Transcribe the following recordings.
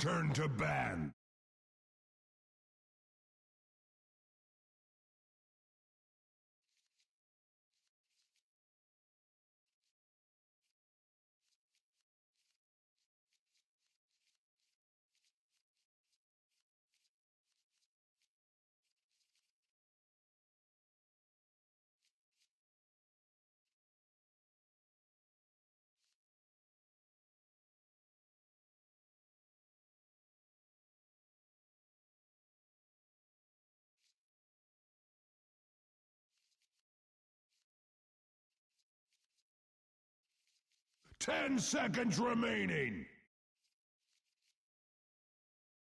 Your turn to ban. 10 seconds remaining.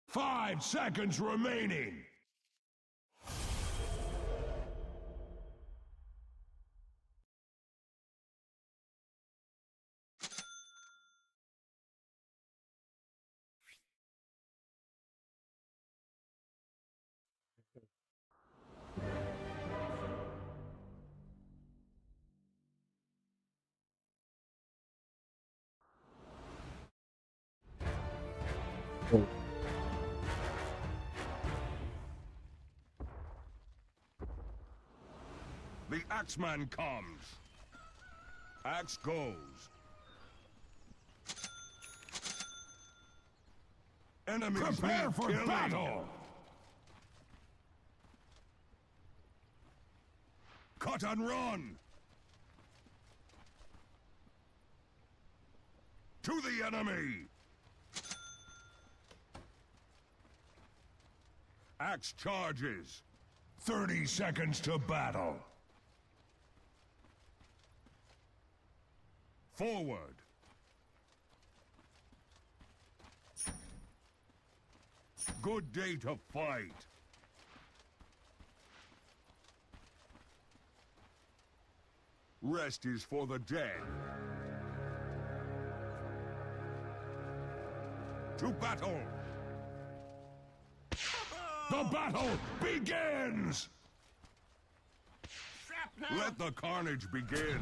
5 seconds remaining. Oh. The Axeman comes. Axe goes. Enemies Prepare need for killing. Battle! Cut and run! To the enemy! Axe charges. 30 seconds to battle. Forward. Good day to fight. Rest is for the dead. To battle! The battle begins! Let the carnage begin.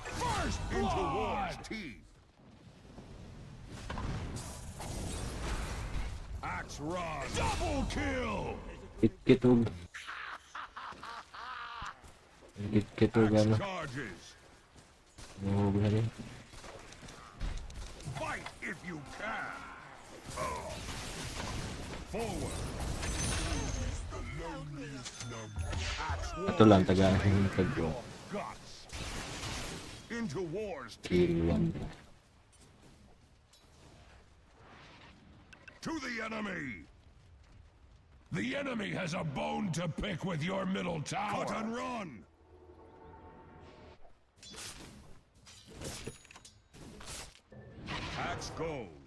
First Into war's blood! Teeth. Axe run. Double kill! Git og git og Axe ano. Charges. Oh, rin. Fight if you can. Ugh. Forward. Axe Ito lang, warriors taga blade tag your guts. Into war's teeth. Kill 1. To the enemy. The enemy has a bone to pick with your middle tower. Cut and run. Axe goes.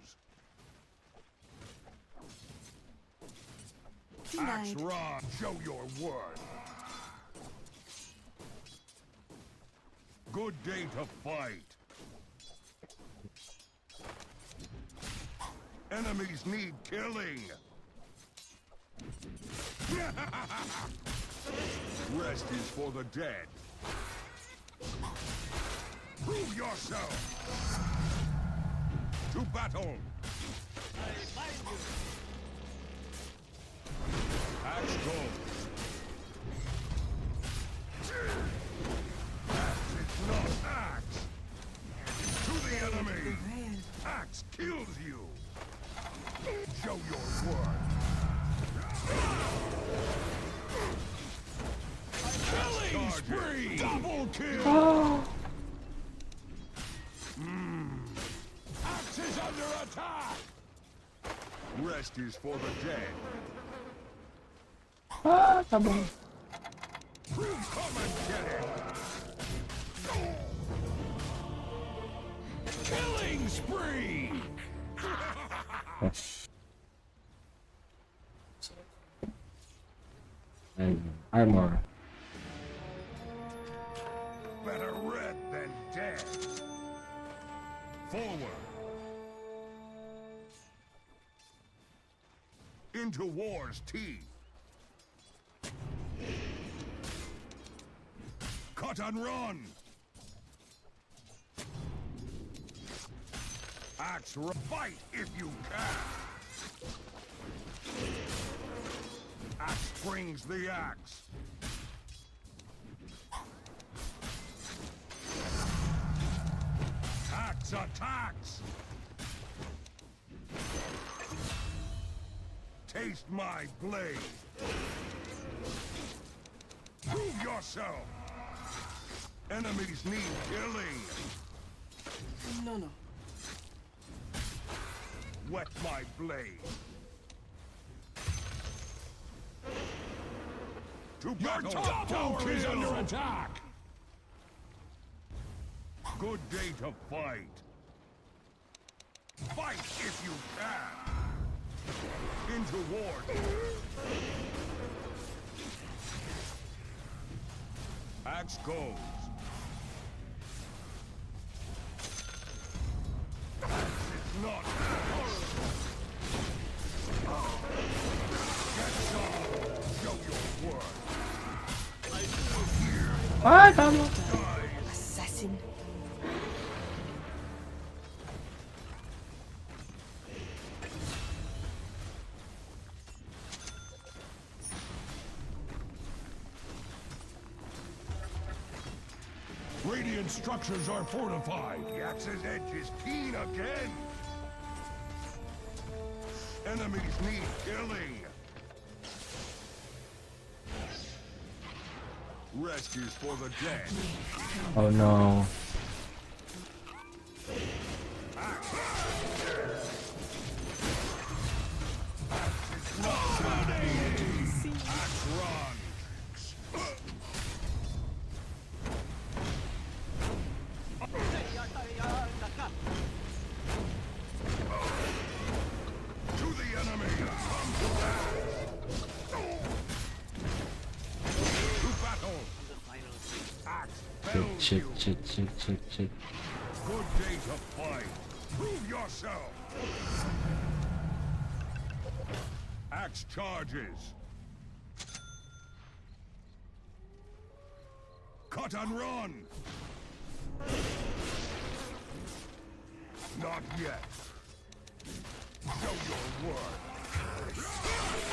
Axe Denied. run. Show your worth. Good day to fight. Enemies need killing. Rest is for the dead. Prove yourself. To battle. Axe goes. Axe is not axe. To the enemy. Prevail. Axe kills you. Show your worth. Killing Charges. spree! Double kill! Axe is under attack! Rest is for the dead. Ah, tabang. Come and get it. Killing spree! Yes. And armor. Better red than dead. Forward. Into war's teeth. Cut and run. Axe, fight if you can. Axe brings the axe. Axe attacks. Taste my blade. Prove yourself. Enemies need killing. No. Wet my blade. To Your battle. top tower is under attack. Good day to fight. Fight if you can. Into war. Axe goes. Axe is not axe. Get some. Show your worth. Ay, tama. Assassin. Radiant structures are fortified. The axe's edge is keen again. Enemies need killing. Rest is for the dead. Oh no. Axe run. To the enemy. Come to axe. To battle. Axe Shit, fells shit, you. Shit, shit, shit, shit. Good day to fight. Prove yourself. Axe charges. Cut and run. Not yet. Show your worth.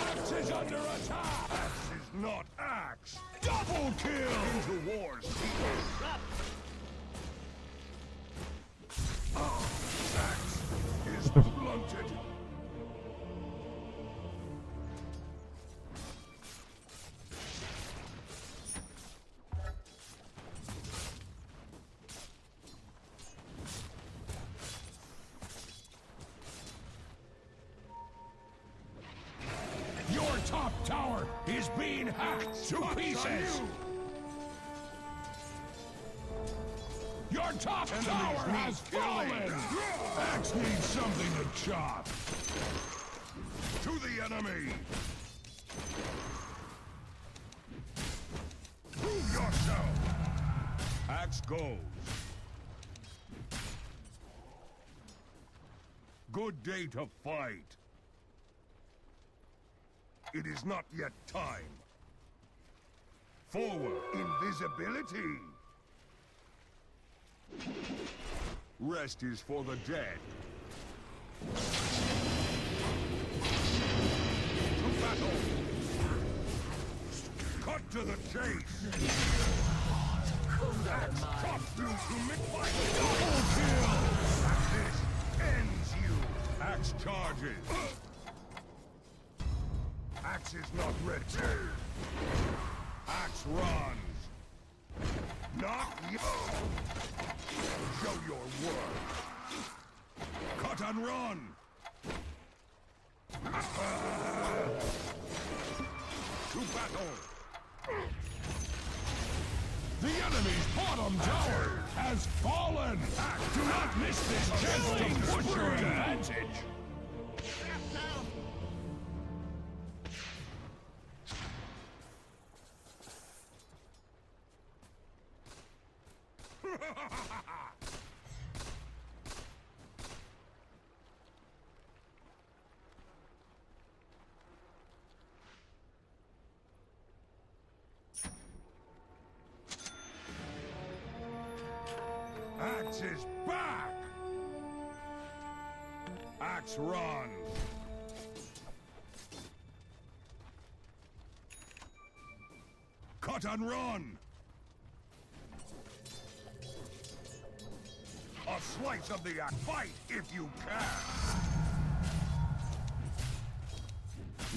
Axe is under attack. Axe is not axe. Double kill. Into war's teeth. Axe is blunted. Your top tower is being hacked to Pots on pieces. you. Your top Enemies tower need has killing. fallen. Axe needs something to chop. To the enemy! Prove yourself! Axe goes. Good day to fight. It is not yet time. Forward, invisibility! Rest is for the dead. To battle! Cut to the chase! Axe chop you to mid-fight! Double kill! This ends you! Axe charges! Axe is not ready. Axe runs! Not yet! Show your worth! Cut and run! To battle! The enemy's bottom tower has fallen. Do not miss this chance to push your advantage. Axe is back! Axe runs. Cut and run. A slice of the axe. Fight if you can.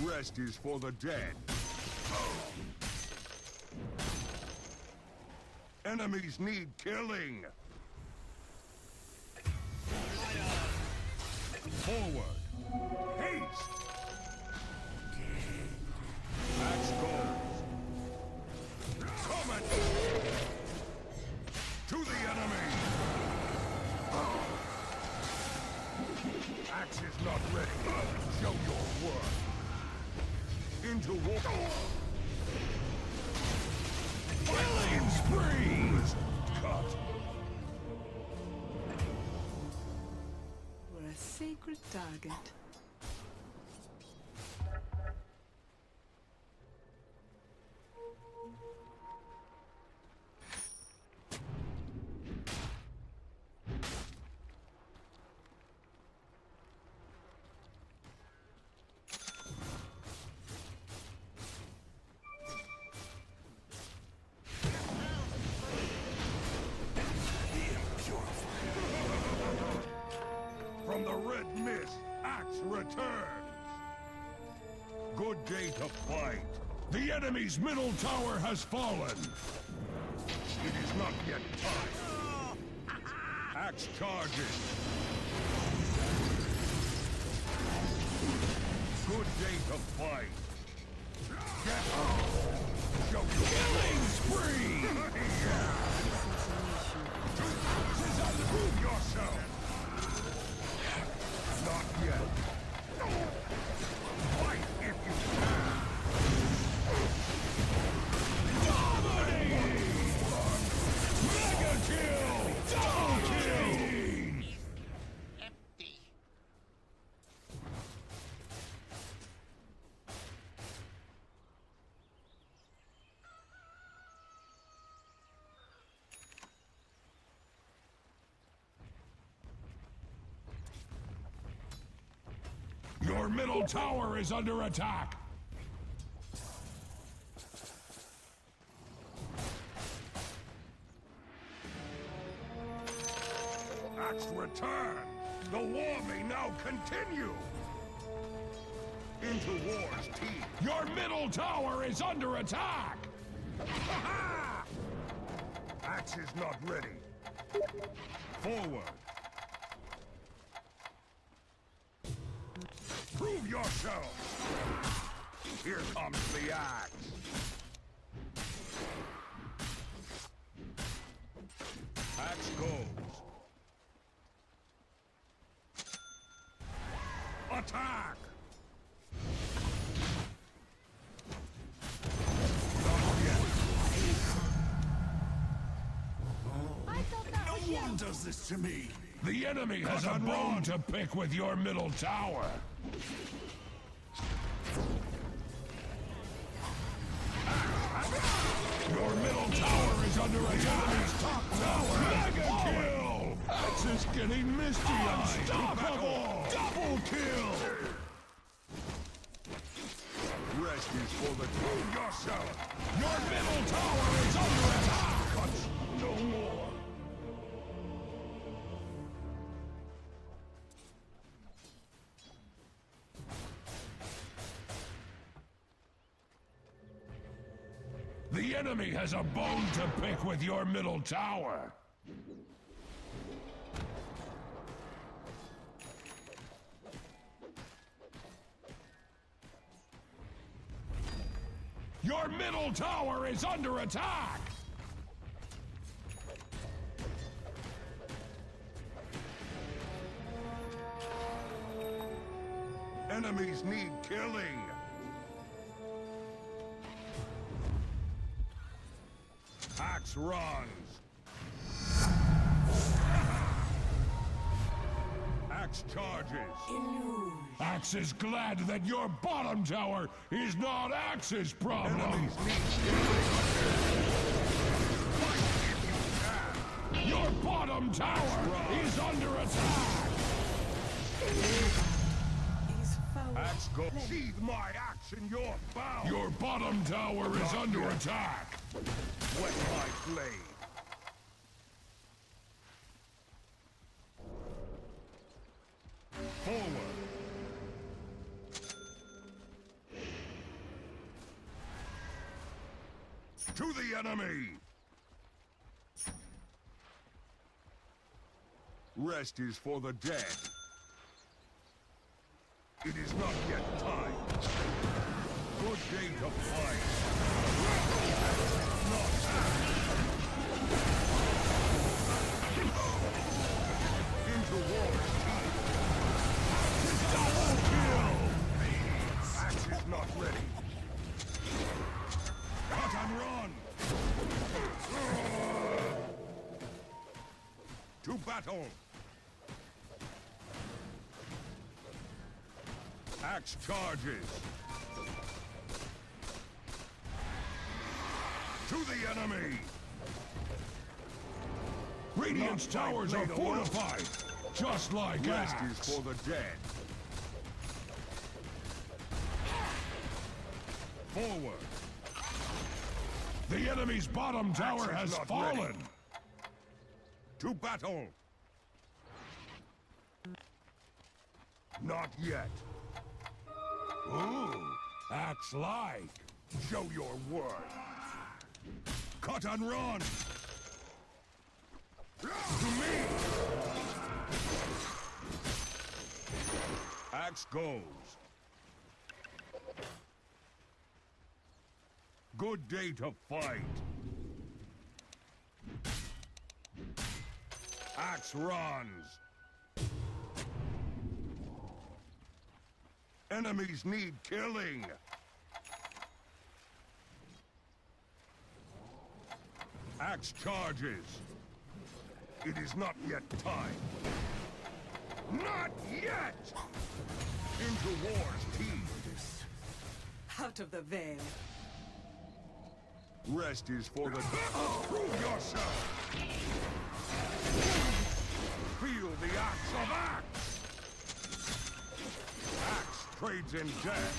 Rest is for the dead. Enemies need killing. Forward. Haste. Axe goes. Come at To the enemy. Axe is not ready. Show your worth. Into war. Killing spree! Cut. We're a sacred target. From the red mist, Axe returns. Good day to fight. The enemy's middle tower has fallen. It is not yet time. Axe charges. Good day to fight. Get up. Show your Killing spree! Assassination. Prove yourself. Not yet. Fight if you can. Dominating! Mega kill! Double kill! Empty. Your middle tower is under attack. Axe return. The war may now continue. Into war's teeth. Your middle tower is under attack. Axe is not ready. Forward. Prove yourself. Here comes the axe. Axe goes. Attack! Not yet. I thought that was No you. one does this to me. The enemy has Cut a and bone run. to pick with your middle tower. Your middle tower is under attack. Enemy's top tower. Mega kill! Axe is getting misty. Unstoppable! Double kill! Rest is for the prove yourself. Your middle tower is under attack. Cuts no more. The enemy has a bone to pick with your middle tower. Your middle tower is under attack. Enemies need killing. Axe runs. Axe charges. Axe is glad that your bottom tower is not Axe's problem. Enemies need killing. Fight if you can. Your bottom tower is under attack. Is foul Axe go. play. Sheathe my axe in your bowels. Your bottom tower is under attack. Wet my blade. Forward. To the enemy. Rest is for the dead. It is not yet time. Good day to fight. Into war's teeth. Double kill. Axe is not ready. Cut and run. To battle. Axe charges. To the enemy. Radiant's Not my towers are blade alone. fortified, just like Rest Axe. is for the dead. Forward. The enemy's bottom tower Axe is has not fallen. ready. To battle. Not yet. Ooh, axe like. Show your worth. Cut and run. To me! Axe goes. Good day to fight. Axe runs. Enemies need killing. Axe charges. It is not yet time. Not yet! Into war's teeth. Out of the veil. Rest is for the... Prove yourself! Feel the axe of axe! Axe trades in death.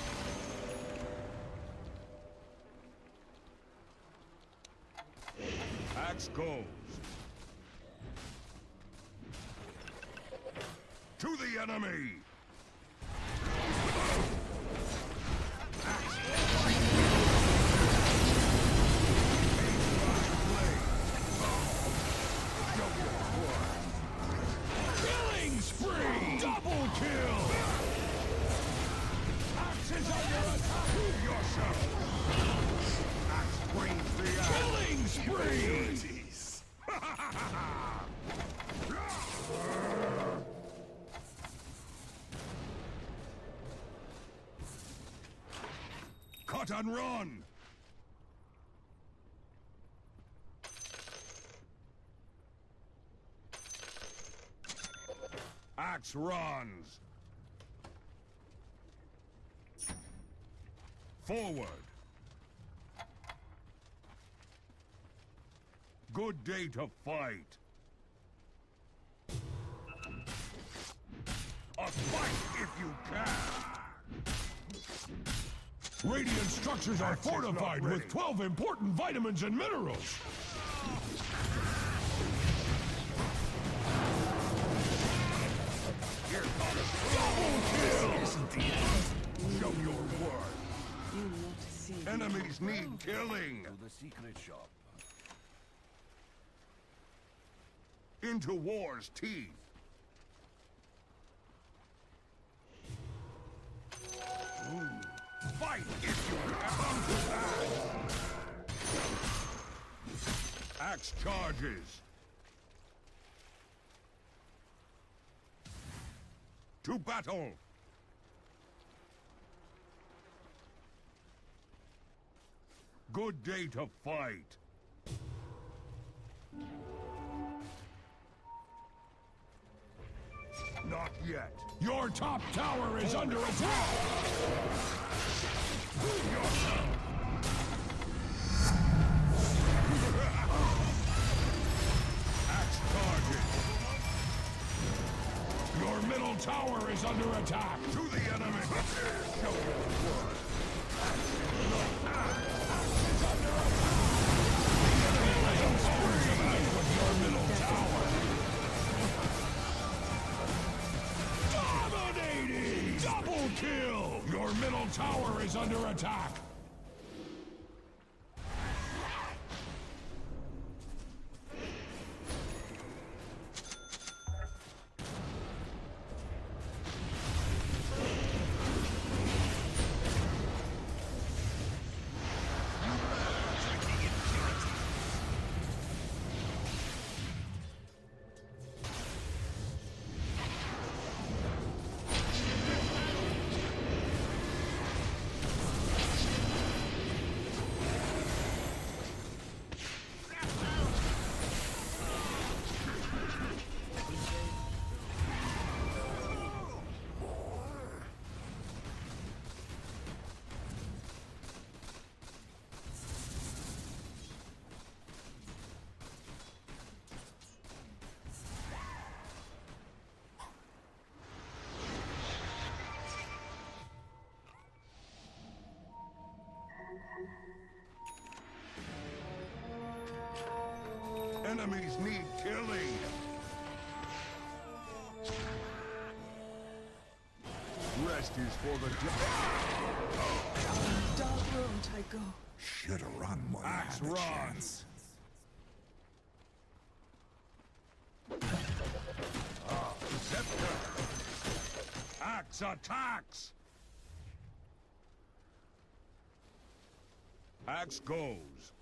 Axe goes. To the enemy! Killing spree. Double kill. Axe is under attack. Prove yourself! Axe brings the axe! Killing spree. Cut and run! Axe runs! Forward! Good day to fight! A fight if you can! Radiant structures are Axe is not fortified with ready. 12 important vitamins and minerals. Here comes Double kill. Isn't the end. Show your worth! You not see. the Enemies need killing! To the secret shop. Into war's teeth! Ooh. Fight if you come to that! Axe charges! To battle! Good day to fight! Not yet. Your top tower is under attack. Prove yourself! Axe charges! Your middle tower is under attack. To the enemy. Show your worth. Is under attack. The enemy has a with your middle tower. Dominating! Double kill! Your middle tower is under attack. Enemies need killing. Rest is for the Down a dark road I go. Shoulda run while you Axe had the run. chance. Scepter. Axe attacks. Axe goes.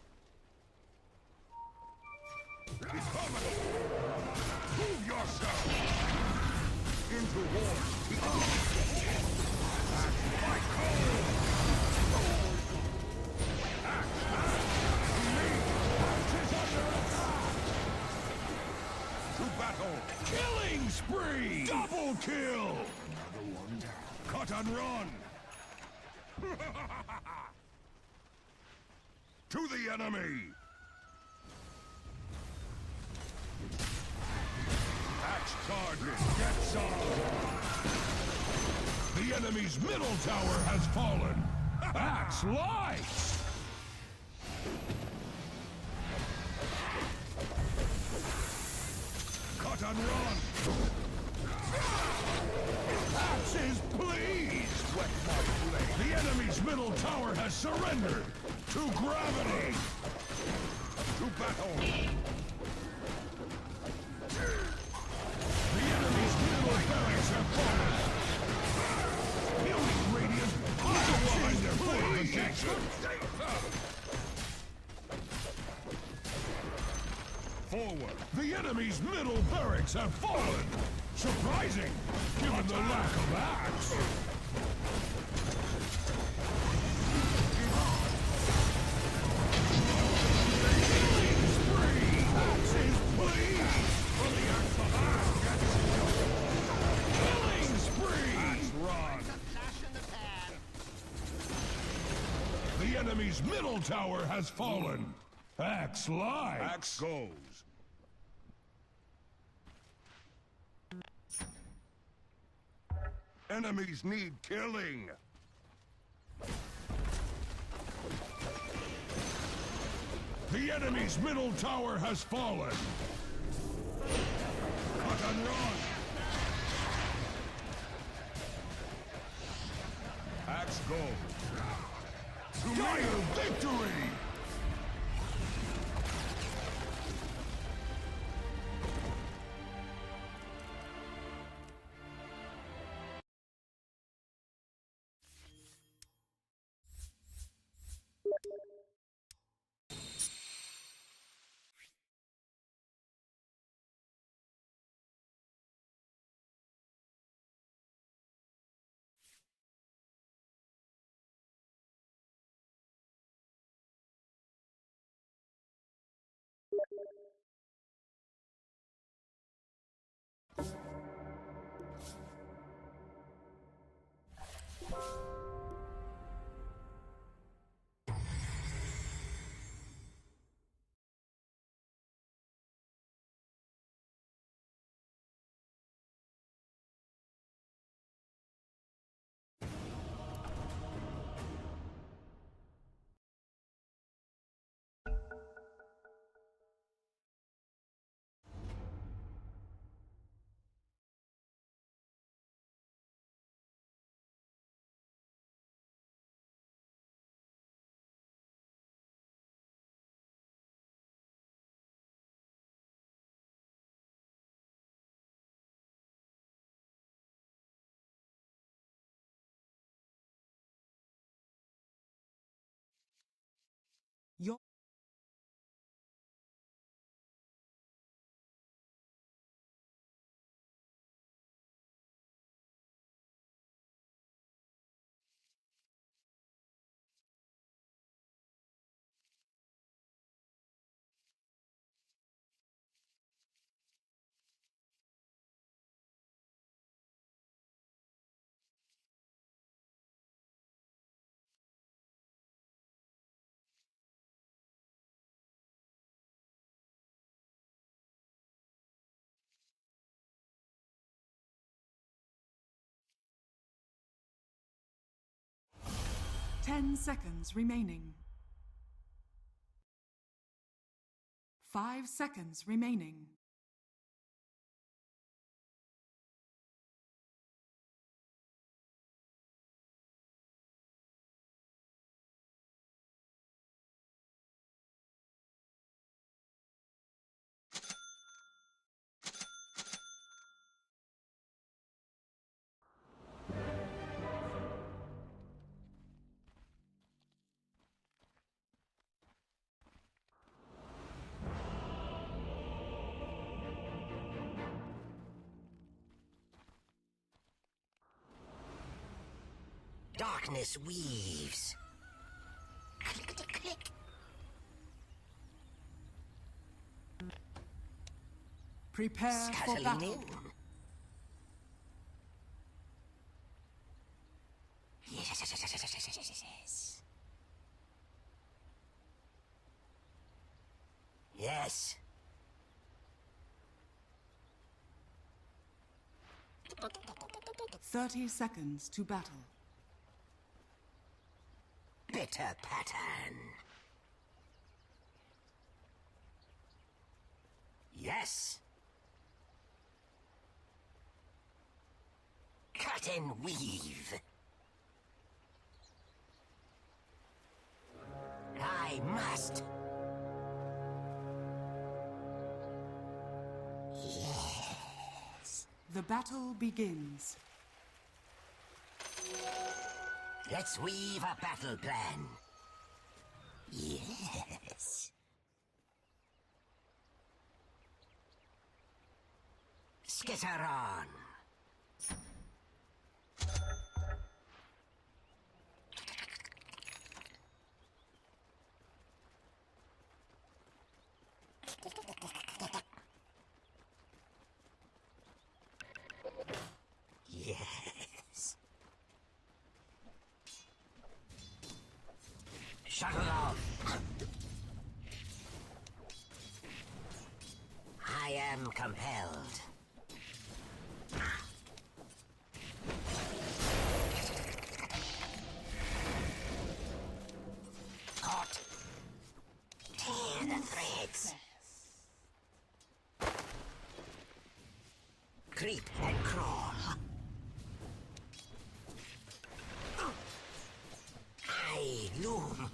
Become. Prove yourself. Into war's teeth. Axe by cold. Axe, axe, to me. Axe is under attack. To battle. Killing spree! Double kill! Another one down. Cut and run. To the enemy. Axe charges. Get some. The enemy's middle tower has fallen. Axe lights! Cut and run. Axe is pleased! Wet my blade. The enemy's middle tower has surrendered to gravity! To battle. The enemy's middle barracks have fallen. Beauty Radiant underline their fortifications. Forward. The enemy's middle barracks have fallen. Surprising, given the lack of axe. Killing spree! Axe is pleased! For the axe of axe. Killing spree! Axe run. The enemy's middle tower has fallen. Axe lies. Axe goes. Enemies need killing. The enemy's middle tower has fallen. Cut and run. Axe goes. To me. Dire victory! Your 10 seconds remaining. 5 seconds remaining. Darkness weaves. Clickety click. Prepare for Scuttling battle. in. Yes, yes, yes, yes, yes, yes, yes, yes. Yes. 30 seconds to battle. Bitter pattern. Yes. Cut and weave. I must. Yes. The battle begins. Let's weave a battle plan. Yes. Skitter on. Yes. Shuttle off. I am compelled. Caught. Tear the threads. Creep and crawl. I loom.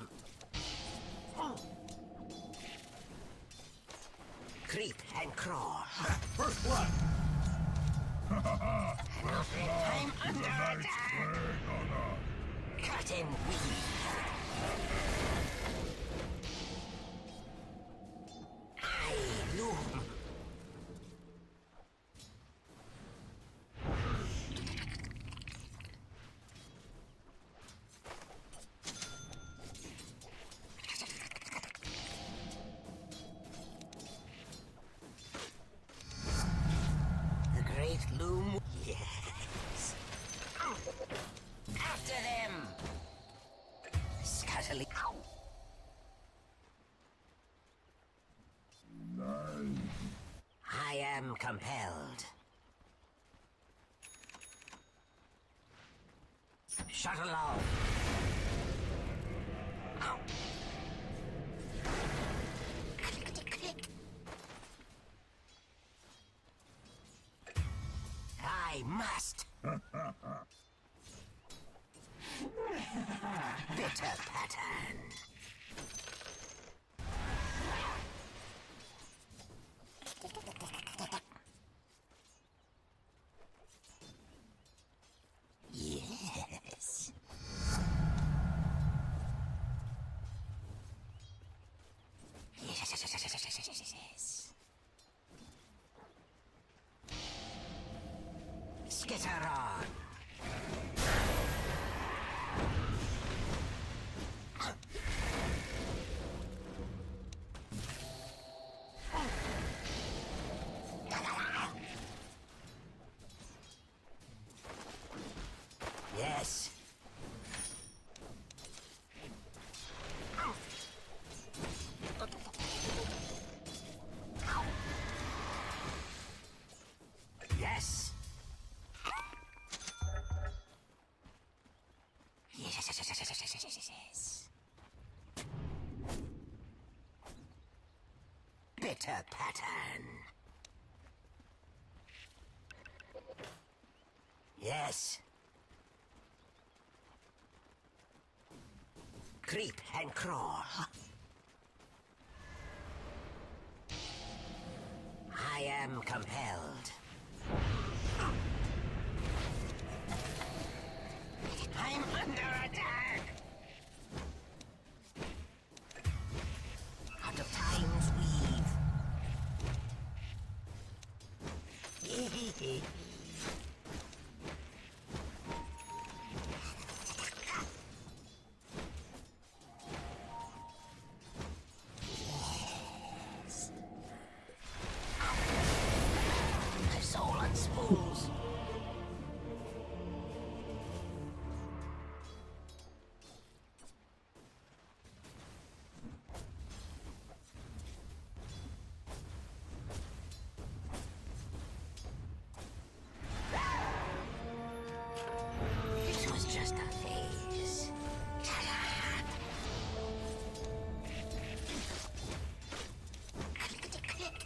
Creep and crawl. First blood. I'm under attack. Cut and weave. I loom. The great loom. Yes. After them! Scuttling. I am compelled. Shuttle off. Ow. Clickety click. I must. Bitter pattern. Yes. Skitter on. Yes. Yes. Yes, yes, yes, yes, yes, yes, yes, yes, yes. Bitter pattern. Yes. Creep and crawl. I am compelled. I'm under attack! Out of time's weave. Yes. My soul unspools. This was just a phase. Ta-da! Clickety-click.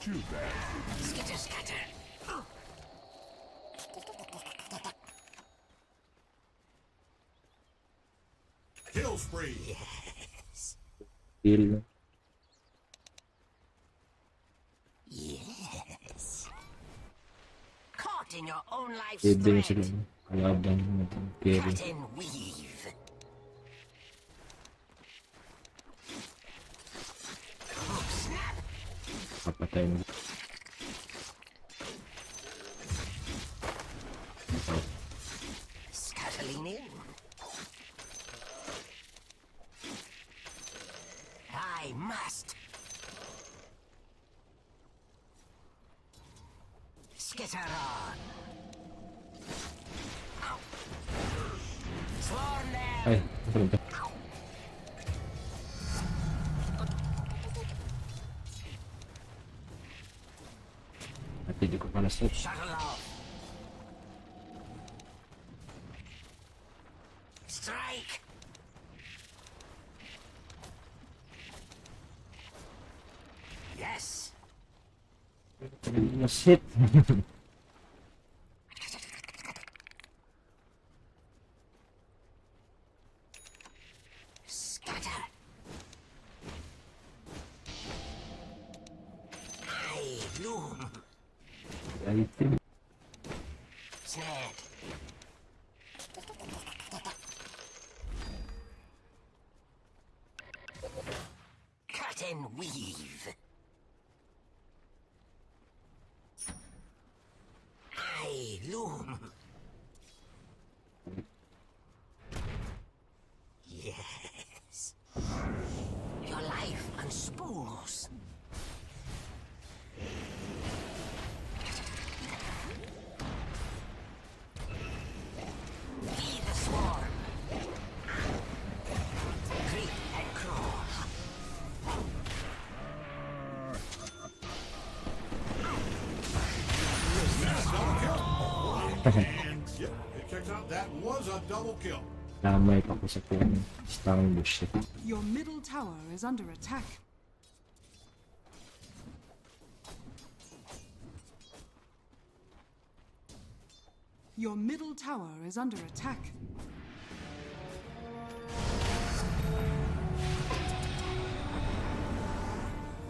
Too bad. Skitter scatter. Kill spree. Yes. Kill. Yes. Caught in your own life's Pwede na thread. sila. Kalaban natin. Carry. Cut and weave. Oh, snap! Papatay mo. Oh, Scuttling in. I must. Skitter on. Ow. Swarm them. Ay, ano ba? At hindi ko pala set. Shuttle off. Strike. Yes. Hindi na set. Scatter. I loom. Item. Snared. Cut and weave. I loom. Yes. Your life unspools. Be the swarm. Creep and crawl. And yep, it kicked out. That was a double kill. Lamay pa ko sa phone. Stang bullshit. Your middle tower is under attack. Your middle tower is under attack.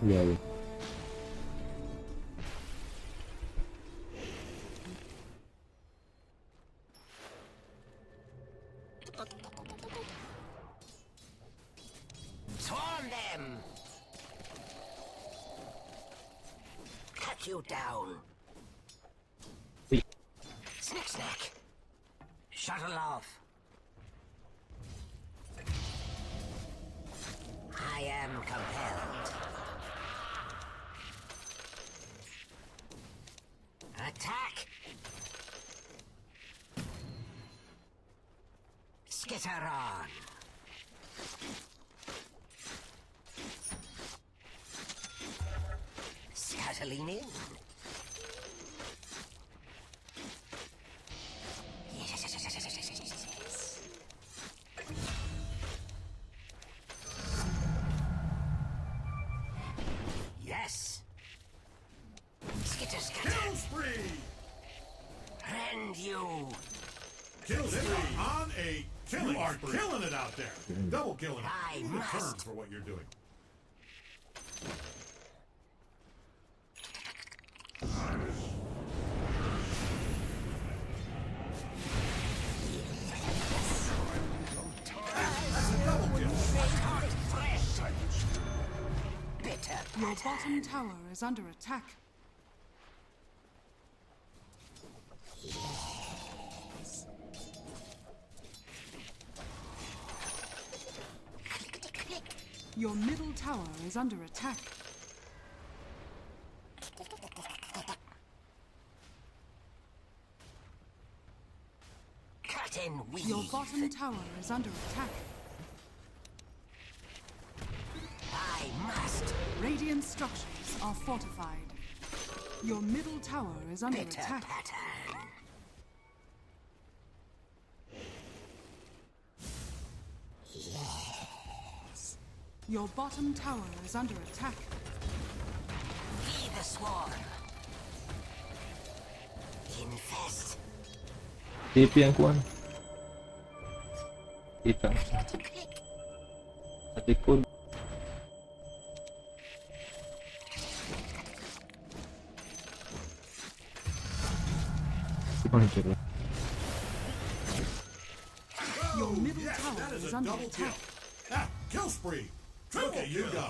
Yeah. Swarm them! Cut Knock you down. Uy. Snick snack. Shuttle off. I am compelled. Attack! Skitter on. Scuttling in. Yes, yes, yes, yes, yes, yes, yes, yes. Yes. Skitter, scatter. Kill spree. Rend you. Kill spree on a killing You are spree. Killing it out there. Double killing it. I Need a term must. for what you're doing. That's a double kill. Bitter. Your bottom tower is under attack. Clickety click. Your middle tower is under attack. Cut and weave. Your bottom tower is under attack. I must. Radiant structures are fortified. Your middle tower is under Bitter attack. pattern. Your bottom tower is under attack. Feed the swarm. Infest. TP ang kuan. Kita. Clickety click. Sa likod. Ibang jero. Your middle Yes, tower that is is a under double kill. attack. Ah, kill spree. Triple Look at you go.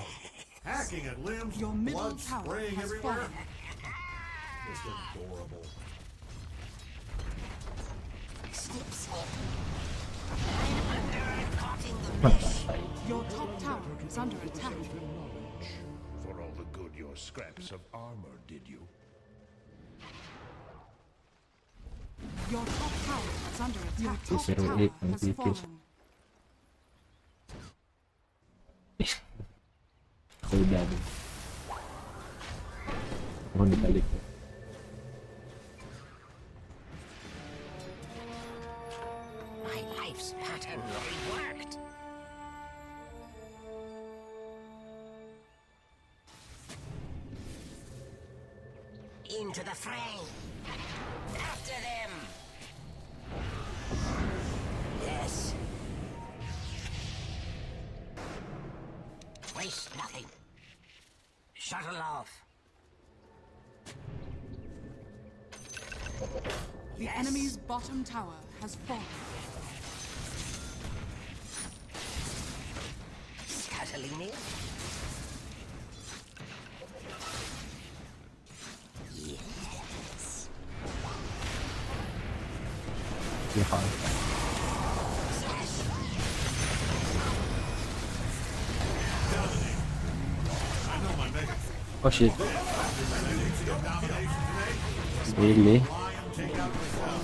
Hacking at limbs, Your middle blood tower spraying has everywhere. fallen. Just adorable. Snip, snip. I'm under caught in the mesh. Your top tower is under attack. Yourself in knowledge. For all the good your scraps of armor did you. Your top tower is under attack. Your top 208 tower ang has TP. fallen. Soldado. Ako nabalik ko. My life's pattern reworked. Into the fray. After them. Yes. Waste nothing. Shuttle off. The Yes. enemy's bottom tower has fallen. Scuttling in. Yes. Yakan. Slash. Dominating. I know my mega. Oh shit. Domination today. Really? Lion take out the cloud.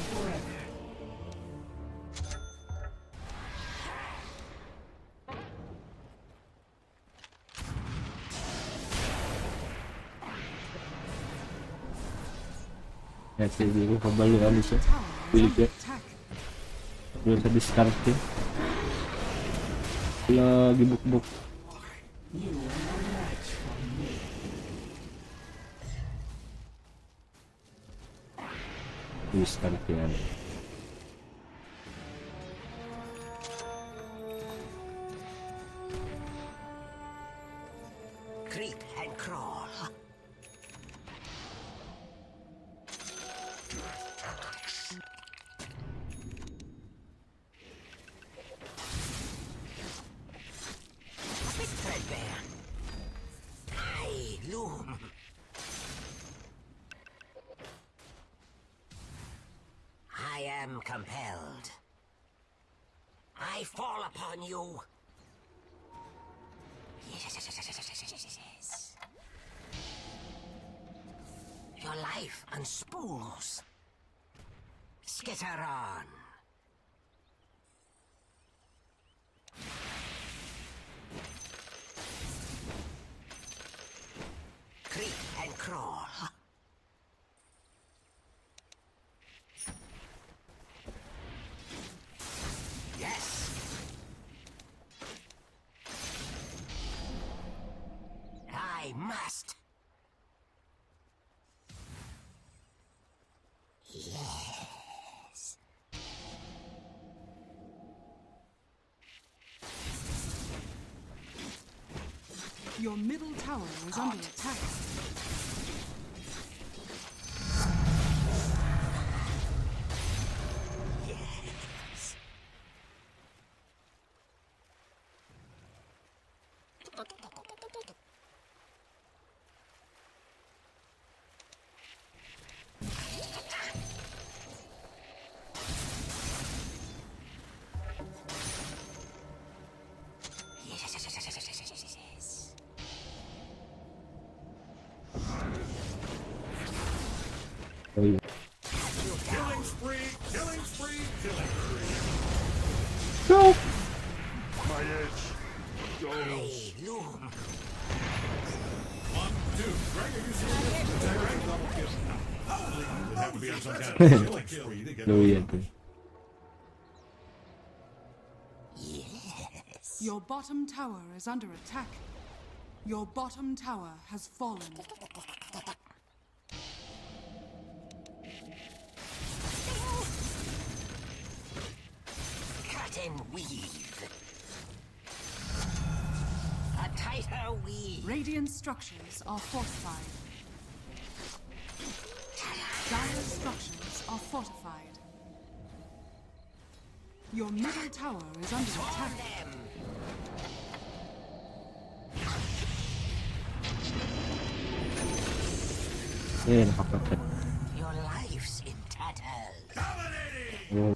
Kasi hindi ko kabalo ano siya. Tower is Build under siya. attack. Doon sa diskarte. Wala, gibukbuk. Diskarte yan. Creep and crawl. A bit threadbare. I loom. am compelled. I fall upon you. Yes. Your life unspools. Skitter on. Creep and crawl. Yes. I must. Yes. Your middle tower is under attack. Yes. Yes. Uy. Killing spree, killing spree, killing spree. Go! My edge. I loom. One, two. Greg, are you serious? Greg, double kill. Holy, it'd have to be on some kind of killing spree to get Luyan to. Yes. Your bottom tower is under attack. Your bottom tower has fallen. Cut and weave. A tighter weave. Radiant structures are fortified. Dire structures are fortified. Your middle tower is under attack. Them. Eh, nakapatay. Your life's in tatters. Oh,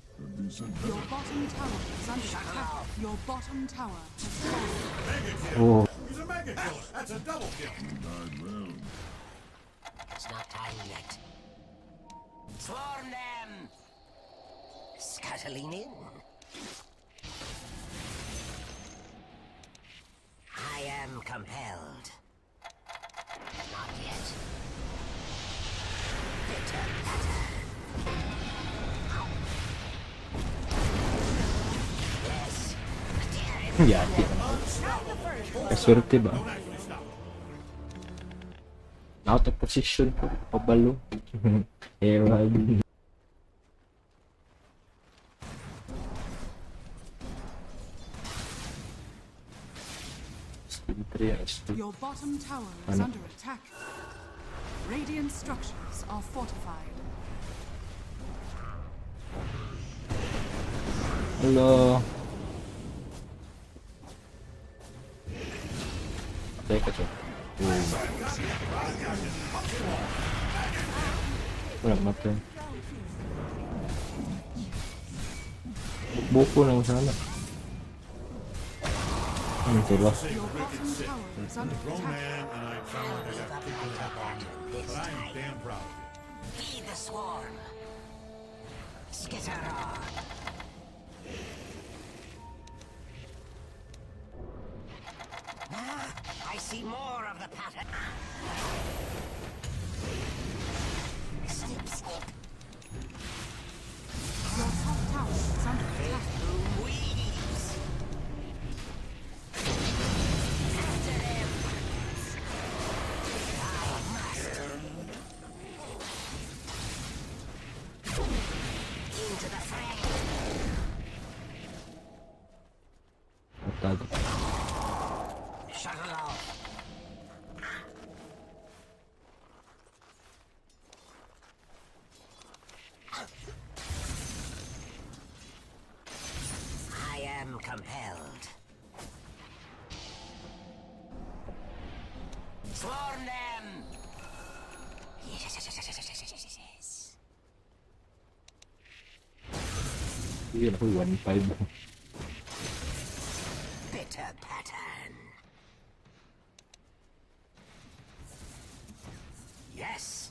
Your bottom tower is under attack. Your bottom tower has fallen. oh. He's a mega killer. That's a double kill. It's not time yet. Swarm them! Scuttling in. I am compelled. Not yet. Bitter patter. Yes. Yati. Kaswerte ba? Out of position ko. Pabalo. Ewan. Speed 3, S2. Your bottom tower is Ano? under attack. Radiant structures are fortified. Hello. Teka, check. Oh. Wala matay. Buko na sana. Ano sila? Your bottom tower is under Grown attack. man, and I sound like I got kicked in the head. This But I'm time. damn proud of you. Feed the swarm. Skitter on. Ah, I see more of the pattern. Snip, snip. Your top tower is under attack. Bloom weaves. After them. I must. Into the fray. Matago. Shuttle off. I am compelled. Swarm them! Yes. Yun ako, 1-5. Bitter pattern. Yes.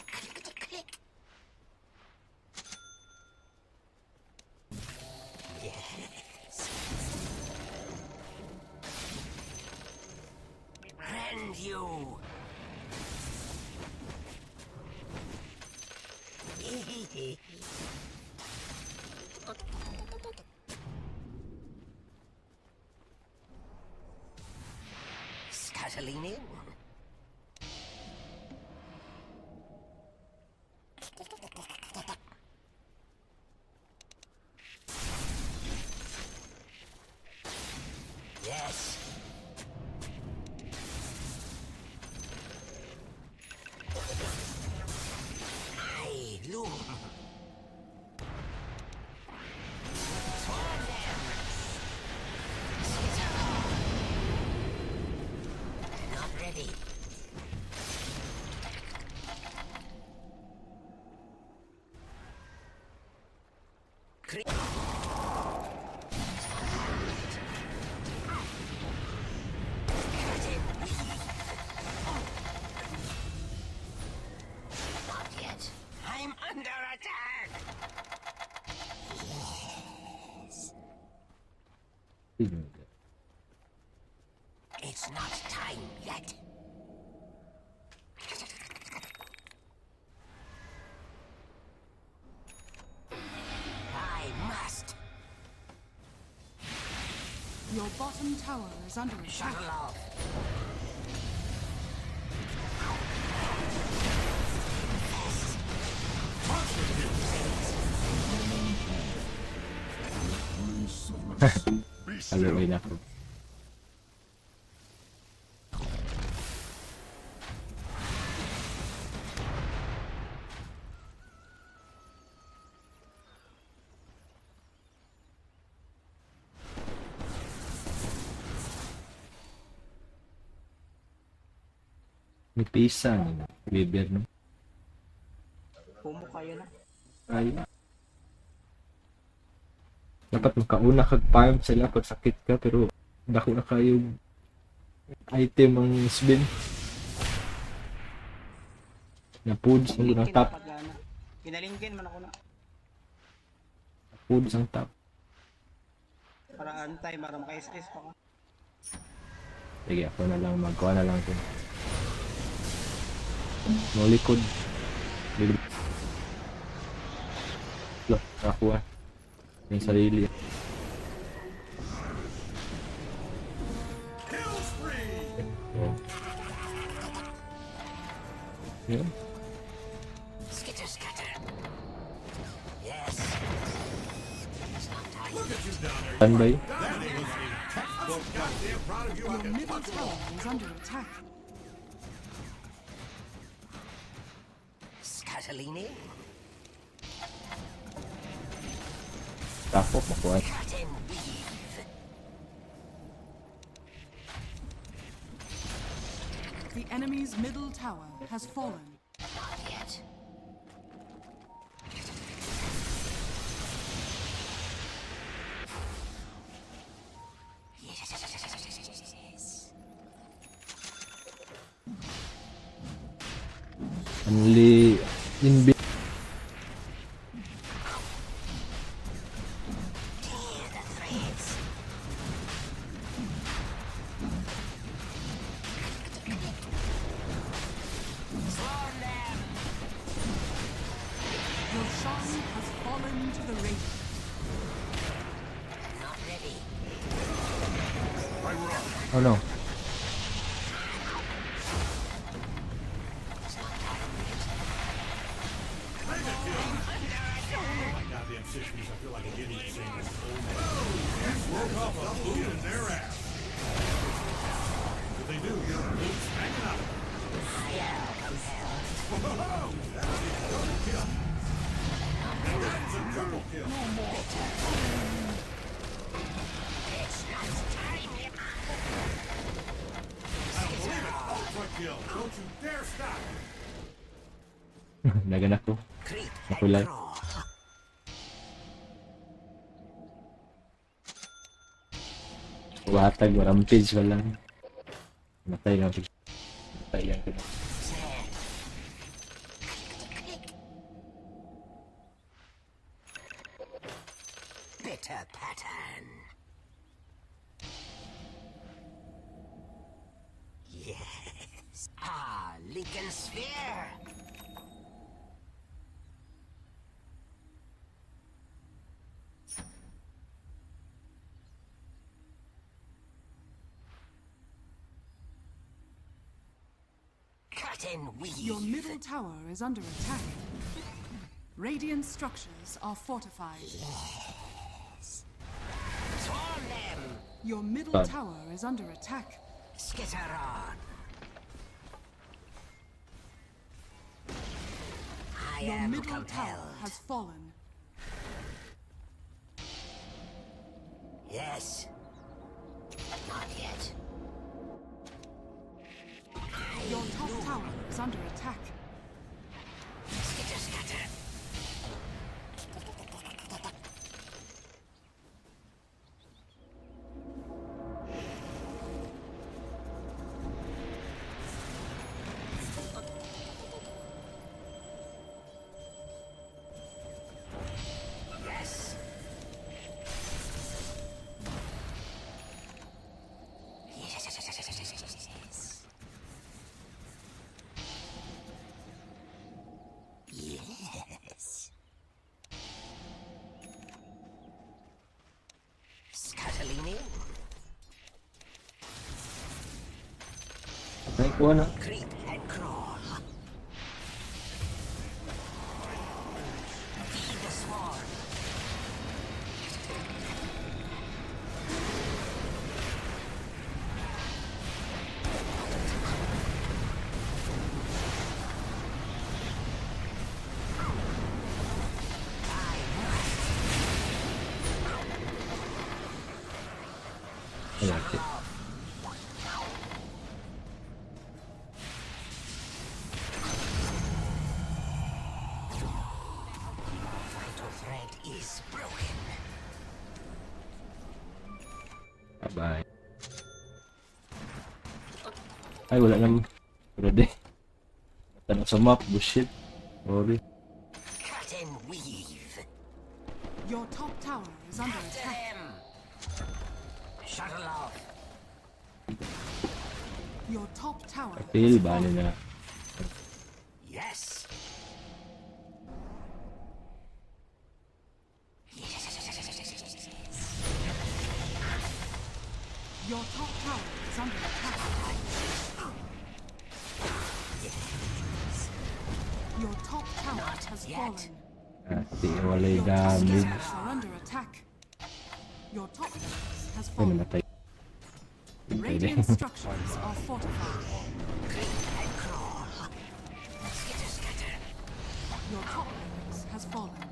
Clickety click. Yes. Rend you. Scuttling in. Yes. I loom. Swarm them. Skitter. Not ready. Cre- Cut and weave. Not yet. I'm under attack. Yes. It's not time yet. I must Your bottom tower is under attack. shuttle off. Be Halo, still. ay nako. May pisa, no? Weber, no? Pumo kayo na. Ay. Dapat makauna kag farm sila pag sakit ka pero dako na kayo item ang spin. Na foods ang Ginalingkin top. na pagana. Ginalingkin man ako na. Foods ang top. Para antay, para maka-SS pa ka. Sige, ako na lang magkuha na lang ko. No likod. Lo, nakuha. Yung sarili. Kill spree. Oh. Yun. Skitter scatter. Yes. It's not time. Look at you down there. Standby. That was a textbook. Goddamn proud of you. I Your could middle punch tower is under attack. Scuttling in. Tapok, makuha. Cut and weave. The enemy's middle tower has fallen. Not yet. Yes. Only in Tear the threads. Swarm them. Roshan has fallen to the Radiant. Not ready. I run. Oh no. It's not time yet. Mega kill. Oh my goddamn sisters, I feel like an idiot saying this. And broke off a boot in their ass. If they do, you're a boot smacking out of it. I am compelled. Whoa, that's a double kill. And that's a triple kill. It's not time yet. I don't believe it. Ultra kill. Don't you dare stop. Naganak ko. Creep and Nakulay. Crawl. Watag, rampage ka lang. Matay lang. Matay lang. Sand. Click. Bitter pattern. Yes. Ah, Lincoln Sphere. Cut and weave. Your middle tower is under attack. Radiant structures are fortified. Swarm them. Your middle Done. tower is under attack. Skitter on. I Your am middle tower compelled. has fallen. Yes. Not yet. Your top tower is under attack. Skitter scatter. Yes. Yes. Yes. Scuttling in. Ay, kuha na. Creep and crawl. Feed the swarm. Ay, ate. Vital thread is broken. Bye-bye. Ay, wala naman. Ready. Tanong sa map, bullshit. Sorry. Cut and weave. Your top tower is under After attack. them. Shuttle off. Your top tower has Fail, bali fallen. na. Yes. Yes. Your top tower is under attack. Your top tower Not has yet. fallen. Ate, walay Your top damage. barracks are under attack. Your top barracks has Ay, fallen. namatay. Patay din. Radiant structures are fortified. Creep and crawl. Skitter scatter. Your top barracks has fallen.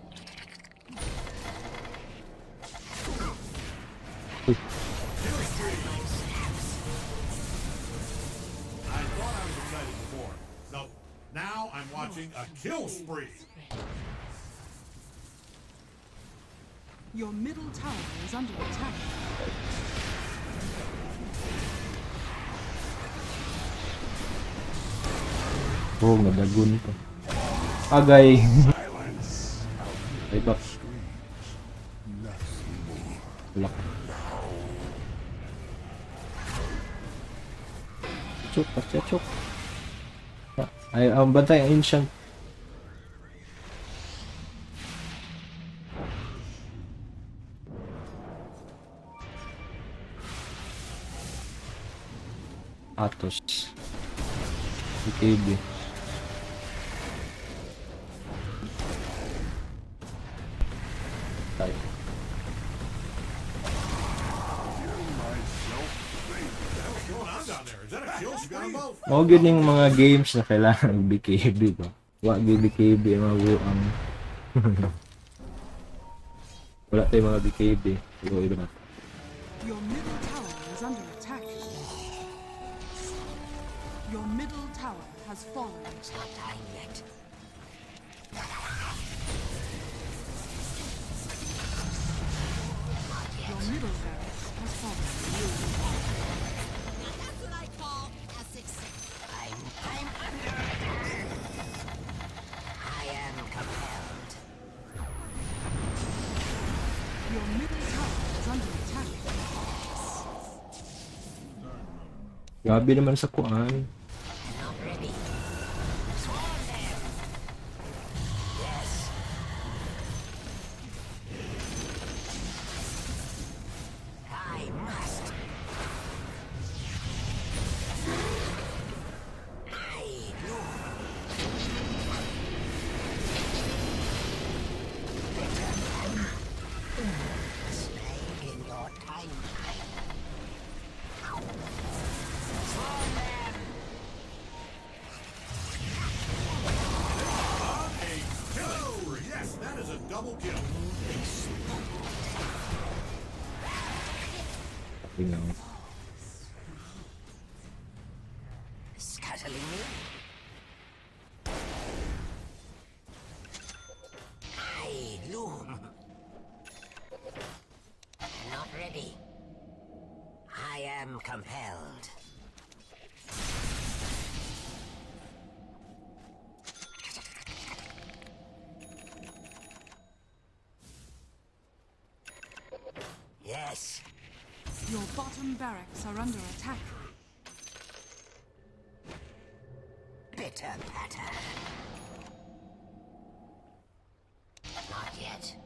I thought I was excited before. No, now I'm watching a kill spree. Your middle tower is under attack. Oh, nadagun pa. Agay! Ay, bak. Wala ka. Chok, pasya, chok. Ay, ang bantay, ang ancient. Atos. BKB. Tayo. What's going on down there? Is that a kill spree? Both. Mao gyud ning mga games na kailangan og BKB ba. Wa gyud BKB ang mga buang. Wala tayong mga BKB. Pero iba na. Your middle tower is under attack. Your middle tower has fallen. It's not time yet. Your middle barracks has fallen. Now that's what I call a success. I'm under attack. I am compelled. Your middle tower is under attack. Grabe naman sa kuan. Not ready. Swarm them. Yes. I must. I loom. Better than snake in your timeline. Swarm them. On a killing spree. Yes, that is a double kill. Tingnan. Scuttling me? I loom. Not ready. I am compelled. Yes. Your bottom barracks are under attack. Bitter patter. Not yet.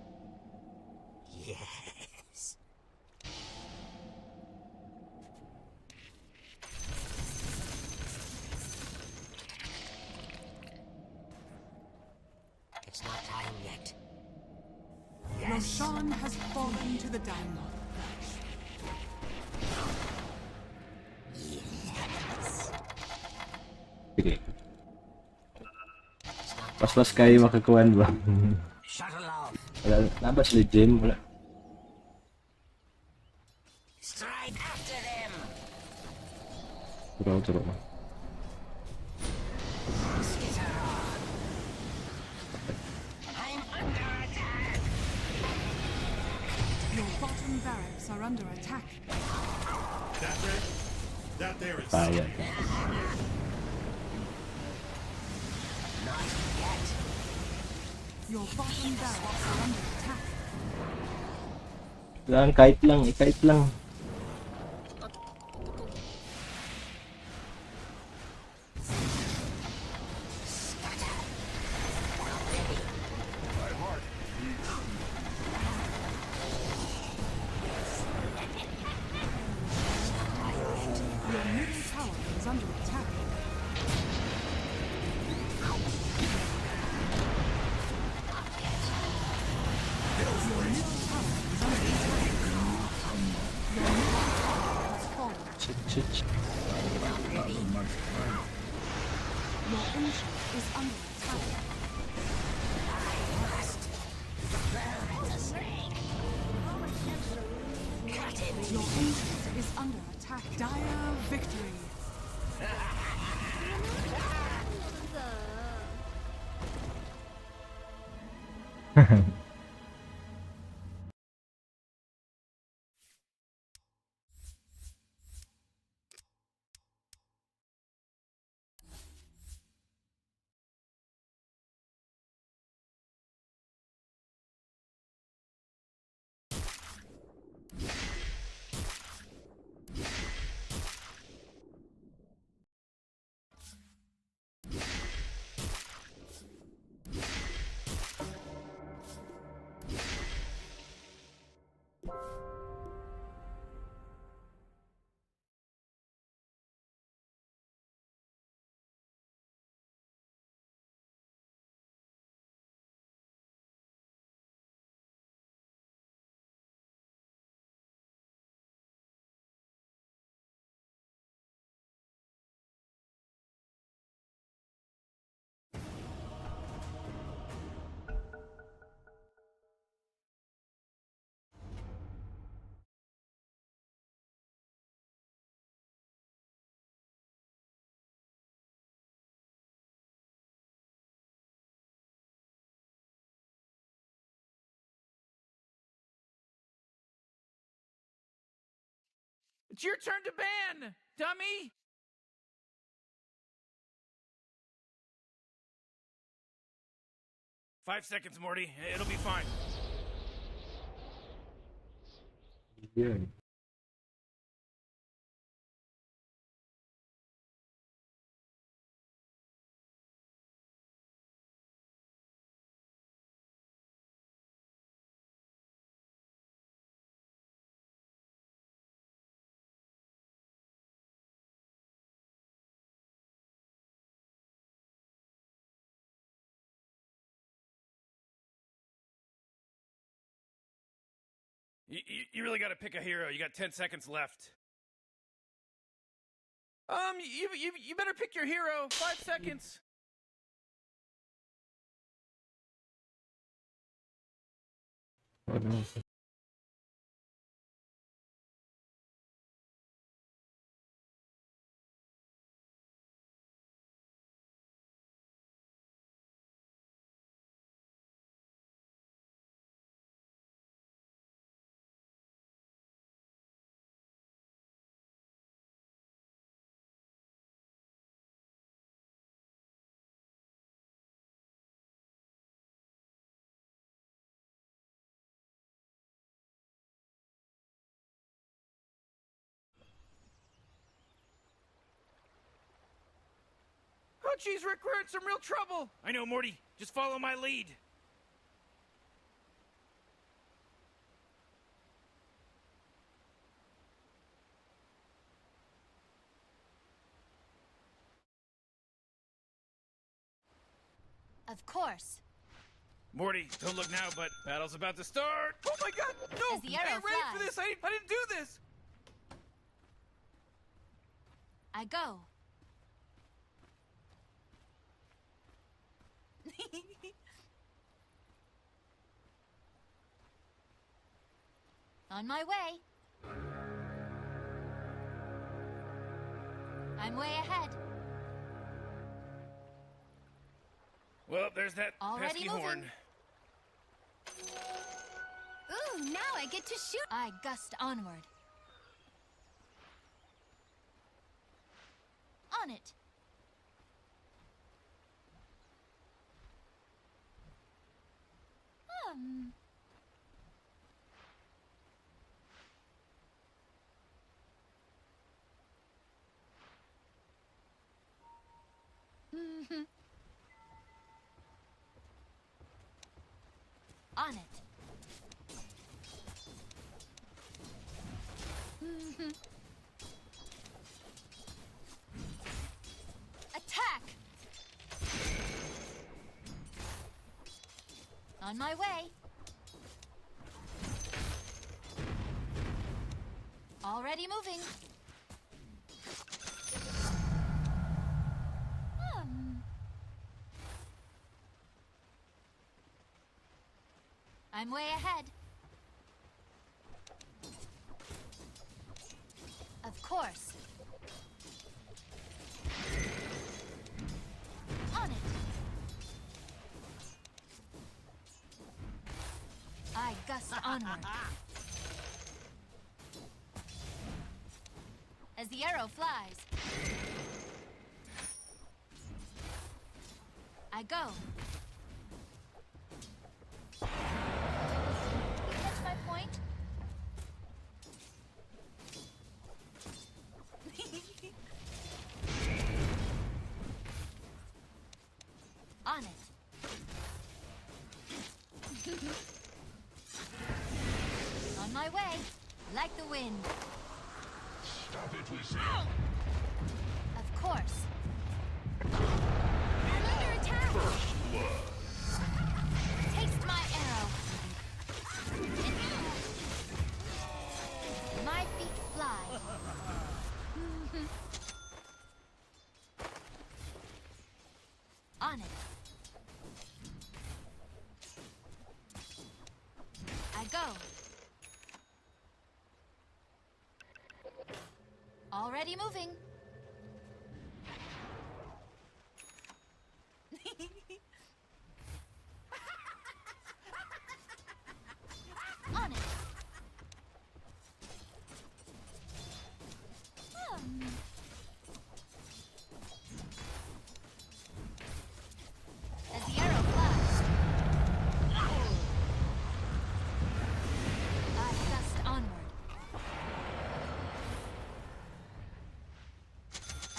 Yes. It's not time yet. Yes. Roshan has fallen to the Dire. Yes. Sige. It's not Paspas kayo makakuan ba? Shuttle off. Wala, nabas sila gym, wala. Strike after them. Turo, turo. Skitter on. I'm under attack. Your bottom barracks are under attack. That red, that there is Kaya. Not yet. Your bottom barracks are under attack. Lang, kahit lang, eh, kahit lang. Scatter. Not ready. Your middle tower is under attack. Your middle tower is under attack. Your middle tower has fallen. Chit, chit, chit. Your ancient is under attack. Must. Burn the snake. Cut it. Your ancient is under attack. Dire victory. It's your turn to ban, dummy! 5 seconds, Morty. It'll be fine. Yun. You really gotta pick a hero. You got 10 seconds left. You better pick your hero. 5 seconds. Oh no. Oh, jeez, Rick, we're in some real trouble. I know, Morty. Just follow my lead. Of course. Morty, don't look now, but battle's about to start. Oh my God, no! As the I arrow ain't ready for flies. this. I didn't do this. I go. On my way. I'm way ahead. Well, there's that Already pesky moving. horn. Ooh, now I get to shoot. I gust onward. On it. On it. Attack! On my way. Already moving. I'm way ahead. Of course. On it. I gust onward. As the arrow flies. I go. You catch my point? On it. On my way, like the wind. Stop it, we say. Of course. I'm under attack. Taste my arrow. My feet fly. On it. I go. Already moving. On it.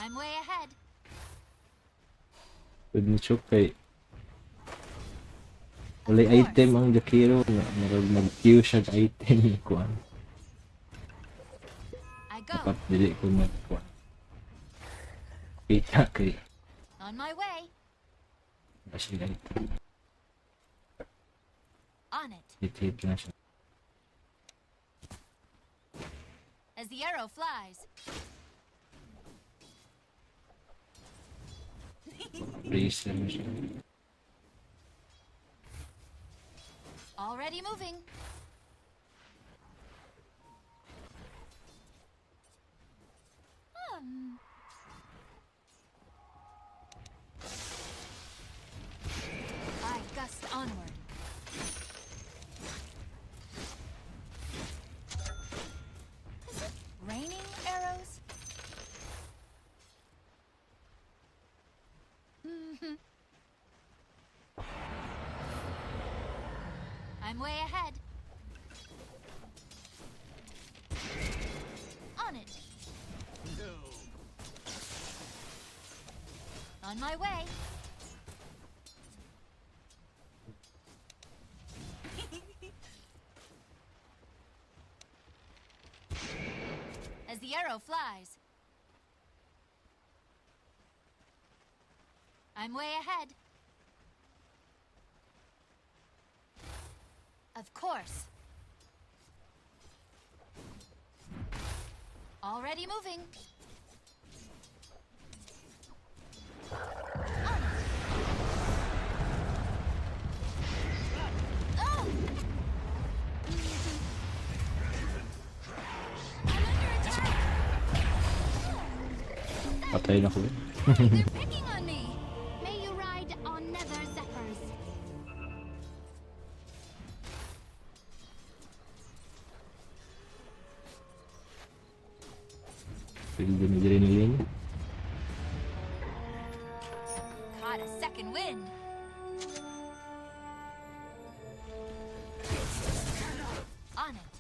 I'm way ahead. Pwede ni choke kay Of walay course. item ang Jakiro nga murag mag-queue siya og item kuan. I go. Dapat dili ko mag kuan. Kita kay On my way. wala siya item. On it. Hit-hit lang siya. As the arrow flies. Bracer na siya. Already moving. I gust onward. Is it raining arrows? I'm way ahead. On it. On my way. As the arrow flies. I'm way ahead. Of course. Already moving. On it. Oh! I'm under attack. Patay na ko eh. They're picking on me. May you ride on nether zephyrs. Pwede ni adrenaline. Caught a second wind. On it.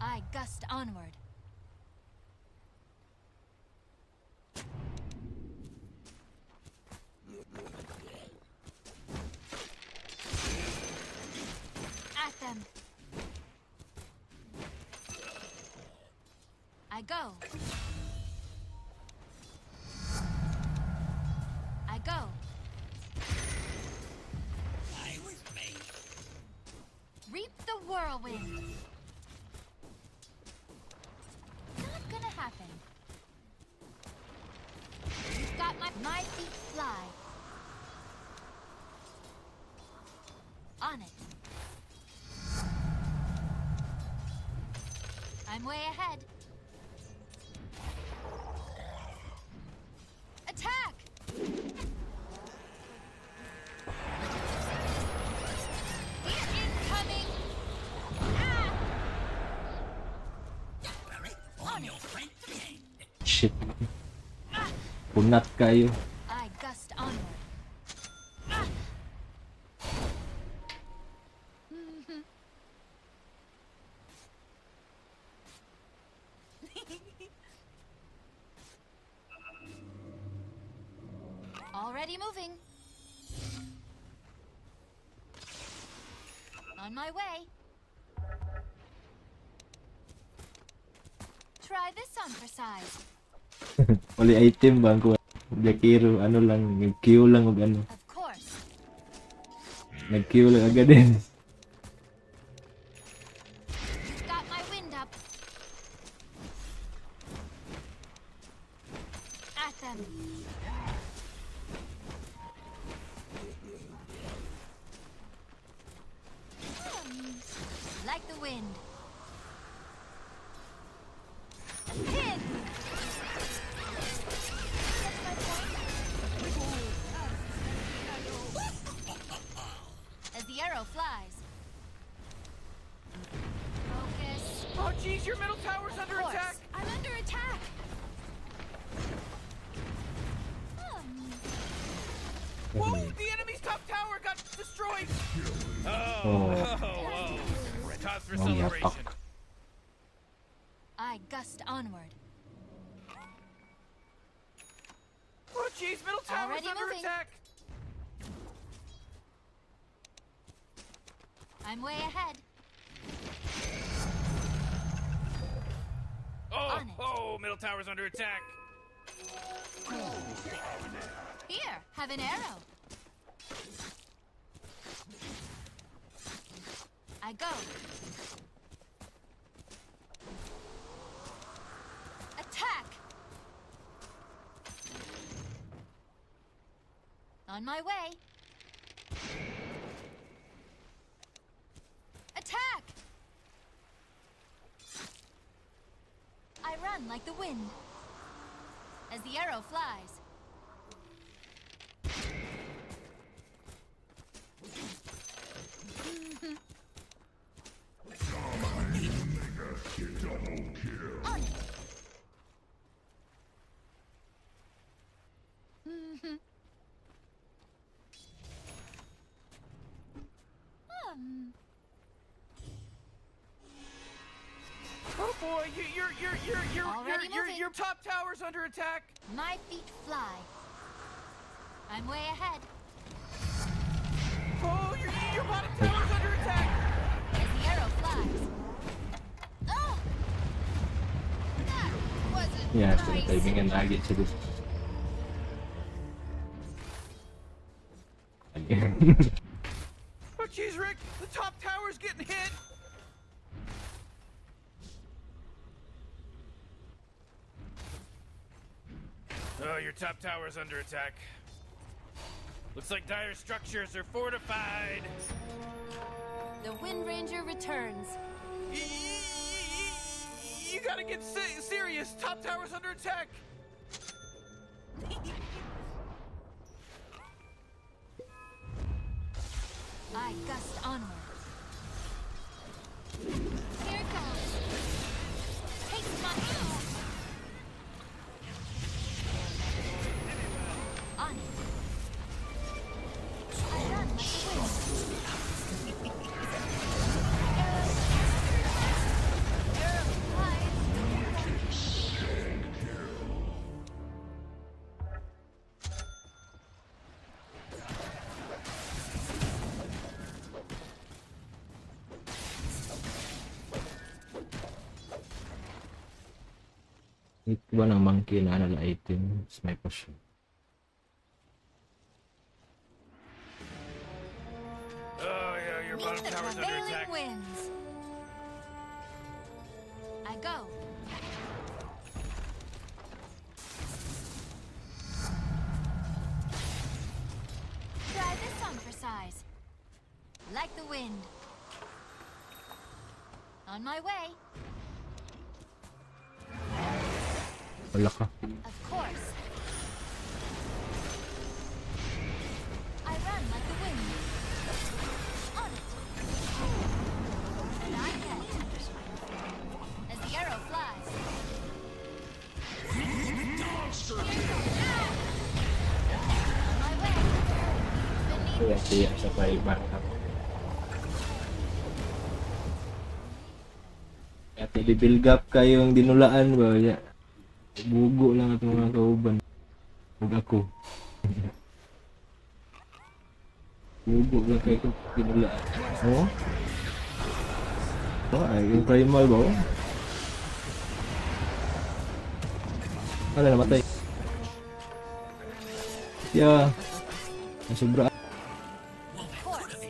I gust onward. At them. I go. I go. Reap the whirlwind. Not gonna happen. You've got my feet fly. On it. I'm way ahead. Attack! Incoming! Ah! Shit. Punat kayo. I gust onward. Already moving. On my way. Try this on for size. Wala item ba ang kuha? Jakiro, ano lang, nag-queue lang og ano. Of course. Nag-queue lang agad din. You've got my wind up. At them. Like the wind. A pin! Get my point? As the arrow flies. Focus. Oh jeez, your middle tower's Of under course. attack! I'm under attack. Whoa, the enemy's top tower got destroyed! Oh, Oh, whoa. Cause for oh celebration. yapak. I I gust onward. Oh jeez, middle tower's Already under moving. attack. I'm way ahead. Oh, On it. oh, middle tower's under attack. Here, have an arrow. I go. Attack! On my way. Attack! I run like the wind. As the arrow flies. On it. Oh boy, you, your Already your moving. your top tower's under attack. My feet fly. I'm way ahead. Oh, your bottom tower's under attack. As the arrow flies. Oh! That wasn't Yeah, so nice. kaibigan lagi siya dito. Oh jeez, Rick, the top tower's getting hit. Oh, your top tower's under attack. Looks like dire structures are fortified. The Wind Ranger returns. You gotta get serious. Top tower's under attack. I gust onward. Here goes. Taste my On it. I run like the wind. Arrow flies. Hit ba ng monkey na ano na item? It's my passion. Oh yeah, your Meet bottom the tower's under prevailing attack. winds. I go. Try this on for size. Like the wind. On my way. Wala ka. Of course. I run like the wind. On it. Not yet. As the arrow flies. Monster kill. On my way. Beneath Kaya siya sa pa-backup. At i-build up kayong dinulaan ba? Ya. Bugo lang itong mga kauban. Huwag ako. Bugo lang kayo kung dinulaan. Oo? Oh? Ay, yung primal ba? Oh? Wala, namatay. Yeah. Nasubra. Of course.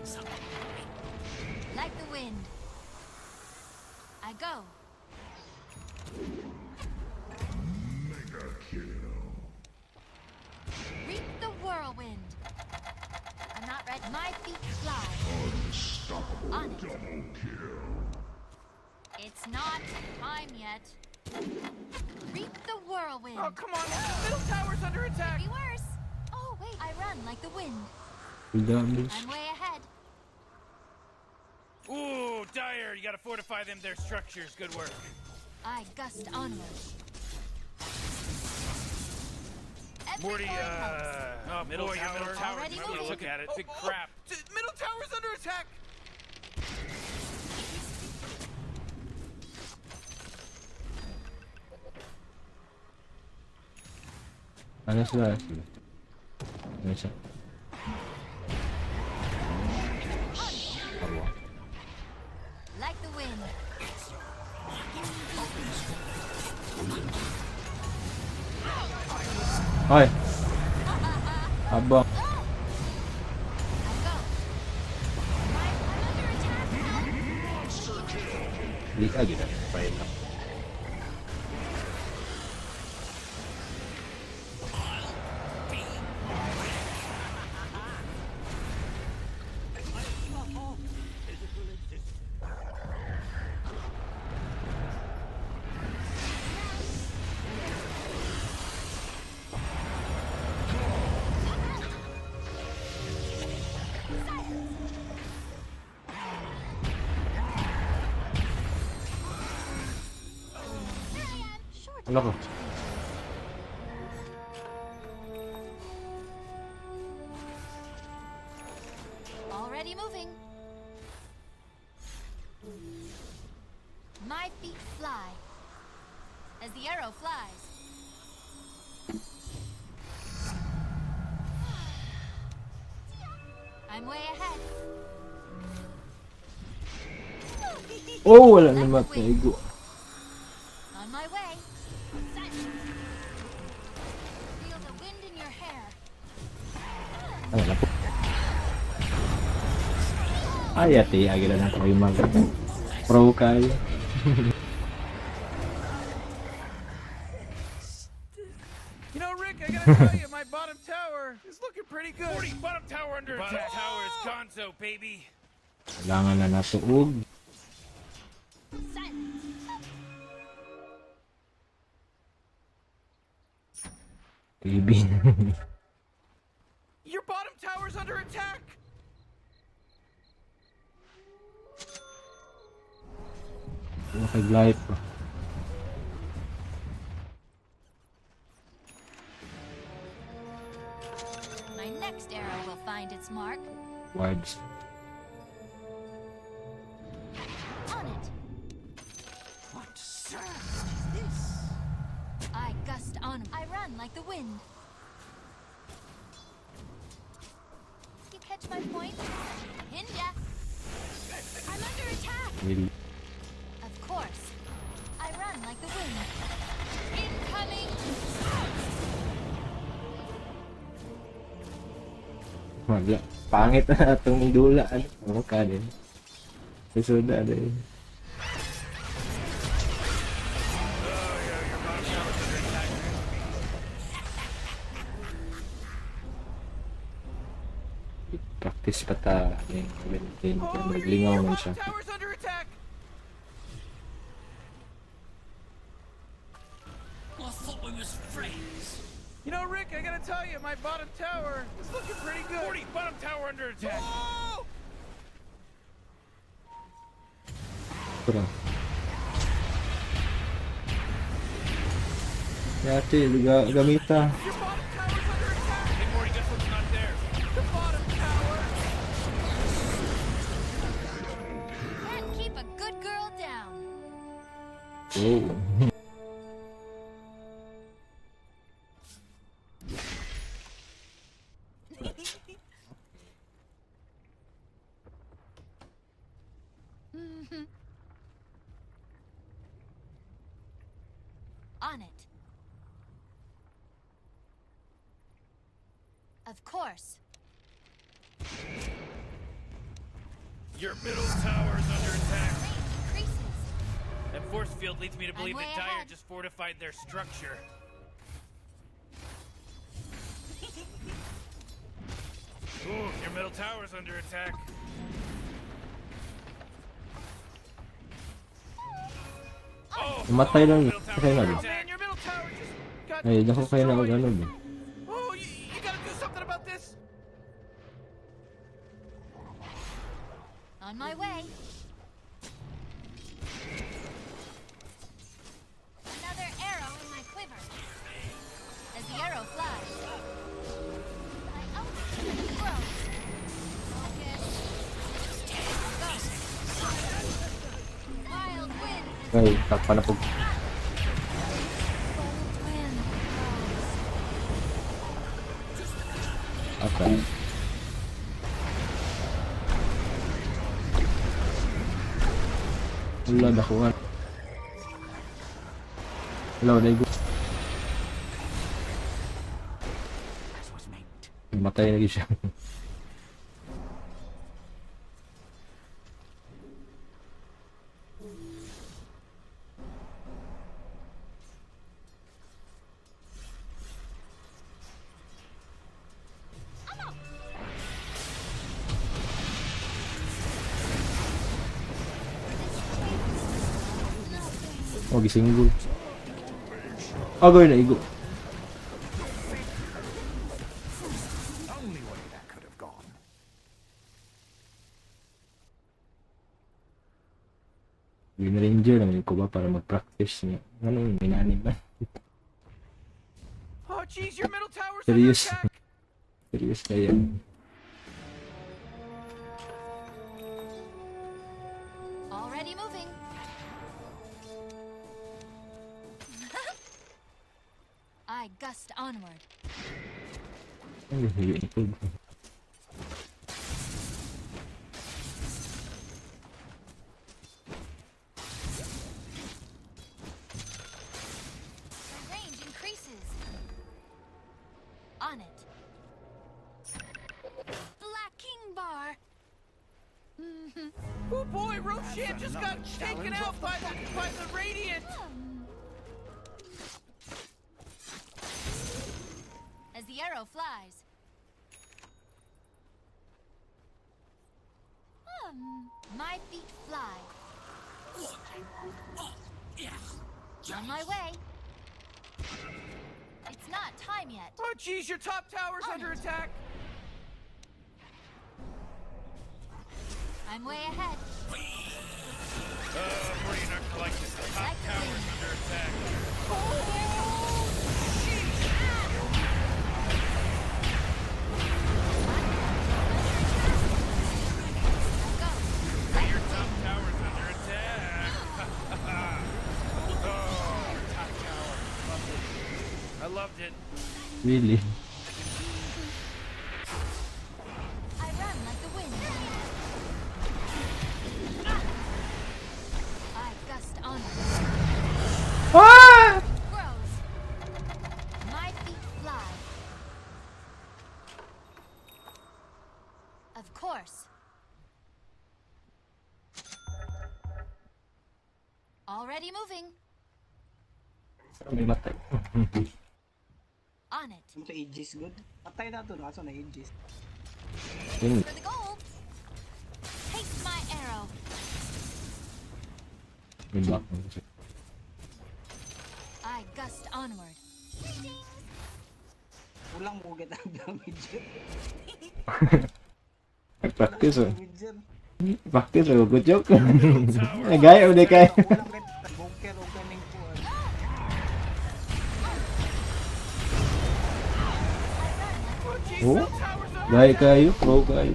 Like the wind. I go. Mega kill. Reap the whirlwind. I'm not ready. My feet fly. Unstoppable. On it. Double kill. It's not time yet. Reap the whirlwind. Oh come on, the middle tower's under attack. Be worse. Oh wait, I run like the wind. Full damage. I'm way ahead. Ooh, dire, you gotta fortify them their structures. Good work. I gust onward. Every Morty, coin helps. oh, middle boy, your middle tower. Already You might wanna moving. look at it. Big crap. Middle tower's under attack. Ano sila? Sila. Ano siya? Awa. Like the wind. Ay! Abang. I go. I'm under attack. Di ka gina. Fine lang. Sure to Ano ko? catch creatures. Already moving. My feet fly. As the arrow flies. I'm way ahead. Oh, wala na mataigo. On my way. Silence. Feel the wind in your hair. Ano na po? Ay, ate, agila na tayo mag pro kayo. You know, Rick, I gotta tell you, my bottom tower is looking pretty good. 40 Bottom tower under Bottom attack. tower Tower is gonzo, baby. Kailangan na natuog. Silence. KB. Your bottom tower's under attack. Ano kay life pa. My next arrow will find its mark. Wards. On it. What surge is this? I gust on. I run like the wind. You catch my point? Hinja. I'm under attack. Will. Of course. I run like the wind. Incoming. Wala. Pangit na atong dula. Ano? Ano ka din? Susuda din. Practice pa ta. Yung 17. Oh, your, Naglingaw your man bottom siya. tower's under attack. I thought we was friends. You know, Rick, I gotta tell you, my bottom tower is looking pretty good. 40 bottom tower under attack. Oh! Ito Yate, gamita. Your bottom tower's under attack. Hey, Morty, guess what's not there? The bottom tower. Can't keep a good girl down. Oh. On it. Of course. Your middle tower is under attack. Range increases. That force field leads me to I'm believe way that Dire ahead. just fortified their structure. Ooh, your middle tower's under attack. Oh, Namatay lang. middle tower's Patay na under ba? Oh attack. man, your middle tower just got Ay, dako kayo na og destroyed. ano ba? Oh, you gotta do something about this. On my way. Another arrow in my quiver. As the arrow flies. My altitude grows. Focus. Go. Wild wind. Ay, takpa na po. Bold wind blows. Ata. Wala nakuha. Wala, wala yung As was meant. Matay na siya. Oh, gisinggol. Agoy na igo. Only way that could have gone. Green Ranger naman ko ba para mag-practice niya. Ano, minani ba? Oh, jeez, your middle tower's under Serious. attack. Serious na yan. Already moving. I gust onward. Ay, hindi ko. My range increases. On it. Black King Bar. Oh boy, Roshan just got taken out by the Radiant. As the arrow flies. My feet fly. On my way. It's not time yet. Oh jeez, your top tower's On under it. attack. I'm way ahead. Morty and our collective, the top Like the tower's wind. under attack. Oh, jeez. Go. Your top tower's under attack. Oh, your top tower. Loved it. I loved it. Really? I run like the wind. I gust onward. Ah! Grows. My feet fly. Of course. Already moving. May matay. On it. Ano to, Aegis good? Patay na to, no? Kaso na Aegis. Yun, For the gold. Taste my arrow. may block mo siya. I gust onward. Greetings. Kulang mo get ang damage. Practice oh. Damage. Practice oh. Good joke. Nagaya o di kay. Kulang kay bunker o ganing po. Oh jeez, Oh? middle tower's under Gaya attack. kayo, pro kayo.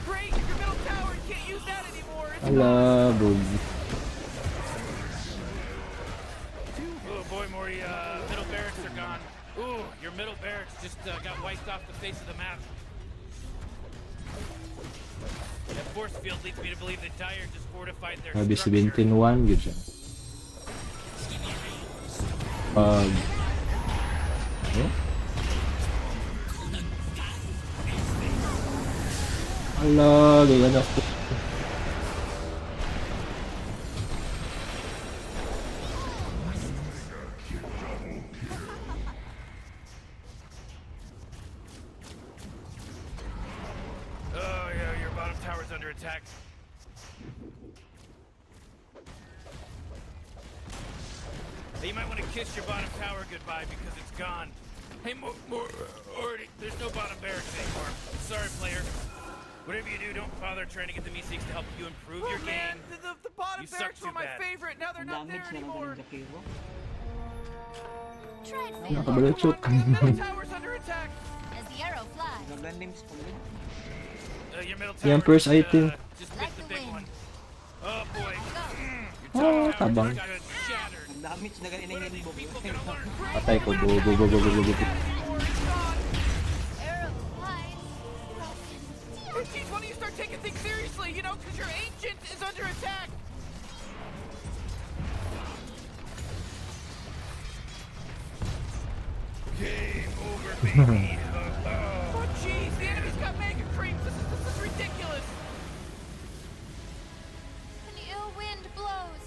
Great, your middle tower, you can't use that anymore. It's Ala, bog. Oh boy, Morty, middle barracks are gone. Ooh, your middle barracks just got wiped off the face of the map. That force field leads me to believe that Dire just fortified their Sabi structure. 17-1, good siya. Pag... Eh? Ala, gaya ko. Oh yeah, your bottom tower's under attack. Hey, you might want to kiss your bottom tower goodbye because it's gone. Hey, Morty, there's no bottom barracks anymore. Sorry, player. Whatever you do, don't bother trying to get the Meeseeks to help you improve your game. The bottom You suck barracks too were my bad. favorite. Now they're not there Damage na lang anymore. ganing Jakiro. Tried failure. Nakabalo Come choke. on, the middle tower's under attack. As the arrow flies. Gaganim pa rin. Your middle tower Yan, first item. just bit Like the the big wind. one. Oh boy. Go. Your Oh, top tower tabang. just got shattered. Damage na ganin When ang are these inbox. people gonna learn? Patay ko. Go, go, go, go, go, go, go. Anymore, it's gone. Arrow flies. Broken steel. Hey, geez, why don't you start taking things seriously? You know, because your ancient is under attack. Game over, baby. Oh, jeez, the enemy's got mega creeps. This is ridiculous. An ill wind blows.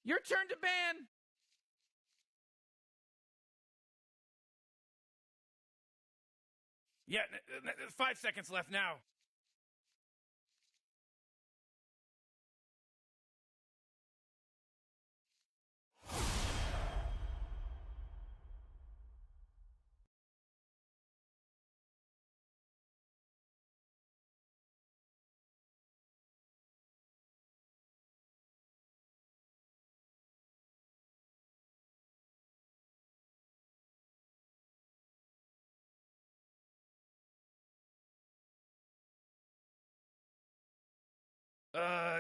Your turn to ban. Yeah, 5 seconds left now.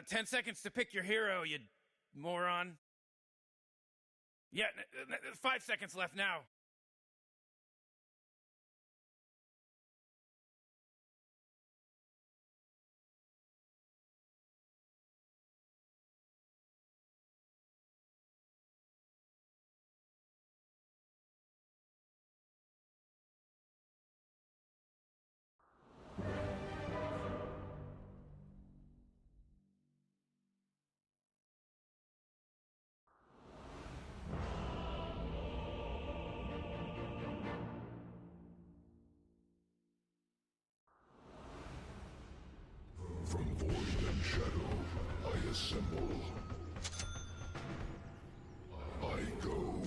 10 seconds to pick your hero, you moron. Yeah, 5 seconds left now. From void and shadow, I assemble. I go.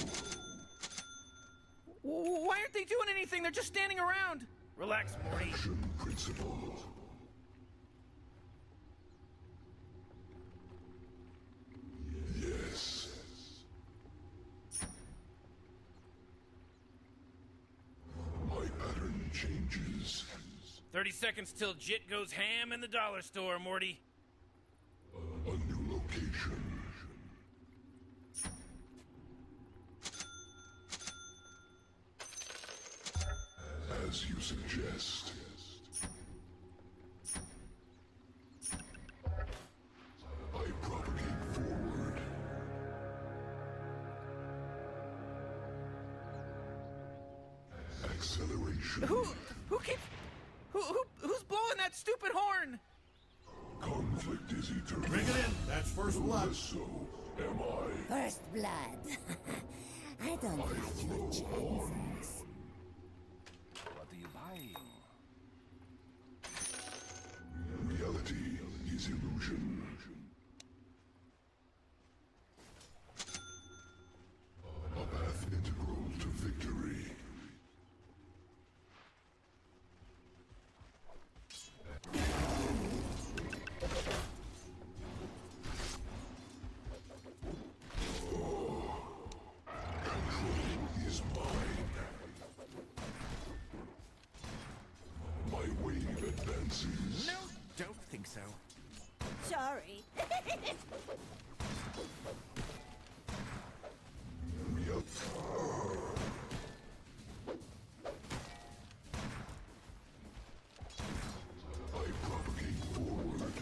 Why aren't they doing anything? They're just standing around. Relax, Morty. Action principle. Yes. My pattern changes. 30 seconds till Jit goes ham in the dollar store, Morty. A new location. As you suggest. I propagate forward. Acceleration. Who keeps who's blowing that stupid horn? Conflict is eternal. Bring it in. That's first blood. Less so am I. First blood. I don't like your chances. What are you buying? Reality is illusion. so. Sorry. I propagate forward.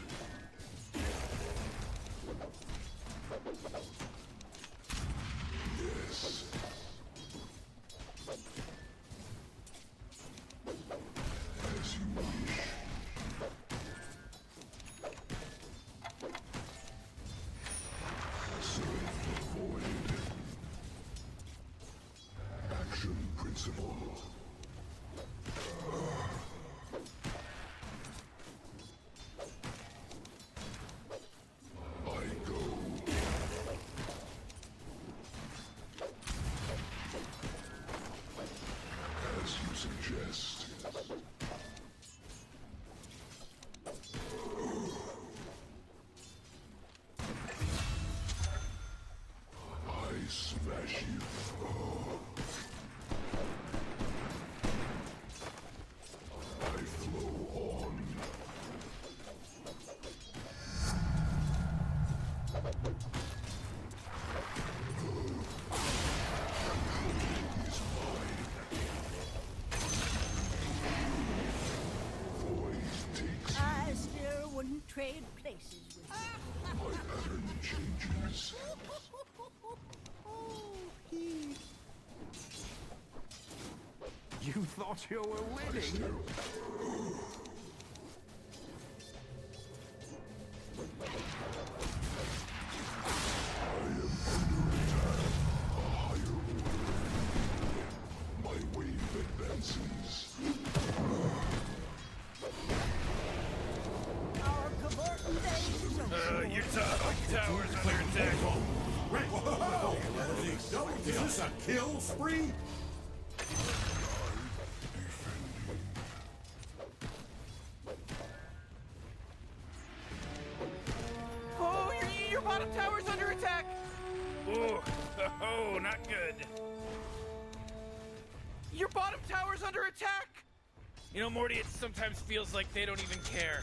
Yes. As you wish. Serve the void. Action principle. I go. As you suggest. I smash you. I flow on. Void takes I still wouldn't trade places with you. my pattern changes. You thought you were winning? My wave advances. Our cavorting days is over. Your top tower's under attack. Wait, whoa! Is this a kill spree? Oh, your bottom tower's under attack! Ooh, oh, not good. Your bottom tower's under attack! You know, Morty, it sometimes feels like they don't even care.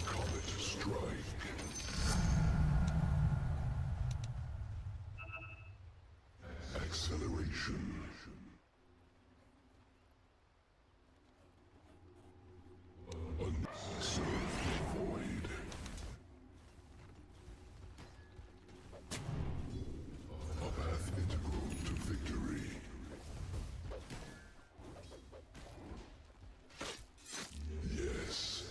Comet strike. Acceleration. Serve the void. A path integral to victory. Yes.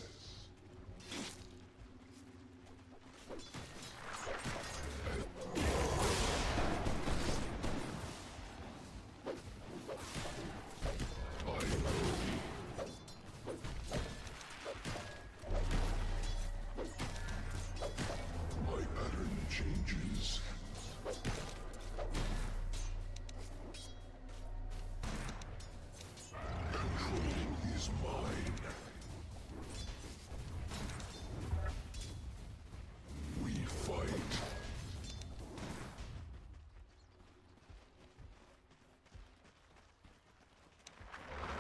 I go. My pattern changes. Control is mine. We fight.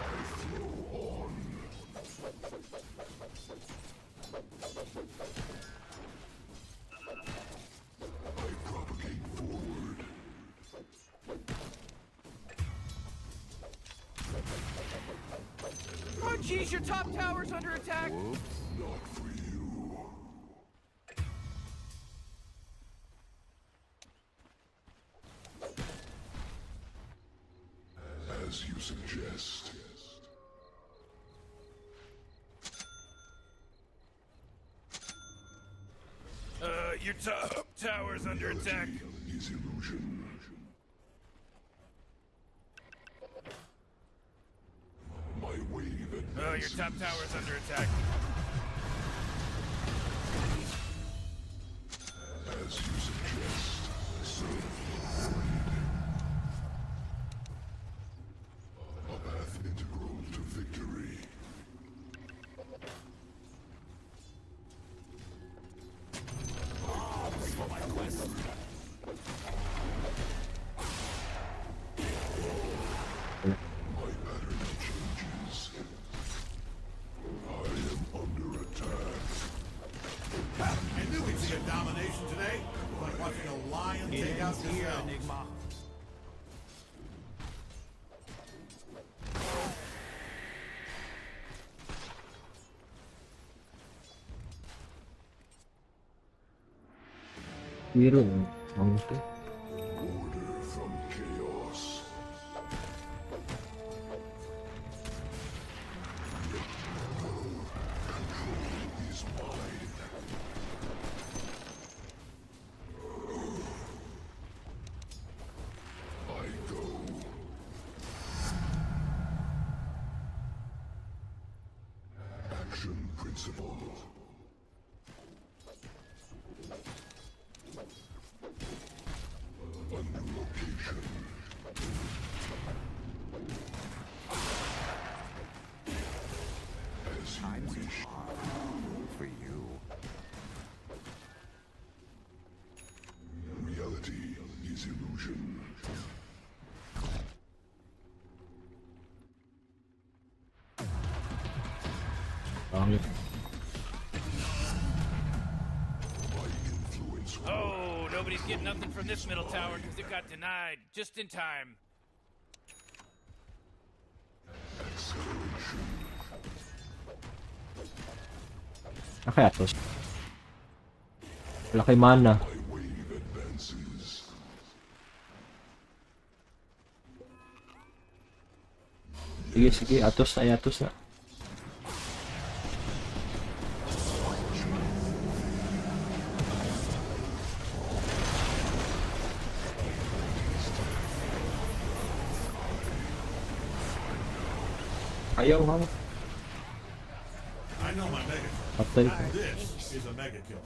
I flow on. I propagate forward. Oh, jeez, your top tower's under attack! Not for you. As you suggest. Your top tower's under attack. Reality is illusion. My wave Oh, your advances. top tower's under attack. As you suggest, serve the void. A path integral to victory. For my quest. Hero, ang to. Order from chaos. Control is mine. I go. Action principle. A new location. As you wish. For you. Reality is illusion. Pangit. My influence Oh, nobody's getting nothing from this middle tower because it got denied just in time. acceleration. Ah, kaya to. Wala kay mana. My wave advances. Sige, sige. Atos na, ay, atos na. Ayaw ha. I know my mega kill. Patay ka. This is a mega kill.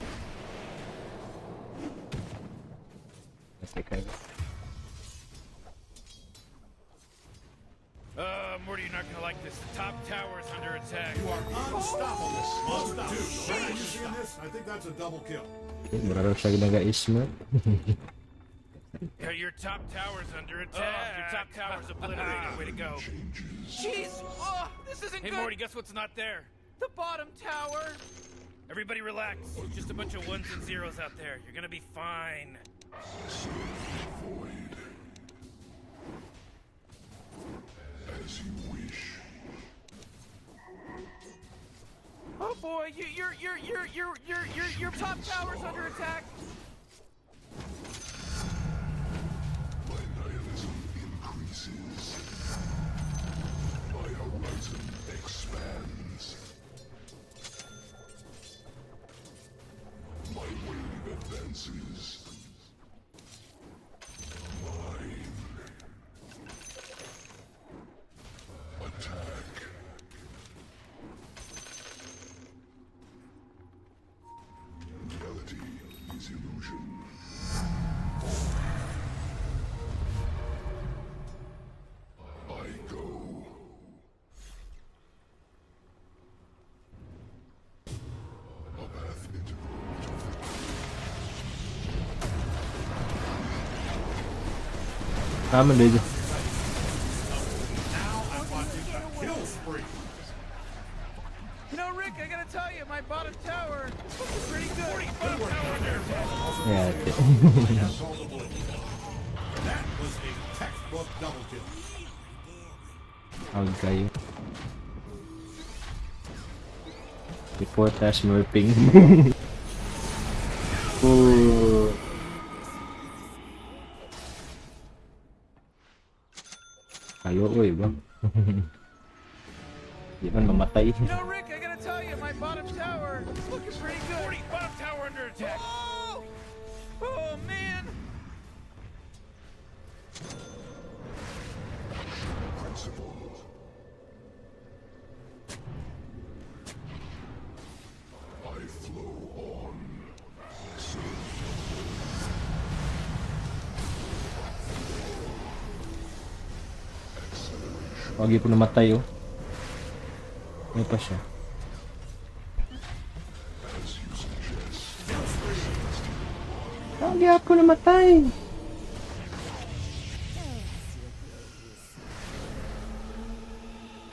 Patay kayo. Morty, you're not gonna like this. The top tower's under attack. You are unstoppable. Unstoppable. Dude, are you seeing this? I think that's a double kill. Okay, mura raw siya nag-isma. Yeah, your top tower's under attack. Your top tower's obliterated. Way to go. Jeez! Oh, this isn't Hey, good. Morty, guess what's not there? The bottom tower. Everybody relax. It's just a bunch of ones and zeros out there. You're gonna be fine. Serve the void. As you wish. Oh boy, you, your top tower's under attack. My nihilism increases. My horizon expands. My wave advances. Mine. Attack. Reality is illusion. I go. A path integral to victory. Tama dito. Now I'm watching a kill spree. You know, Rick, I gotta tell you, my bottom tower is looking pretty good. Morty, bottom tower under attack. Yeah. Have called the blue. That was a textbook double kill. Tawag kayo. Report as smurfing. Oh. Kaluoy ba? Di man mamatay. You know, Rick, I gotta tell you, my bottom tower is looking pretty good. Morty, bottom tower under attack. Oh! Oh man! Principle. I flow on. Serve the void. Acceleration. Wag po namatay oh. May pa siya. As you suggest. Wag po namatay.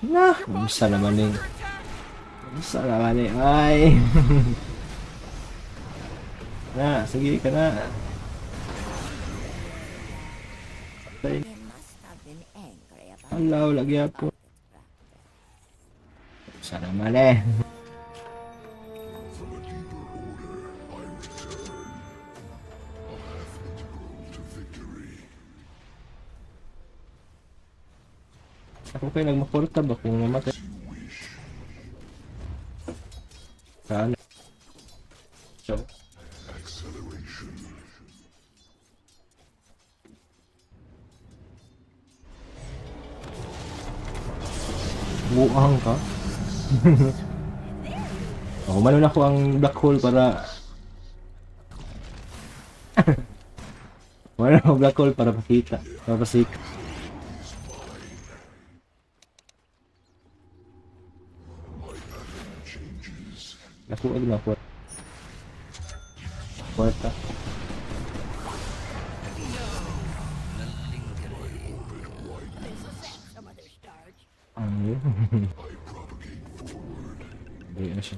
Na, kumusta naman eh. Under attack. Kumusta naman eh. Ay. Na, sige ka na. Patay. They must have been angry about Hala, wala gyapon. Sana naman eh. From a deeper order, I return. Ako kay nagmaporta ba kung mamatay. Saan? So, Acceleration. Buang ka? Oh, manon ako ang black hole para wala ako black hole para pakita, para pasik. Changes. Naku, ag na kwarta. Some other starch. Ano yun? I propagate forward. Dali na siya.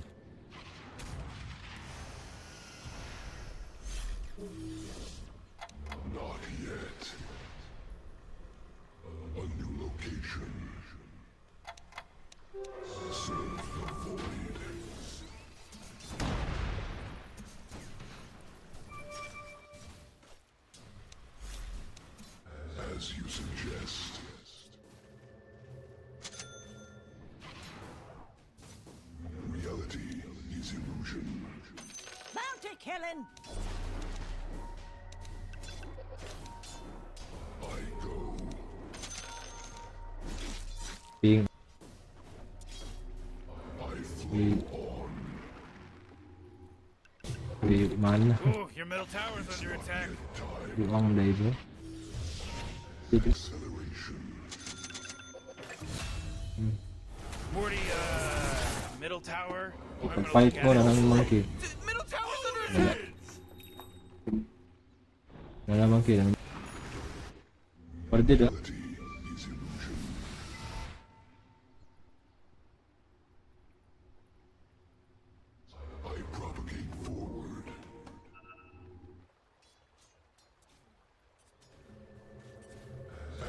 Not yet. A new location. Serve the void. As you suggest. Reality is illusion. Bounty killing. I go. Ping. I flow on. Di man. Ooh, your middle tower's under attack. Time. Buang dahil ba? Dito. Acceleration. Morty, middle tower. I'm gonna Pag-fight look mo at na it. ng monkey. Middle tower's under attack. Wala monkey. Wala. Pwede da. Reality is illusion. I propagate forward.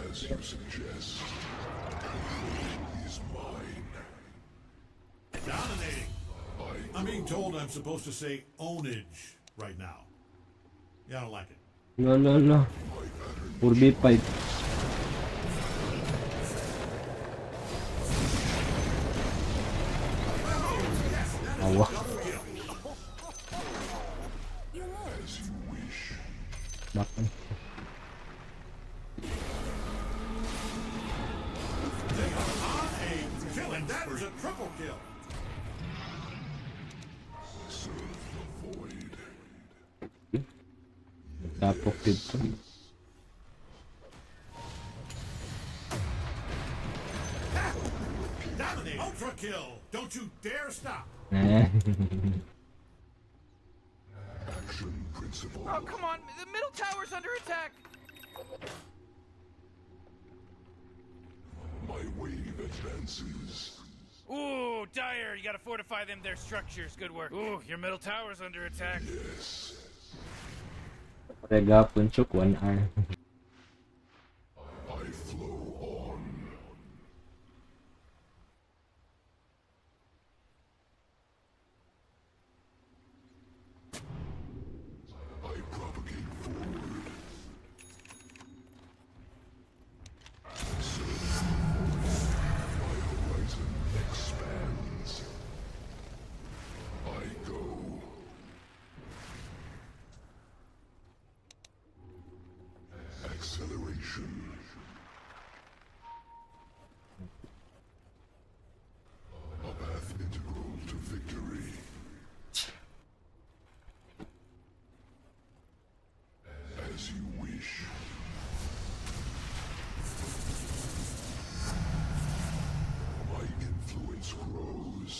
As you suggest, control is mine. Dominating. I I'm being told I'm supposed to say ownage right now. Yeah, I don't like it. Lo lo lo. 4v5. Awa. as you wish. Back. They are on a kill, and that is a triple kill. Serve the void. Tapok dito. Dominating. Ultra kill. Don't you dare stop. Eh. Action principle. Oh, come on. The middle tower's under attack. My wave advances. Ooh, Dire, you gotta fortify them, their structures. Good work. Ooh, your middle tower's under attack. Yes. Rega punchok 1 hour. I flow on. I propagate forward. Serve the void. My horizon expands. I go. Acceleration. A path integral to victory. As you wish. My influence grows.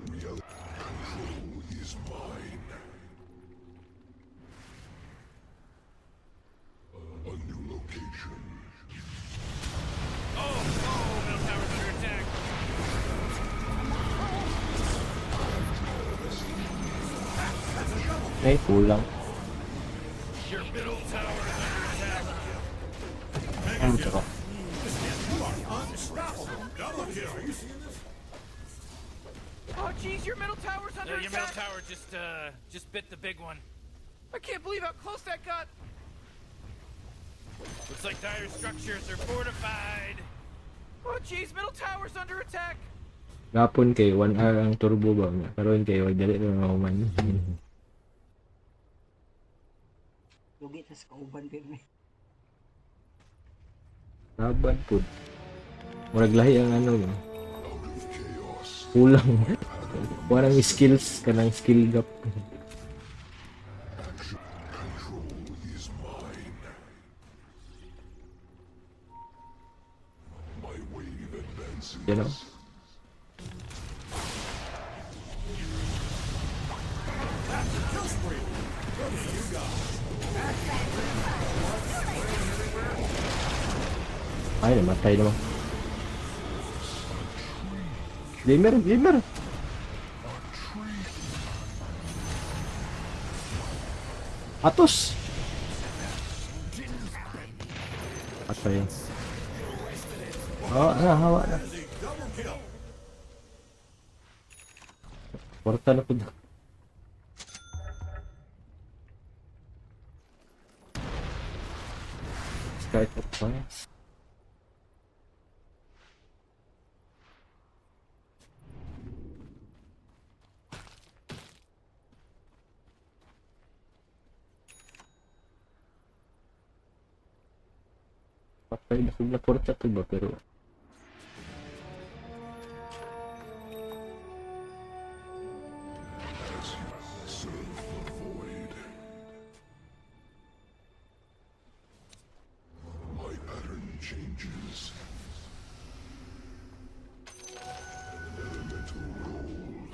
Reality control is mine. A new location. Oh, oh, middle tower's under attack. Eh, kulang. Your middle tower is under attack. Ano to? You are unstoppable. Double kill. Are you seeing this? Oh, jeez, your middle tower's under Your middle attack. tower just bit the big one. I can't believe how close that got. Looks like Dire's structures are fortified. Oh jeez, middle tower's under attack. Gapon kay 1 hour ang turbo ba nga. Karon kay wag dali na mahuman. Lugi tas kauban pirmi. Laban pud. Murag lahi ang ano no. Kulang. Walang skills kanang skill gap. Control is mine. My wave advances. You know? That's a kill spree. Look at you guys. Ay, namatay naman. Gamer, gamer. Atos. Patay. Oh, na, hawa na. That is a double kill. Porta na po. Start at once. Patay na kung naporta to ba pero As you serve the void. My pattern changes. Elemental gold.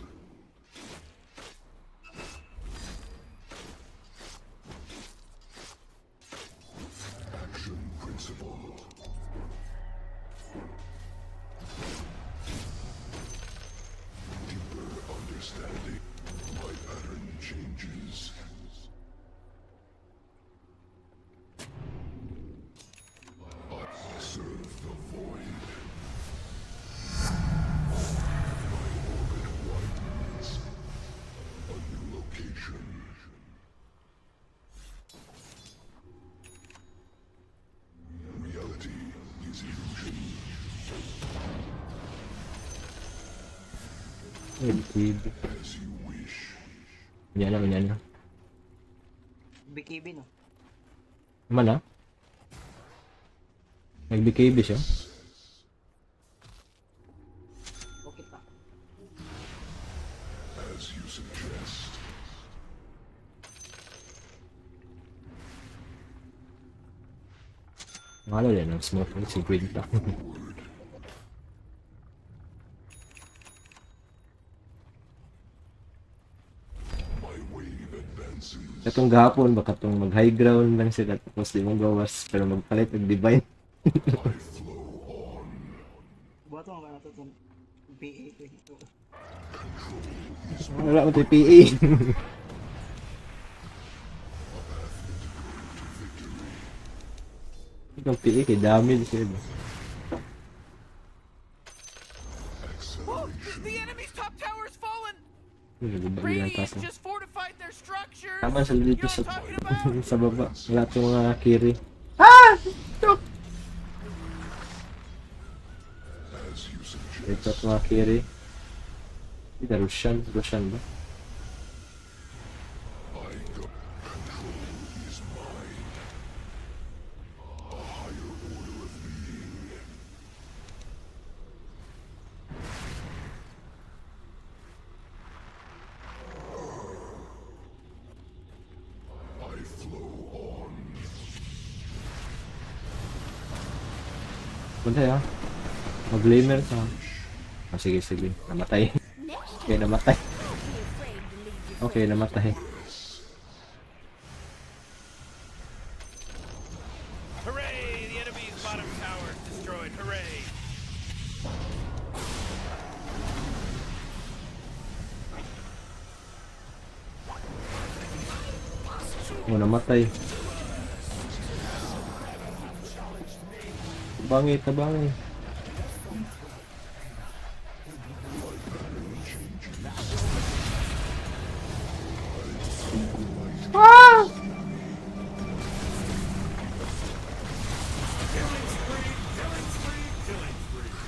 Action principle. Deeper understanding. My pattern changes. I serve the void. My orbit widens. A new location. Reality is illusion. ay, liquid. As you wish. Unya na, unya na. BKB no. Naman ah. Nag-BKB siya. Okay pa. As you suggest. Mahalo din ang smoke ng 50. My wave advances. Katong gahapon baka tong mag high ground lang sila tapos di mong gawas pero magpalit og divine. I flow on. Buhat mo ba na to itong BA 22? Wala ko TPA. Itong PA kay damage siya. Ba? Oh, the enemy's top tower's fallen. Naguba yung Radiance tapo. just fortified their structures. Tama sa You dito know sa what I'm talking about? sa baba. Wala tong mga kiri. Ah! Tok! As you suggest. Dito at mga kiri. Hindi na Russian. Russian ba? I go. Control is mine. A higher order of being. I flow on. Punta ya. Mag-lamer ka. Ah, sige, sige. Namatay. Okay, namatay. Don't be afraid to leave your Okay, namatay. Hooray! The enemy's bottom tower is destroyed. Hooray! Oh, namatay. Tabangay, tabangay. Ah!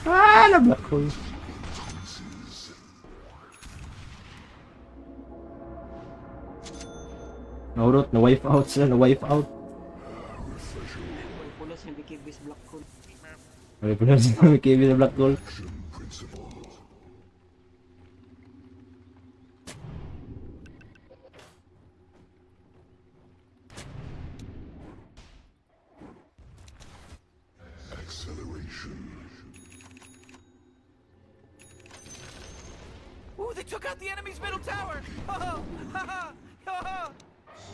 Ah, na black hole. Naurot, na wipe out sila, na wipe out. May pulos yung BKB sa black hole. May pulos na BKB sa black hole. Principle. Acceleration. Ooh, they took out the enemy's middle tower. Oh, ha ha ha ha.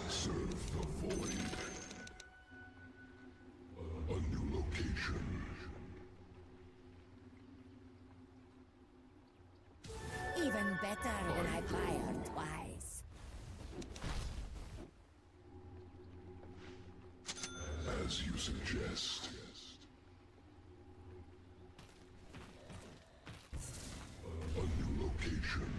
Serve the void. A new location. Even better when I fire twice. As you suggest. A new location.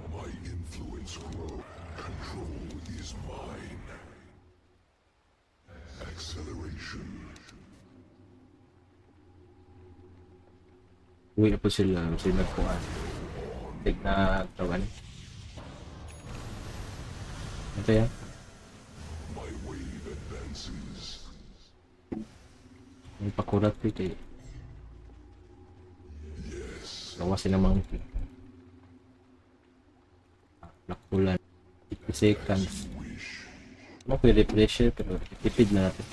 My influence grows. Control is mine. Acceleration. Uwi na po sila, sila nagkuhan. Tig na tawan. Ito yan. My wave advances. May pakurat ko ito eh. Gawa sila monkey. Ah, black hole lang. 50 seconds. Mo ko refresher pero tipid na natin.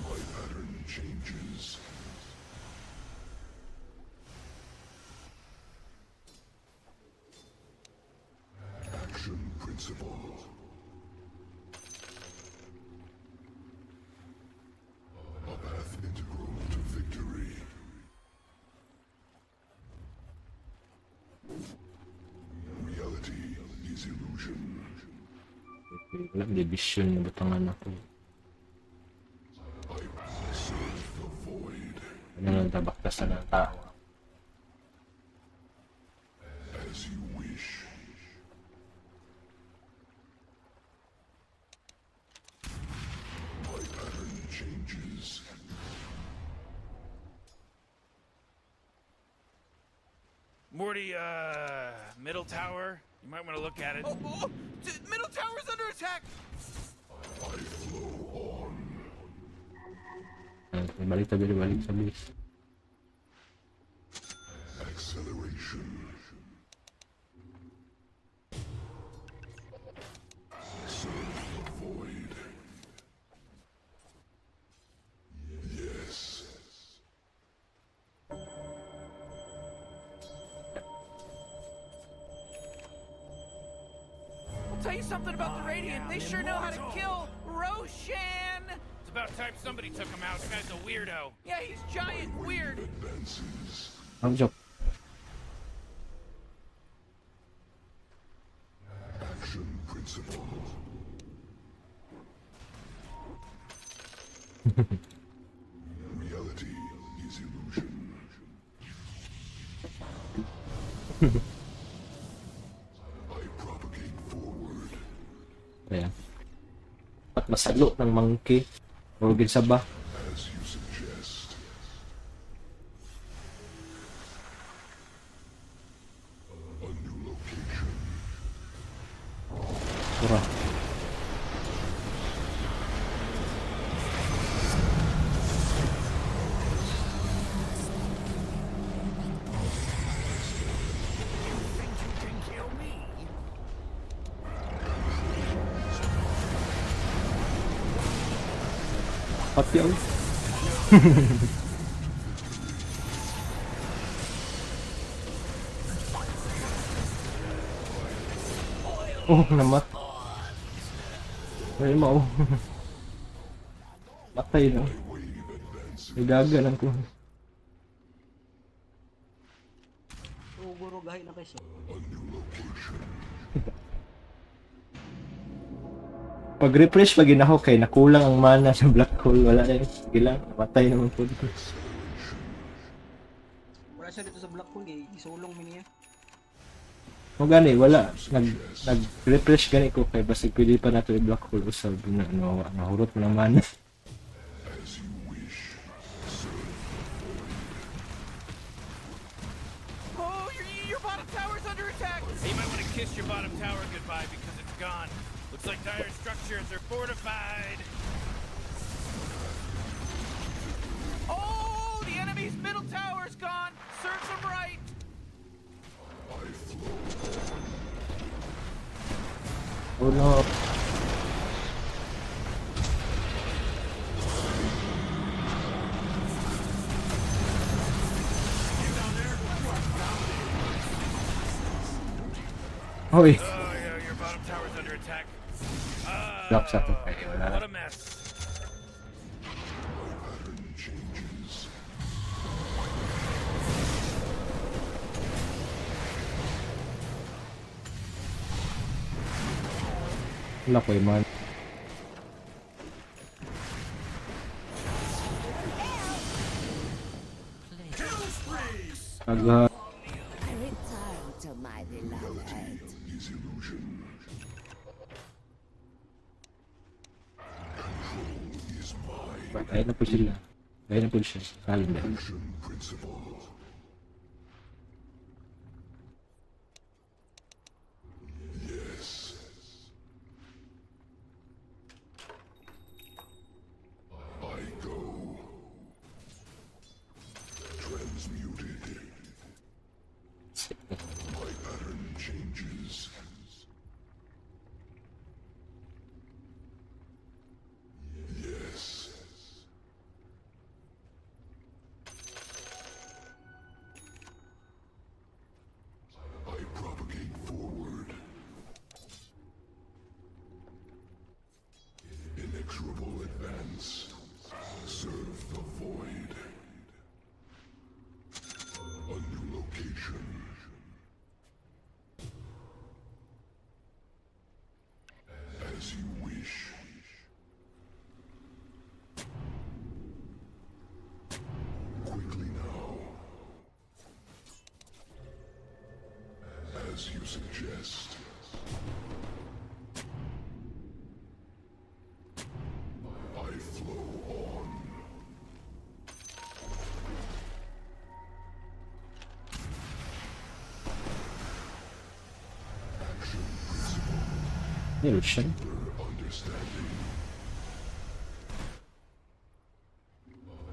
My pattern changes. Action principle. A path integral to victory. Reality is illusion. Wala, division na butangan ako. I serve the void. Ano lang tabaktasan ng tao. As you wish. My pattern changes. Morty, middle tower. You might want to look at it. Oh, oh, middle tower's under attack. I flow on. Ay, balik tabi, balik sa base. Acceleration. Serve the void. Yes. I'll tell you something about the Radiant. They sure know how to kill Roshan. It's about time somebody took him out. The guy's a weirdo. Yeah, he's giant weird. Advances. Ang joke. Action principle. Reality is illusion. I propagate forward. Ayan. At masalo ng monkey. O sa ba? As you suggest. A new location. Pura. Think you can kill me? Pati oh. Oh, namat. Ay, mao. Matay na. May daga lang ko. Uguro gahi na kayo. Pag refresh pag ginako kay nakulang ang mana sa black hole wala na yun. Sige lang, namatay naman po. Wala siya dito sa black hole kay isulong mi niya. Mo gani wala nag refresh gani ko kay basig pwede pa nato i-black hole usab na no, nahurot mo naman. As you wish. Oh, your bottom tower's under attack. Hey, you might want to kiss your bottom tower goodbye because it's gone. Looks like dire structures are fortified. Oh, the enemy's middle tower's gone. Serves them right. I flow. Oh no. Hoy, Oh, yeah, your bottom tower's under attack. block sa ako kay wala. What a mess. My pattern changes. Wala ko man. Aga, I return to my beloved. Is illusion. Control is mine. ayun na po sila. Ayun na po siya. Salim na. Action principle. Yes. I go. Transmuted. My pattern changes. Yes. I propagate forward. Inexorable advance. Serve the void. A new location. As you wish. Quickly now. As you suggest. I flow on. Action principle. Ni Lucian. Deeper understanding.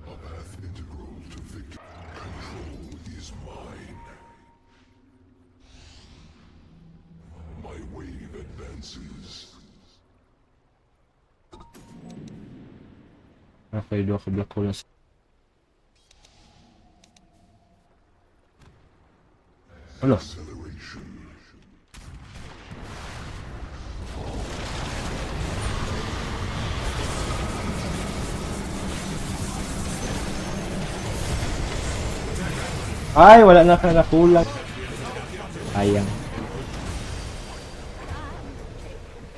A path integral to victory. Control is mine. My wave advances. Okay, duha ka black hole na sa- Wala. Acceleration. Ay, wala na ka nakulang. Sayang.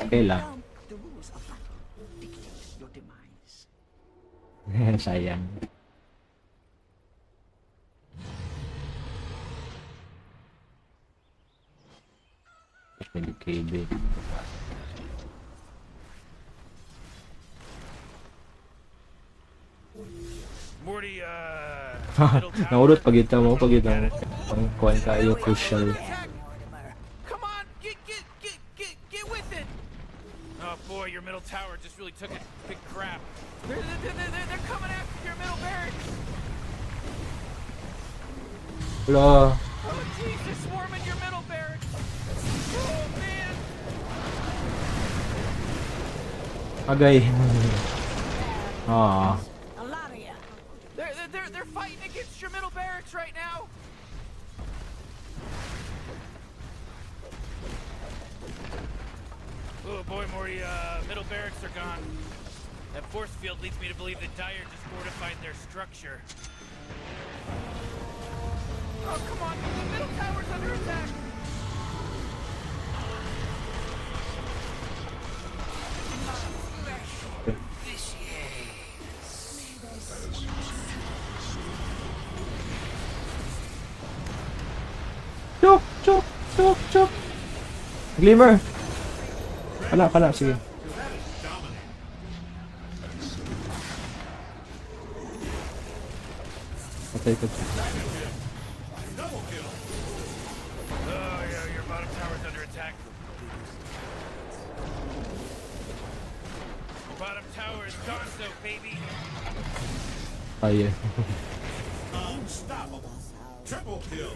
Okay lang. The rules of battle dictate your demise. Sayang. May BKB. Morty, middle tower. Naurot pagita mo, pagita mo. Pang kuan kayo crucial. Attack. Come on, get with it. Oh boy, your middle tower just really took a big crap. They're coming after your middle barracks. Wala. Oh jeez, they're swarming your middle barracks. Oh man. Agay. Ah. A lot of ya. They're fighting against your middle barracks right now. Oh boy, Morty, middle barracks are gone. That force field leads me to believe that Dire just fortified their structure. Oh come on, the middle tower's under attack. Chok, chok, chok, chok. Glimmer! Kana, kana, sige. That is dominating. Patay ka. Double kill. Oh yeah, your bottom tower's under attack. Your bottom tower is gonzo, baby. Ay, eh. Unstoppable. Triple kill.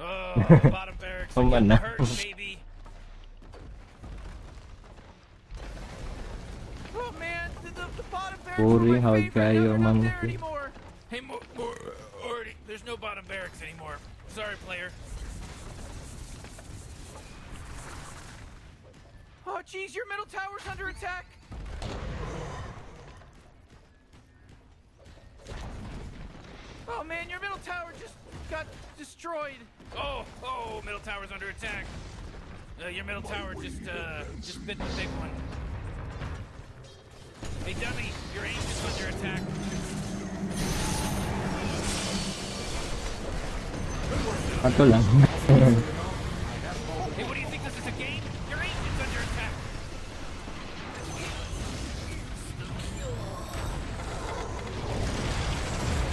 Oh, bottom barracks are Oh, getting man, na. hurt, baby. Oh man, the bottom barracks were Boring my how favorite. kayo Now they're not there monkey. anymore. Hey, Morty, there's no bottom barracks anymore. Sorry, player. Oh jeez, your middle tower's under attack. Oh man, your middle tower just got destroyed. Oh, middle tower's under attack. Your middle tower just bit the big one. Hey, dummy, your ancient's under attack. Ato lang. Hey, what do you think this is, a game? Your ancient's under attack.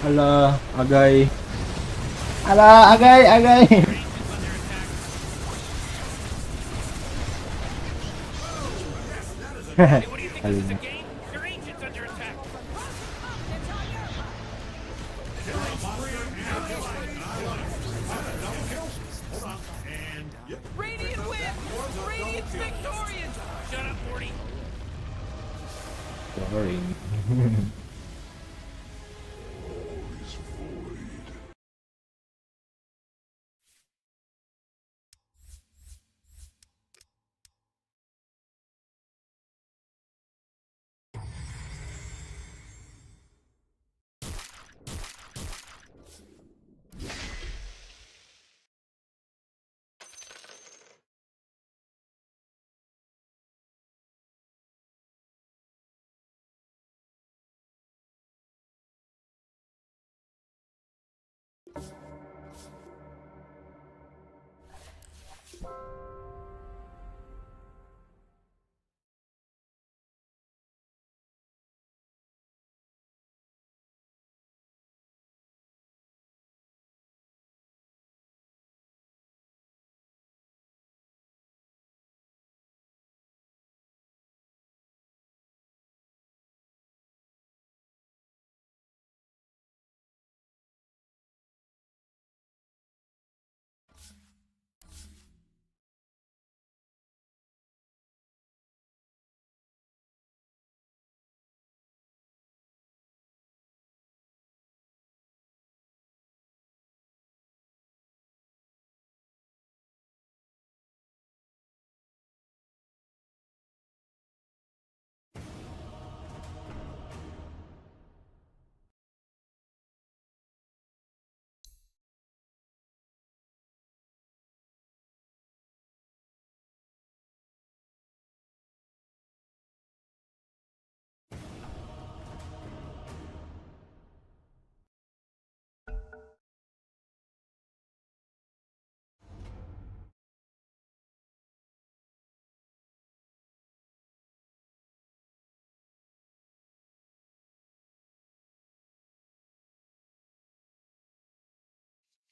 Ala, agay. Ala, agay, agay! Your ancient's under attack. Hey, what do you think this is, a Ayun. game? Your ancient's under attack. Hold on. And yep. Radiant wins! Radiant's victorious! Shut up, Morty. Boring. All is void.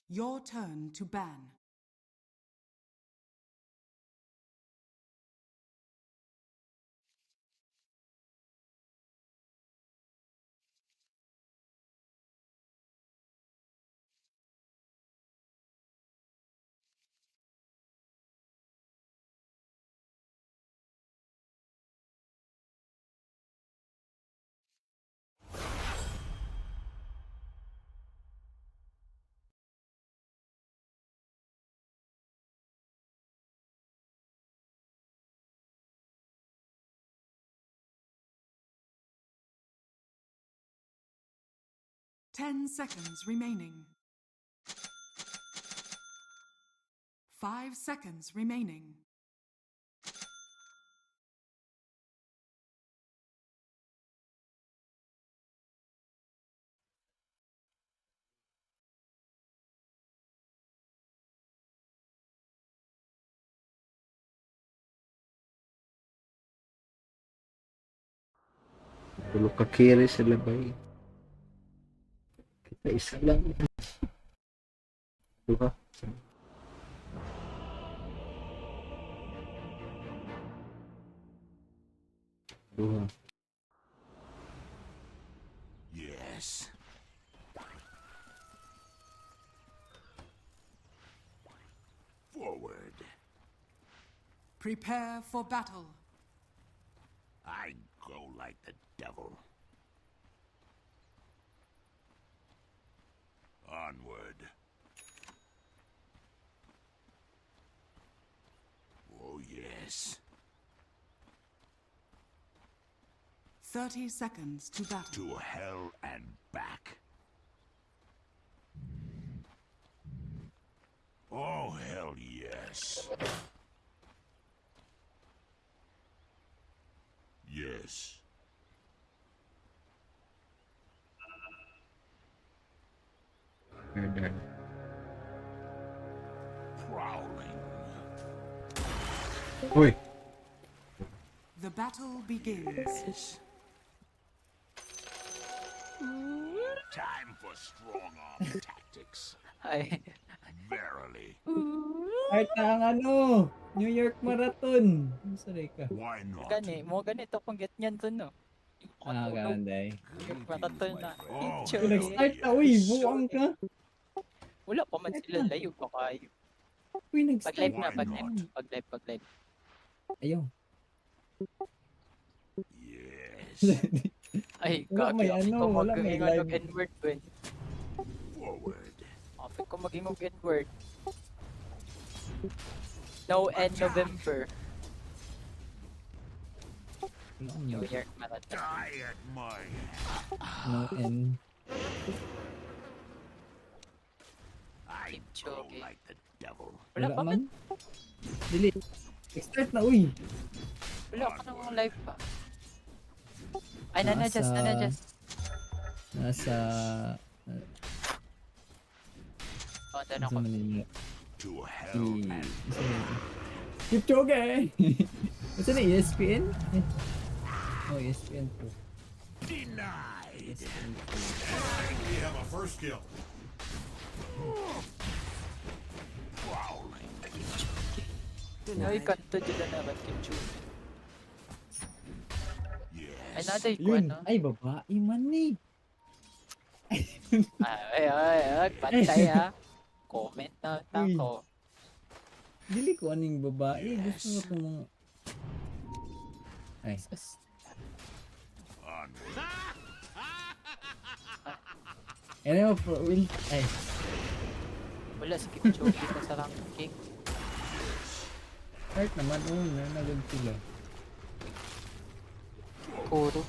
Your turn to ban. 10 seconds remaining. 5 seconds remaining. Tulo ka carry sila bay. Kita isa lang. Duha. Duha. Yes. Forward. Prepare for battle. I go like the devil. Onward. Oh, yes. 30 seconds to battle. To hell and back. Oh, hell yes. Yes. Murder. Prowling. Uy! The battle begins. Time for strong arm tactics. Ay. Verily. Start na ang ano, New York Marathon. Sorry ka. Why not? Gani, mo ganito kung get niyan to, no? Ah, ganday. Marathon na. Oh, Picture. Nag-start na, uy, buang ka. Wala pa man sila layo pa kayo. Uy, nag-start. Pag-live na, Why pag-live, not? pag-live, pag-live. Ayaw. Yes. Ay, Wala gagi. may Apit ano, ko wala may mag-ingon live. og N-word, Ben. Forward. Apit ko mag-ingog N-word. No N November. New York Marathon. Die at my No N. I go Kipchoge. like the devil. Wala Wala pa man. man. Dili. Nag-start na, uy. Wala ka nang live pa. Ay, nana just, nana just. Nasa Oh, doon nasa ako. Manila. To hell Si and Kipchoge! Basta na ESPN? Eh. Oh, ESPN po. denied. ESPN po. We have a first kill. Prowling. Ay, kanto dyan na naman, Kipchoge. Ay, Yes. naday ko, Yun! ano? Ay, babae man ni. Ay, ay, ay, bantay ah. Comment na Uy. ako. Dili ko aning babae. Gusto ko itong mga. Ay. Sus. Onward. Ano mo, will. Ay. Wala si Kipchoge dito sa ranking. Start naman. Oh, nanagod sila. Kuro.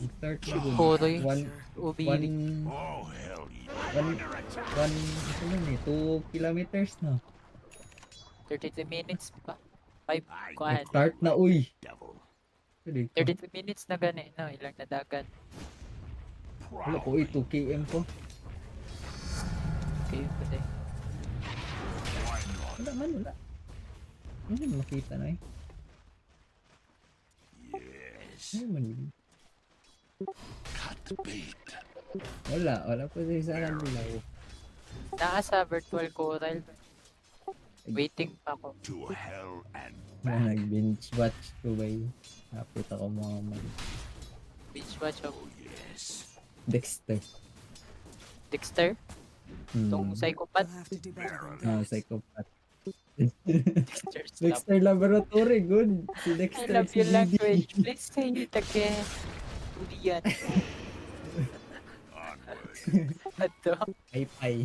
Start na good. Kuro yun. One, Ubili. one, Oh, hell yeah. one, one, ano lang eh, 2 kilometers na. 33 minutes pa. 5, I kuan. Start na, uy. devil. Pwede ko. 33 minutes na gani, no? Ilang nadagan. Wala ko, uy, 2 km po. Okay, pwede. Why not? Wala man, wala. Ano man makita na eh. Yes. Ano man yun? Cut bait. Wala, wala po sa kanila. Naa sa virtual coral. Waiting pa ako. To hell and Mga back. nag-binge watch ko ba eh. Kapit ako mga man. Binge watch ako. Oh, yes. Dexter. Dexter? Tong psychopath? You'll have to do better than Ah, that. psychopath. Dexter's love. Dexter Laboratory, good. Si I Dexter, love si your Didi. language. Please say it again. Durian. Onward. Ato. Ay, pay.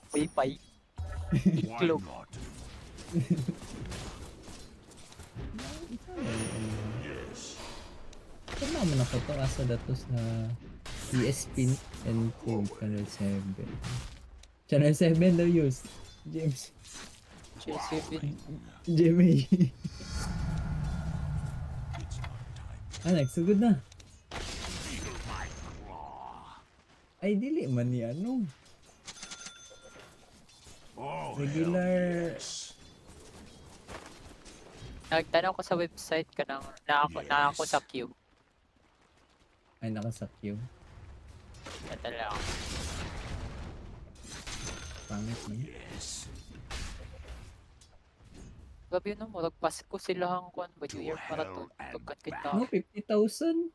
Paypay. Why Itlog. not? Yes. Ito naman ako to asa dato sa E ESPN and Channel 7. Channel 7 daw use. James. J7. Jimmy. It's not time. Ah, nagsugod na. Feel my claw. Ay, dili man ni ano. Oh, Regular- hell yes. Nagtanaw ko sa website ka nang na ako sa queue. Ay, naka sa Q. Ito lang. Pangit man. Yes. Gabi no, murag Pasko sila ang kuan ba New To Year para to. hell and Pagkat kita. No, 50,000?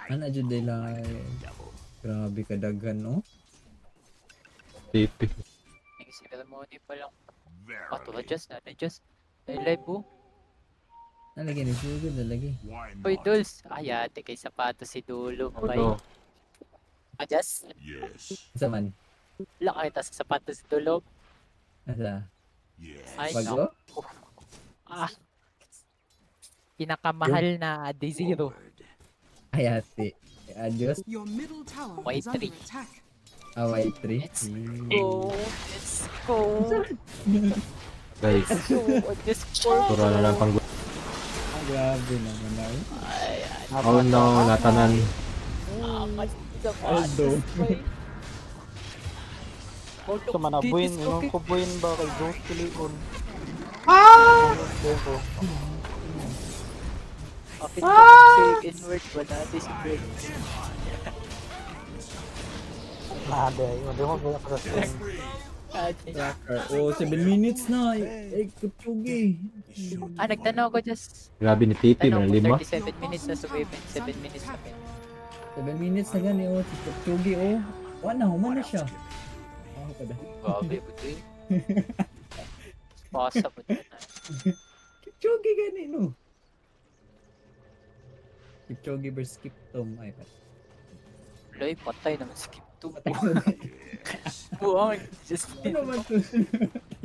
Ana jud nila. Grabe kadaghan, no? TP. Yung ceremony pa lang. Ah, to Verily. adjust na, adjust. Ay, live oh. Nalagi ni sugod nalagi. Why Hoy, not? Duls. Ay, ate, kay sapatos si Dulo. Mabay. Oh, no. Adjust. Yes. Asa man? Wala kita sa sapatos si Dulo. Asa? Yes. Ay, Bago? no. Ah. Pinakamahal na D0. Forward. Ay, ate. Adios. Your middle tower Y is under three. attack. Ah, Y3. Let's go. Let's go. Guys, Let's go. Adjust for turo na lang pang. Ah, grabe naman ay. Ay, ay. Oh no, natanan. Amat Aldo. sapatos. Bay. Sa manabuin, yung kubuin ba kay Ghost Leon? Ah! Debo. Kapit ko mag-save inward. Wala si Greg. Nade, hindi mo ba sa stream? Ate. Tracker. Oh, 7 minutes na. Ay, Kipchoge. Ah, nagtanaw ko just. Grabe ni TP, Tanaw mga ko lima. 37 minutes na suwibin. 7 minutes na. 7 minutes na gani, oh. Si Kipchoge, oh. Wala, human na siya. Oh, kada. Grabe, buti. Pasa po na. Kipchoge gani, no? Kipchoge versus Kiptom. Ay, pat. Loy, patay naman si Kipto. Patay na. Buang, just Ano naman to?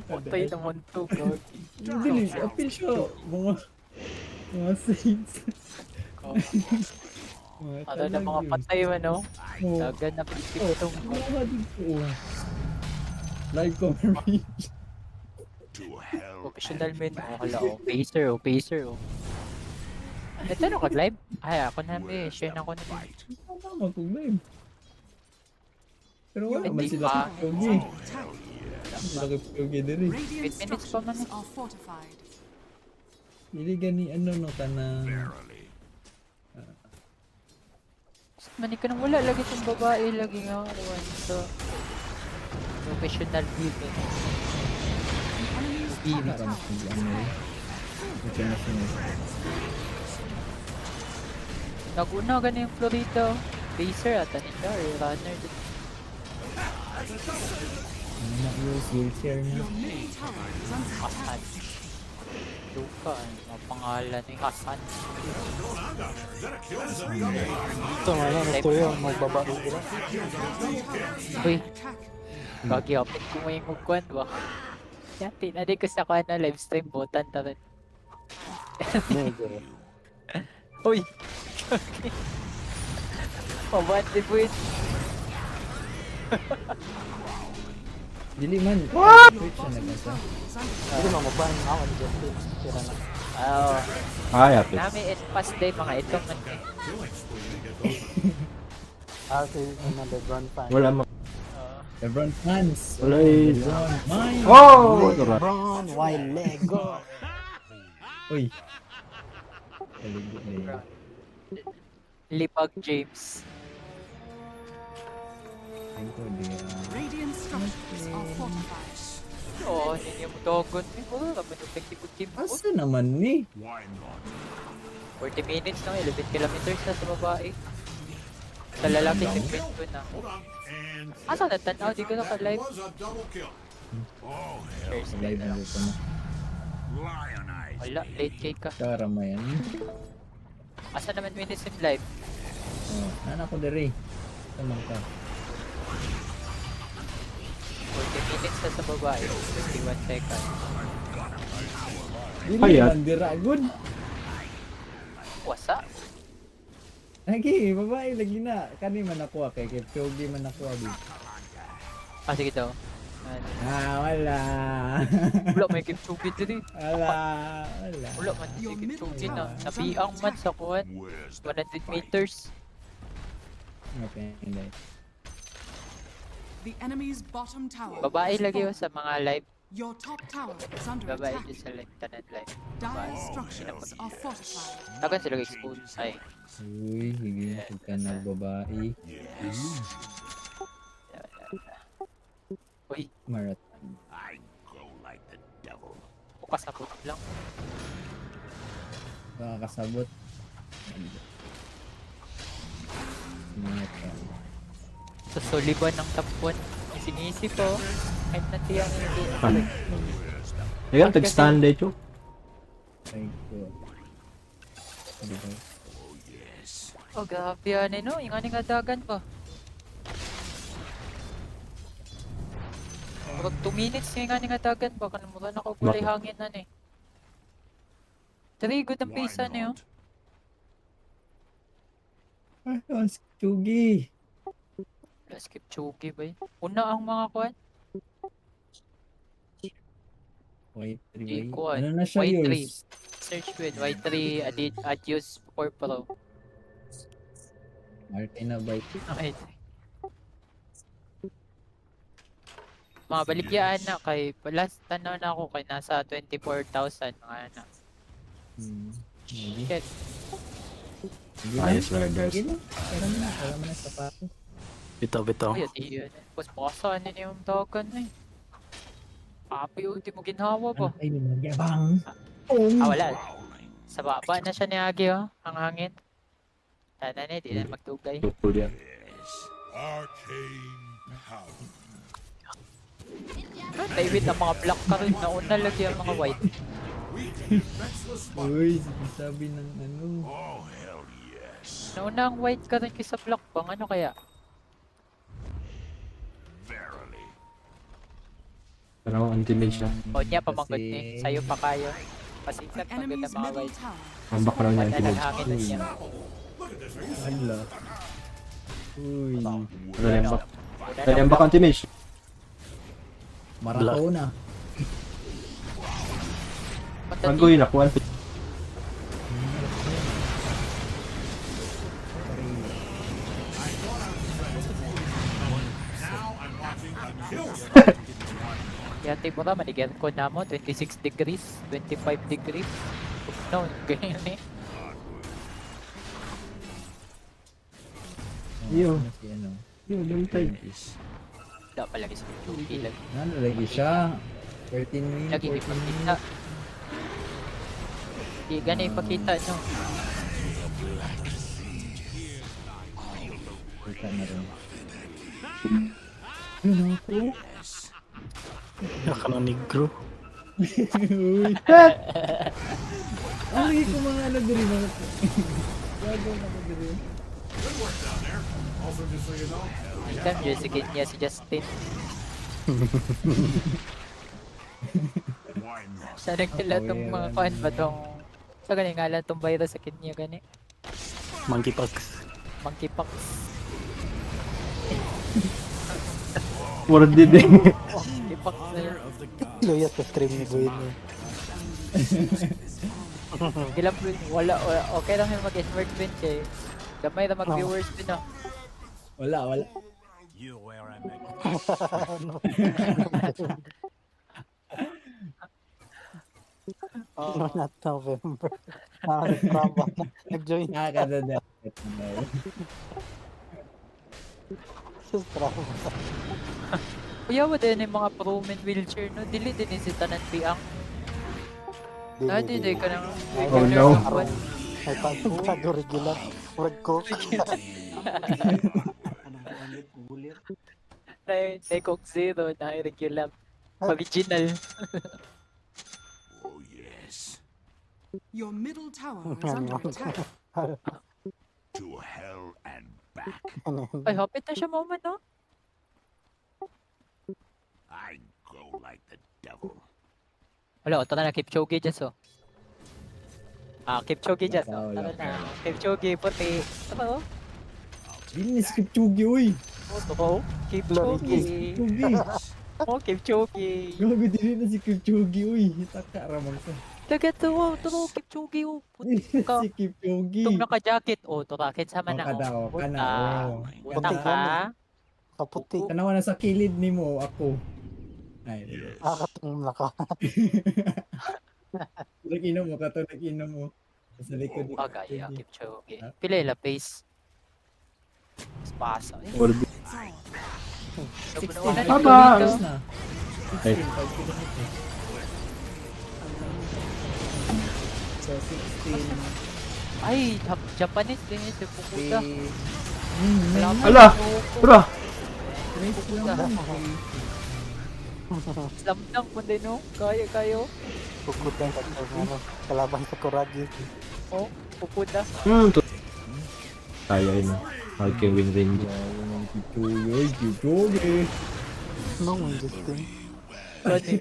patay naman to, gagi. Dili, appeal siya. Mga saints. Mga Ano na mga talag yun. patay man, no? Oh. Dagan na Oh, Kipto. kumuha dito. Oh. Live coverage. To hell. Professional and men. back. Oh, hala, oh. Pacer, oh. Pacer, oh. Ito no, kag-live? Ay, ako na, eh. Where's Share the na ako na. fight? Tama kung live. Pero wala man Hindi sila pa. Kipchoge. Oh, hell yes. Sila Kipchoge diri. Radiant 8 minutes pa man, structures eh. are fortified. Dili gani ano no kanang Verily. Manik ka nang wala. Lagi itong babae. Lagi nga. Ewan. So, professional build, eh. The enemy's Bibi. top para tower mas has ano eh. fallen. International. Naguna gani yung Florida. Oh. Pacer ata nila or runner. Ano na use wheelchair na. Your middle tower is under Hasan. attack. Luka, ano mga pangalan ni Hasan. Ito nga yan, ito yun, magbabaro sila. Uy, Attack. gagi apit ko may mugkwan ba? Yati, nadi ko sa kuan na live stream botan ta rin. Medyo. Uy! Gagi. Pabante po yun. Dili man. Your Twitch na bottom nagasa. tower is under Hindi mo maban ako ni Justin. Sira na. Ah, Ay, apit. nami in past day mga ito man. Eh. Killing spree to get those. Ah, si ano, Lebron fan. Wala ma. Lebron fans. Wala eh. Lebron. Mine. Oh! Turo. Lebron, why Lego? Uy. Kaligo na yun. Lipag James. Ay ko di. Ah. Radiant structures are fortified. Oo, ninyo mo dogon. Eh, wala naman yung pagkipag-game ko. Asa naman ni? Why not? 40 minutes na, 11 kilometers na sa babae. Sa lalaki, 52 na. Hold on. And Asa na tanaw? Di ko naka-live. was a double kill. Oh, hell. Share screen Live na na lang. ko na. Lionize Wala, me. late cake ka. Tara mo yan. Asa naman minutes yung live? Oh, nana ko diri. Tamang ka. 40 minutes na sa babae. 51 seconds. Dili Ayat. man dira good. Wasa? Lagi, babae lagi na. Kani man ako kay Kipchoge man ako abi. Ah, sige daw. Ano? Ah, wala. Wala, may Kipchoge diri. Wala, wala. Wala man si Your middle Kipchoge na. tower is under Nabiang man attack. sa kuwan. Where's the 100 fight? meters. Okay, hindi. The enemy's bottom tower Babae has lagi oh, fallen. sa mga live. Your top tower is under Babae attack. dyan sa live, tanan live. Dire structures are fortified. Tagan sila expose. Ay, Uy, hige pagka nagbabae. uy, Marathon. I go like the devil. bukas na lang. Baka kasabot. Marathon. Sa Sullivan ng top 1. Isingisi po. Kahit na tiyang hindi. Ikaw, tag-stand dito. Ay ko. Ano ba? Oh, grabe yan eh, no? Yung aning dagan pa. Murag 2 minutes yung aning dagan pa. Kanang mura na ko kulay Bakit? hangin na eh. Three, good ang Why pisa niyo. not? Ay, ang Chugi. Let's keep Chugi ba yun? Una ang mga kuan. Y3 Di ba? ko, ah. Ano na siya Y3. yours? Search with Y3 Adi Adios 4 Pro. Martin na by Okay. Mga balikyaan na kay last tanaw na ako kay nasa 24,000 mga anak. Maybe. Shit. Sige lang. Ayos lang, guys. Sige lang. Pera mo na. Pera mo na sapatos. Bitaw, bitaw. Ay, ati yun. Tapos baka ano niya yung tawagan na eh. Api, oh, di mo ginhawa ba? Ano kayo magyabang? Oh! Ah, wala. Sa baba na siya ni Agi, oh. Ang hangin. Sana na, di na magdugay. Tukol yan. Arcane power. Taiwit ang mga black ka rin. Nauna lagi ang mga white. Uy, sabi ng ano. Oh, hell yes. Nauna ang white ka rin kaysa black bang. Ano kaya? Verily. Pero ang anti-mage na. O niya, pamanggot Kasi- ni. Sa'yo pa kayo. The Pasikat pagod ang enemy's mga middle white. tower Ang back na niya Wala anti-mage. ng hangin na niya. Ala. Uy. Ano na yung back? Una Ano na yung back anti-mage? Marakaw na. Matati. Agoy, nakuha. Now I'm watching a kill streak. Yate mo ra, manigyan ko na mo. 26 degrees, 25 degrees. No, ganyan eh. Oh, Yo. ano si ano. Yun, long time. Wala pa lagi sa Chugi lagi. Ano lagi siya? 13 minutes, Lagi 14 ipakita. minutes. Di gani ipakita no. Kita na rin. Ano ako? Naka ng negro. Uy. Ang lagi ko mga ano diri mga. Gagaw na ko diri. Good work down there. Also, just so you know, Ikan dyan si Kenya si Justin. Why not? Sa nagdala tong mga kuan ba tong sa gani ngalan tong virus sa Kenya gani. Monkeypox. Monkeypox. Worded eh. Monkeypox na yun. Loya sa stream ni Gwen eh. Gilang wala, wala okay lang yung mag-invert din kay gamay ra mag-viewers din ah. Wala, wala. You wear a Oo. Not November. Nakakatraba na. Nag-join Nakakadada. sa Strava. Kuya wa din yung mga pro men wheelchair no. Dili din si tanan biang. Ah, di di ka nang Oh, no. Ay, tago regular. Murag ko. Anong kuan yun? Gulir. Nay, nay Coke Zero, na regular. Original. Oh, yes. Your middle tower is under attack. To hell and back. Ay, hapit na siya moment, no? I go like the devil. Wala, tara na, Kipchoge dyan, so. Ah, Kipchoge dyan, so. Wala Tara pa, na. Kipchoge, puti. Tara, oh. Dili na si Kipchoge, uy. Oh, tara, oh. Kipchoge. Kipchoge. Oh, Kipchoge. Gago, dili na si Kipchoge, uy. Taka, ramang ka. Taga, tara, tara, Kipchoge, oh. Puti Dili na ka. si Kipchoge. Itong naka-jacket, oh, tara, kinsa man na, Oh, kada, oh. oh, kana, Puta. oh. Puta ka. Kaputi. Tanawa na sa kilid ni mo, ako. Ay, dili. Ah, katong naka. Nag-inom mo, kato nag-inom mo. Sa likod ni Agay, Kipchoge. Kipchoge. Ha? Pila ila pace? Mas pasa. Eh, Or wala na Aba! dito. na. Ay. 16 pag kilometers. So, 16. Ay, Japanese din yun si Fukuda. Three. Wala pa Ala! yung Bro! Race lang. Slam dunk mo din, no? Kaya, kayo. Pugutan ka sa ano, kalaban sa Kuragi. Oh, Fukuda. Kaya yun. Okay, win range. Wow, ang Kipchoge, Kipchoge. No, ang Justin. Gani.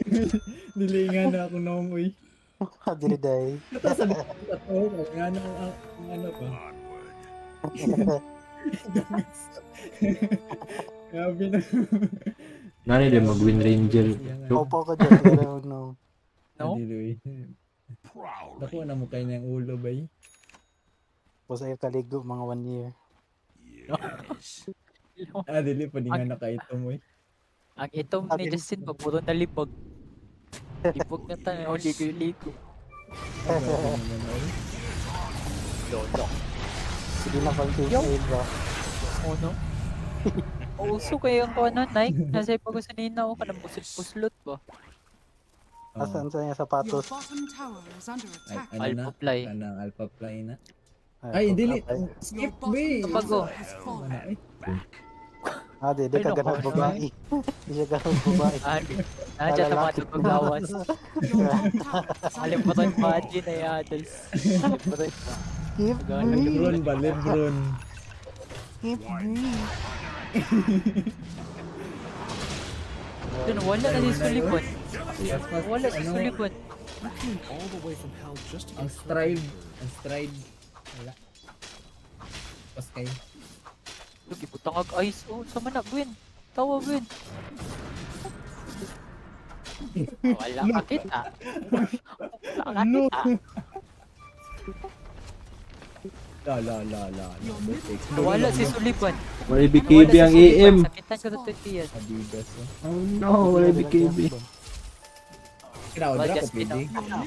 Dili nga na ako noong, uy. Dili day. Ito sa ato, nga na ang ano ba? Grabe na. Nani din mag-win ranger. Opo ko dyan, pero no. No? Dili, uy. Dako na mo kayo ng ulo, bay. Basta yung kaligo, mga one year. Ah, dili pa di nga nakaitom, uy. Ang itom ni Justin, paburo na libag. Libag na tayo, oh, ligo-ligo. Ah, grabe naman, uy. Lolo. Sige na pang Yo. save ba? Oh, no? Uso kayo ang kuno, Nike. Nasa ipag nina ko, kanang puslot-puslot ba? Oh. Asan sa niya Your sapatos? bottom tower is under Ay, attack. ano na? Alpha Fly. Kanang Alpha Fly na. Ay, Ay, dili. ay. Your Skip, bottom bay. Bago. tower has fallen. Wala, eh. Ah, di, di Ay, ka nako, ganang babae. Di siya ganang babae. Ah, nandiyan sa mga paglawas. Your top tower is under Kalimutan pa, Gina Adels. Kalimutan pa. Skip, Ganun. B. Lebron ba? Lebron. Skip, B. Dun, wala na si Sullivan. Paspas, Wala si ano, Sullivan. Ang stride. Ang stride. Wala. Pas kayo. Lugi, butang ag ice. Oh, sama na, Gwen. Tawa, Gwen. Wala ka kita. Wala ka Ano? kita. La la la la. la. Your middle Wala si Sullivan. Wala BKB Wala si ang Sullivan. AM. Sakitan ko sa tuti yan. Adidas. Oh. Oh no, wala BKB. Crowd Well, ra ko just pwede.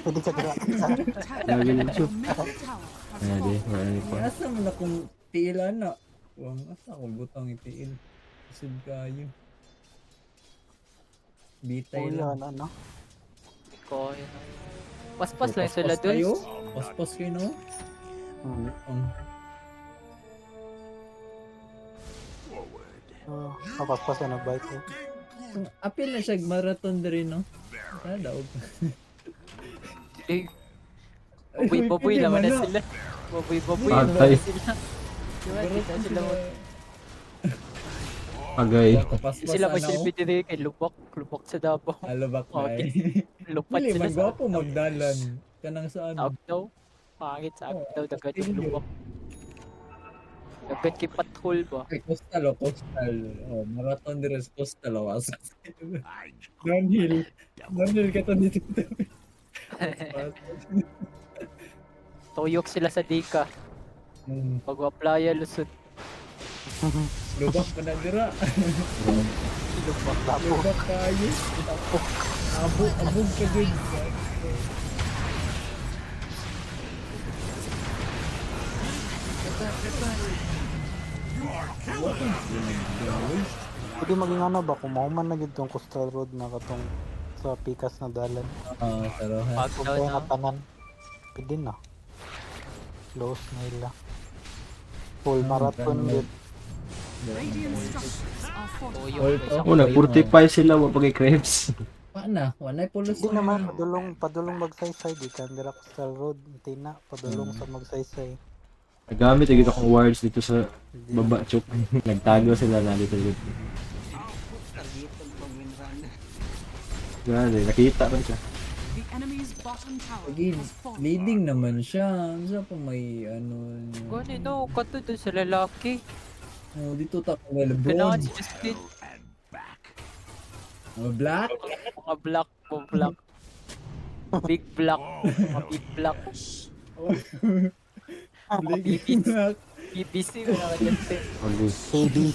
Pwede ka dra. under attack. Lagi lang siya. Your middle tower has Ay, di. fallen. Wala ni pa. Asa man akong tiil ana. Wang asa akong butang itiil. Isod kayo. Bitay Uy, lang. ano, ano? Ko, yun. Paspas lang sila Paspas kayo? dun. Paspas kayo no? Ang Oh, kapaspas na bike eh. Apil na siya marathon diri no. Sana daog. Eh, Baboy-baboy Pwede naman man na na. sila. Baboy-baboy naman Patay. na sila. Diba, di na sila Agay. Paspas sila ana, oh. magsilbi diri kay lubak, lubak sa Davao. Alabak na Okay. eh. Lupat Dili sila man sa gwapo magdalan. Kanang sa ano. Agdaw. Pangit sa Agdaw, dagat yung Ayun. lubak. Dagat kay patrol ba? Ay, coastal o coastal. Oh, marathon diri sa coastal o asa. Downhill. Downhill ka to dito. Tuyok sila sa Dika. Pag playa lusot. Lubak pa na dira. Lubak. Lubak kayo. Abog, abog ka gud. Pwede maging ano ba, kung mahuman na gid tong coastal road na katong sa pikas na dalan. Ah, sa Rojas. Pag Kung daw kaya na. nga tanan, pwede na. Close na ila. Full Ah, marathon ganun. gid. Radiant structures are fortified. Tuyok. All Isang Oh, nag-45 sila. Wala pa kay Krebs. Pa na, wala pulos. Hindi naman, padulong, padulong magsaysay. Di ka dira coastal road. Tina, padulong sa magsaysay. Nagamit agad akong wards dito sa baba, chok. Nagtago sila na dito. Targetong pag win run. Grabe, nakita ko siya. The enemy's bottom tower Lagi, has fallen. leading naman siya. Ano pa may ano. Gani no, kato dun sa lalaki. Oh, dito ta kung Lebron. Kailangan si Justin. Oh, black. Mga black, mga black. Big black. Mga big black. Black. BBC. Black. BBC ko na Justin. Mag ABC.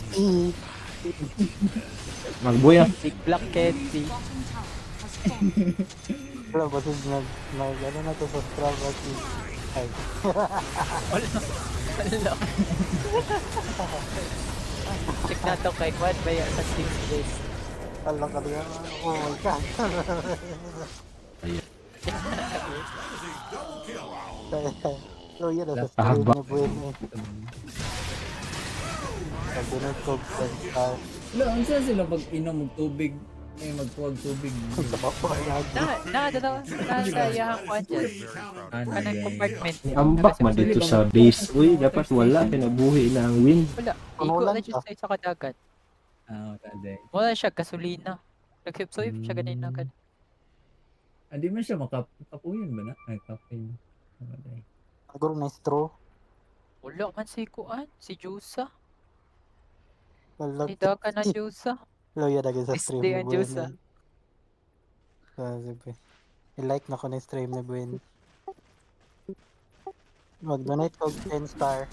Magbuya. Big black The enemy's candy. bottom fallen. Wala, basig nag, ano na to sa Strava si... Ay. Wala. Wala. Check na to kay Kwan ba yan sa 6 days. Ala ka diyan. Oh my God. Ayan. So yun, nasa stream Haba. ni Buwin eh. Pag ko, 10 star. Wala, unsa sila pag inom og tubig, eh magkuwag tubig. Sa baba, lagi. Na, na, na, na, sa iyahang kwan dyan. Ano Kanang compartment. Ni ambak man dito sa base. Uy, dapat wala. Kinabuhi na ang wind. Wala. Ano Iko lang na dyan sa isa kadagat. Ah, wala. Wala siya, gasolina. Nagsip-sip siya ganina. Hindi man siya makapuyon ba na? Ay, kapuyon. Wala. Siguro na straw. Wala man si Kuan, si Jusa. Wala. Ni Daga na Jusa. Loya lagi sa stream SD ni ang Buwin Jusa. eh. Sabi. I-like na ko na stream ni Buwin. Mag-donate ko 10 star.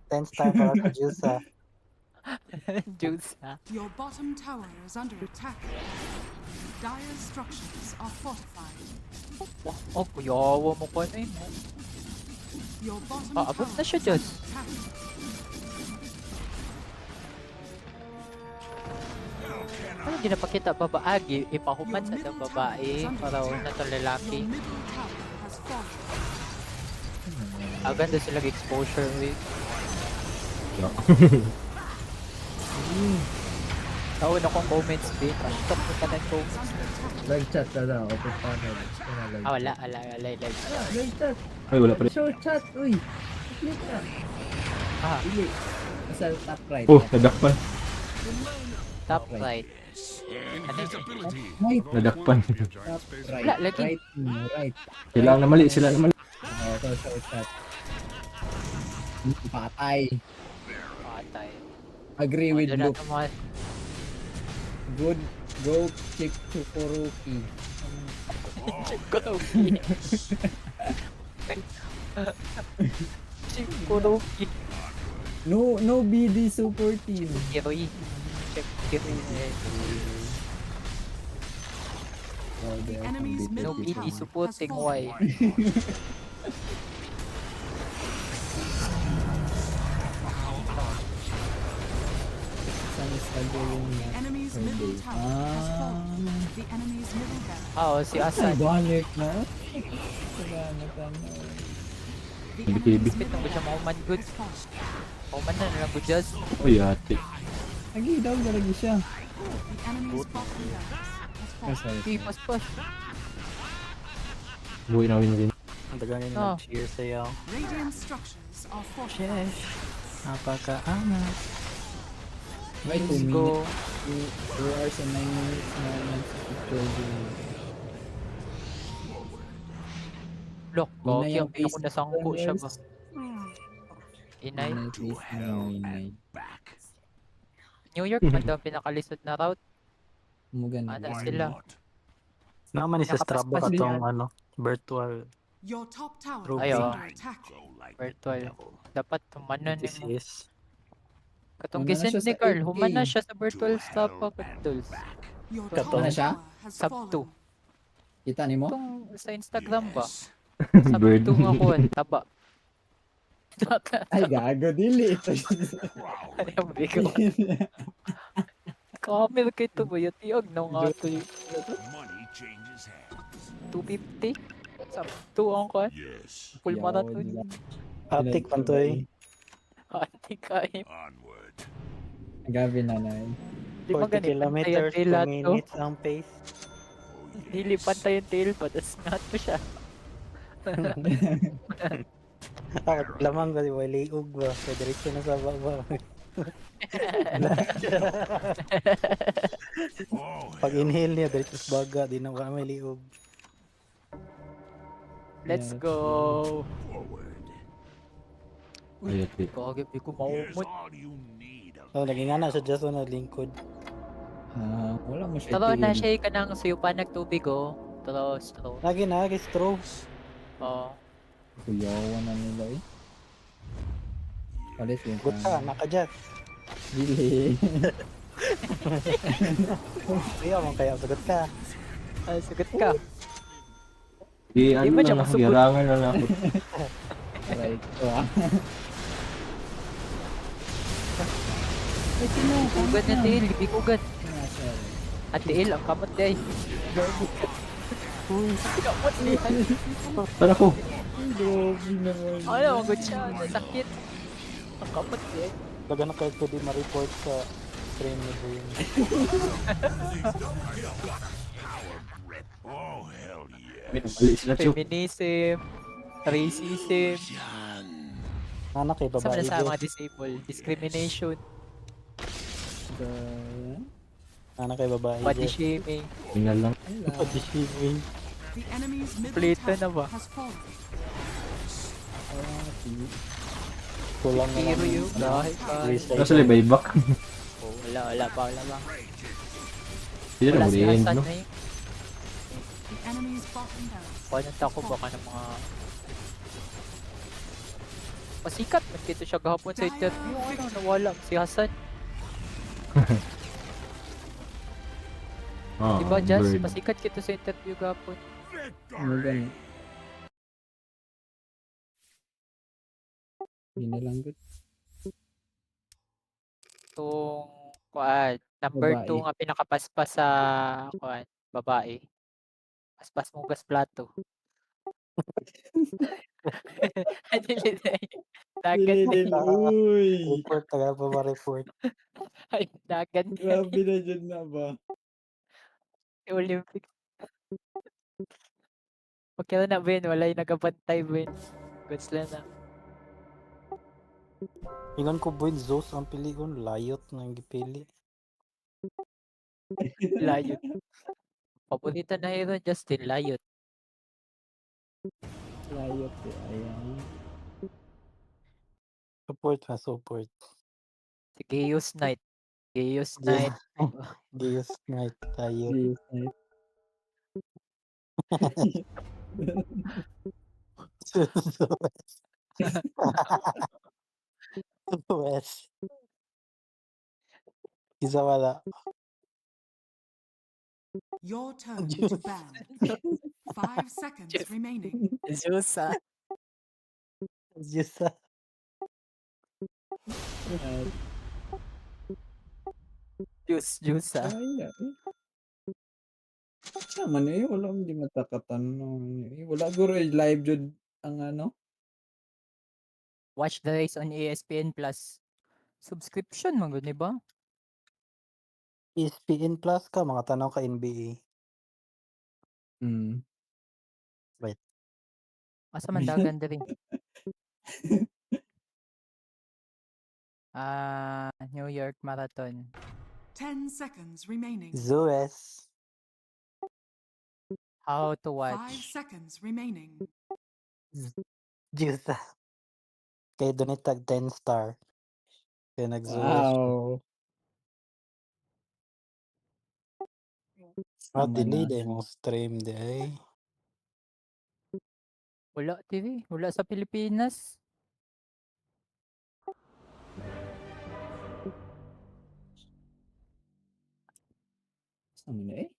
10 star para sa Jusa. Jusa. Your bottom tower is under attack. Dire structures are fortified. Oh, kuyawa mo ko ano yun. Your bottom Ah, abot tower na siya is dyan. under attack. Ano ginapakita babaagi? Ipahuman Your sa middle itong tower babae is under para attack. na to lalaki. Your middle tower has fallen. Ah, ganda sila exposure. Uy. Yeah. Tawon akong comments, babe. Stop mo tanan Is comments. under attack. Live chat na daw, open panel. Wala live Ah, wala, chat. wala, wala, live chat. Ah, live chat. Ay, wala pa rin. Show chat, uy. Click na. Ah, Dili. Sa top right. Oh, nadakpan. Top right. Invisibility. Right. Nadakpan. Top right. Wala, lagi. Right. Right. Sila ang namali, sila ang namali. Oh, so show chat. Patay. Patay. Agree with Doon na Luke. ito mga Good. Go Chip Chukuruki. Chikuruki. Chikuruki. No, no BD super team. Kiroy. Chikuruki. Oh, The they are enemy's competitive. No middle BD tower has supporting fallen. why. Some struggling The na enemy's per middle day. tower has Ah. fallen. The enemy's middle barracks. Ah, oh, si Ay, Asan. balik na. Salamat ano. The BKB. enemy's Spit middle na ba siya barracks mahuman good? has fallen. Mahuman na lang good judge. Uy, ate. Agi daw lagi siya. The enemy's bottom barracks has Ah, fallen. sorry. Uy, paspas. Buhay na win rin. Ang tagal nila Oh. nag-cheer sa'yo. Radiant structures are fortified. Sheesh. Napakaangas. May 2 Let's minutes. go. 2 hours and 9 minutes na lang sa picture. Lok, Inay gagi ang ang pinako face nasangko siya ba? Inay. Inay face na inay. New York man daw ang pinakalisod na route. Mugan. Ana sila. Naman ni sa Strava Nakapaspas katong yan. ano, virtual Your top tower Trophy. is Ayo. under attack. Virtual. Dapat humanan this nimo. is. Katong Humana gisend siya ni sa Carl, 8K. humana siya sa virtual stop pa tools. Your Katong- top Ano siya? tower has Sub fallen. 2. Kita ni mo? Itong sa Instagram ba? Sub Bird. 2 nga kuwan, taba. Ay, gago, dili. Ano yung bigo? Kamil kay to ba? Yatiag na nga to. Money changes hands. 250? Sub 2 ang kuwan. Yes. Full marathon. Atik man to eh. Ate kayo. Onward. Gabi na na. Di ba 40 ganit? Pantay ang kilometers tail per ato. minute ang pace. Dili pantay ang tail pa. Tas nga to siya. Ah, lamang ba, di ba, liog ba? Kaya diretso na sa baba. Oh, Pag inhale niya, diretso sa baga, di na ka may liog. Let's go. forward. Ay, ate. Gagi, di ko Here's maumot. all you need of So, lagi nga na siya just na lingkod. Ah, wala mo siya. Taro na tingin. siya ka ng suyupan nagtubig oh. Taro, straw. Lagi na, lagi straw. Oo. Kuyawa na nila eh. Palit yung Gut ka, nakajat. Dili. Kuya mo kaya sagot ka. Ah, sagot ka. Di Di ano ba na siya lang ako, masugot? girangan na lang ako. Aray ko ah. Ugat na tiil, bikugan. Ah, sorry. At tiil, ang kamot day. Kamot niya. Saan ako? Grabe naman. Ano, magod siya. Sakit. Ang kamot niya. Daga na kayo pwede ma-report sa stream ni Boying. Oh, hell yeah. May mali sila, Chok. Feminism, racism, Anak kay sa babae. sa Jeff. mga disabled, discrimination, Anak kay babae. body Jeff. shaming. Yun na lang. Body shaming. The enemy's middle Plito na tower ba? has fallen. Kulang na Hero lang. yun. Dahil pa. Recycle. Wala sila buyback. Oh, wala, wala pa, wala pa. Hindi na Wala si muli Hassan no? na yun. The enemy's bottom barracks. Kuha ng tako baka ng mga... Pasikat, man kito siya gahapon sa interview. Ano, nawala si Hassan. Ah, Diba, Jazz? bird. Pasikat kito sa interview gahapon. Ano gani? Yun na lang good. Itong, kuan, number Babae. 2 nga pinakapaspas sa, kuan, babae. Paspas mo gas plato. Dili na eh. Dagan Dili, na dili. Uy! Report, tagal pa ba report? Ay, dagan na Grabe na dyan na ba? Olympics. Okay na, Ben. Wala yung nagabantay, Ben. Goods lang na. Ingon ko boy, Zeus ang pilion, layot na ang gipili. Layot. Paborito na hero, Justin. Layot. Layot eh. Ayan. Support na support. Si Gaius Knight. Gaius Knight. Zeus Knight tayo. Yes, nice. Wes. Isa wala. Your turn to ban. 5 seconds Jeff. remaining. Zeus, ah. Zeus ah. Ah, Zeus, Zeus, ah. Kaya eh. Siya man eh, wala hindi matakatan. Eh. Wala guro eh, live jud ang ano. Watch the race on ESPN Plus. Subscription, man gud, di ba? ESPN Plus ka, mga tanaw ka NBA. Wait. Asa man dagan diri? Ah, New York Marathon. 10 seconds remaining. Zeus. How to 5 watch. seconds remaining. Zeus ah. Kaya donate tag 10 star. Kaya nag-Zeus. Wow. Ah, Sama delay na. dahil mong stream di ay. Wala TV, wala sa Pilipinas. Sama na eh.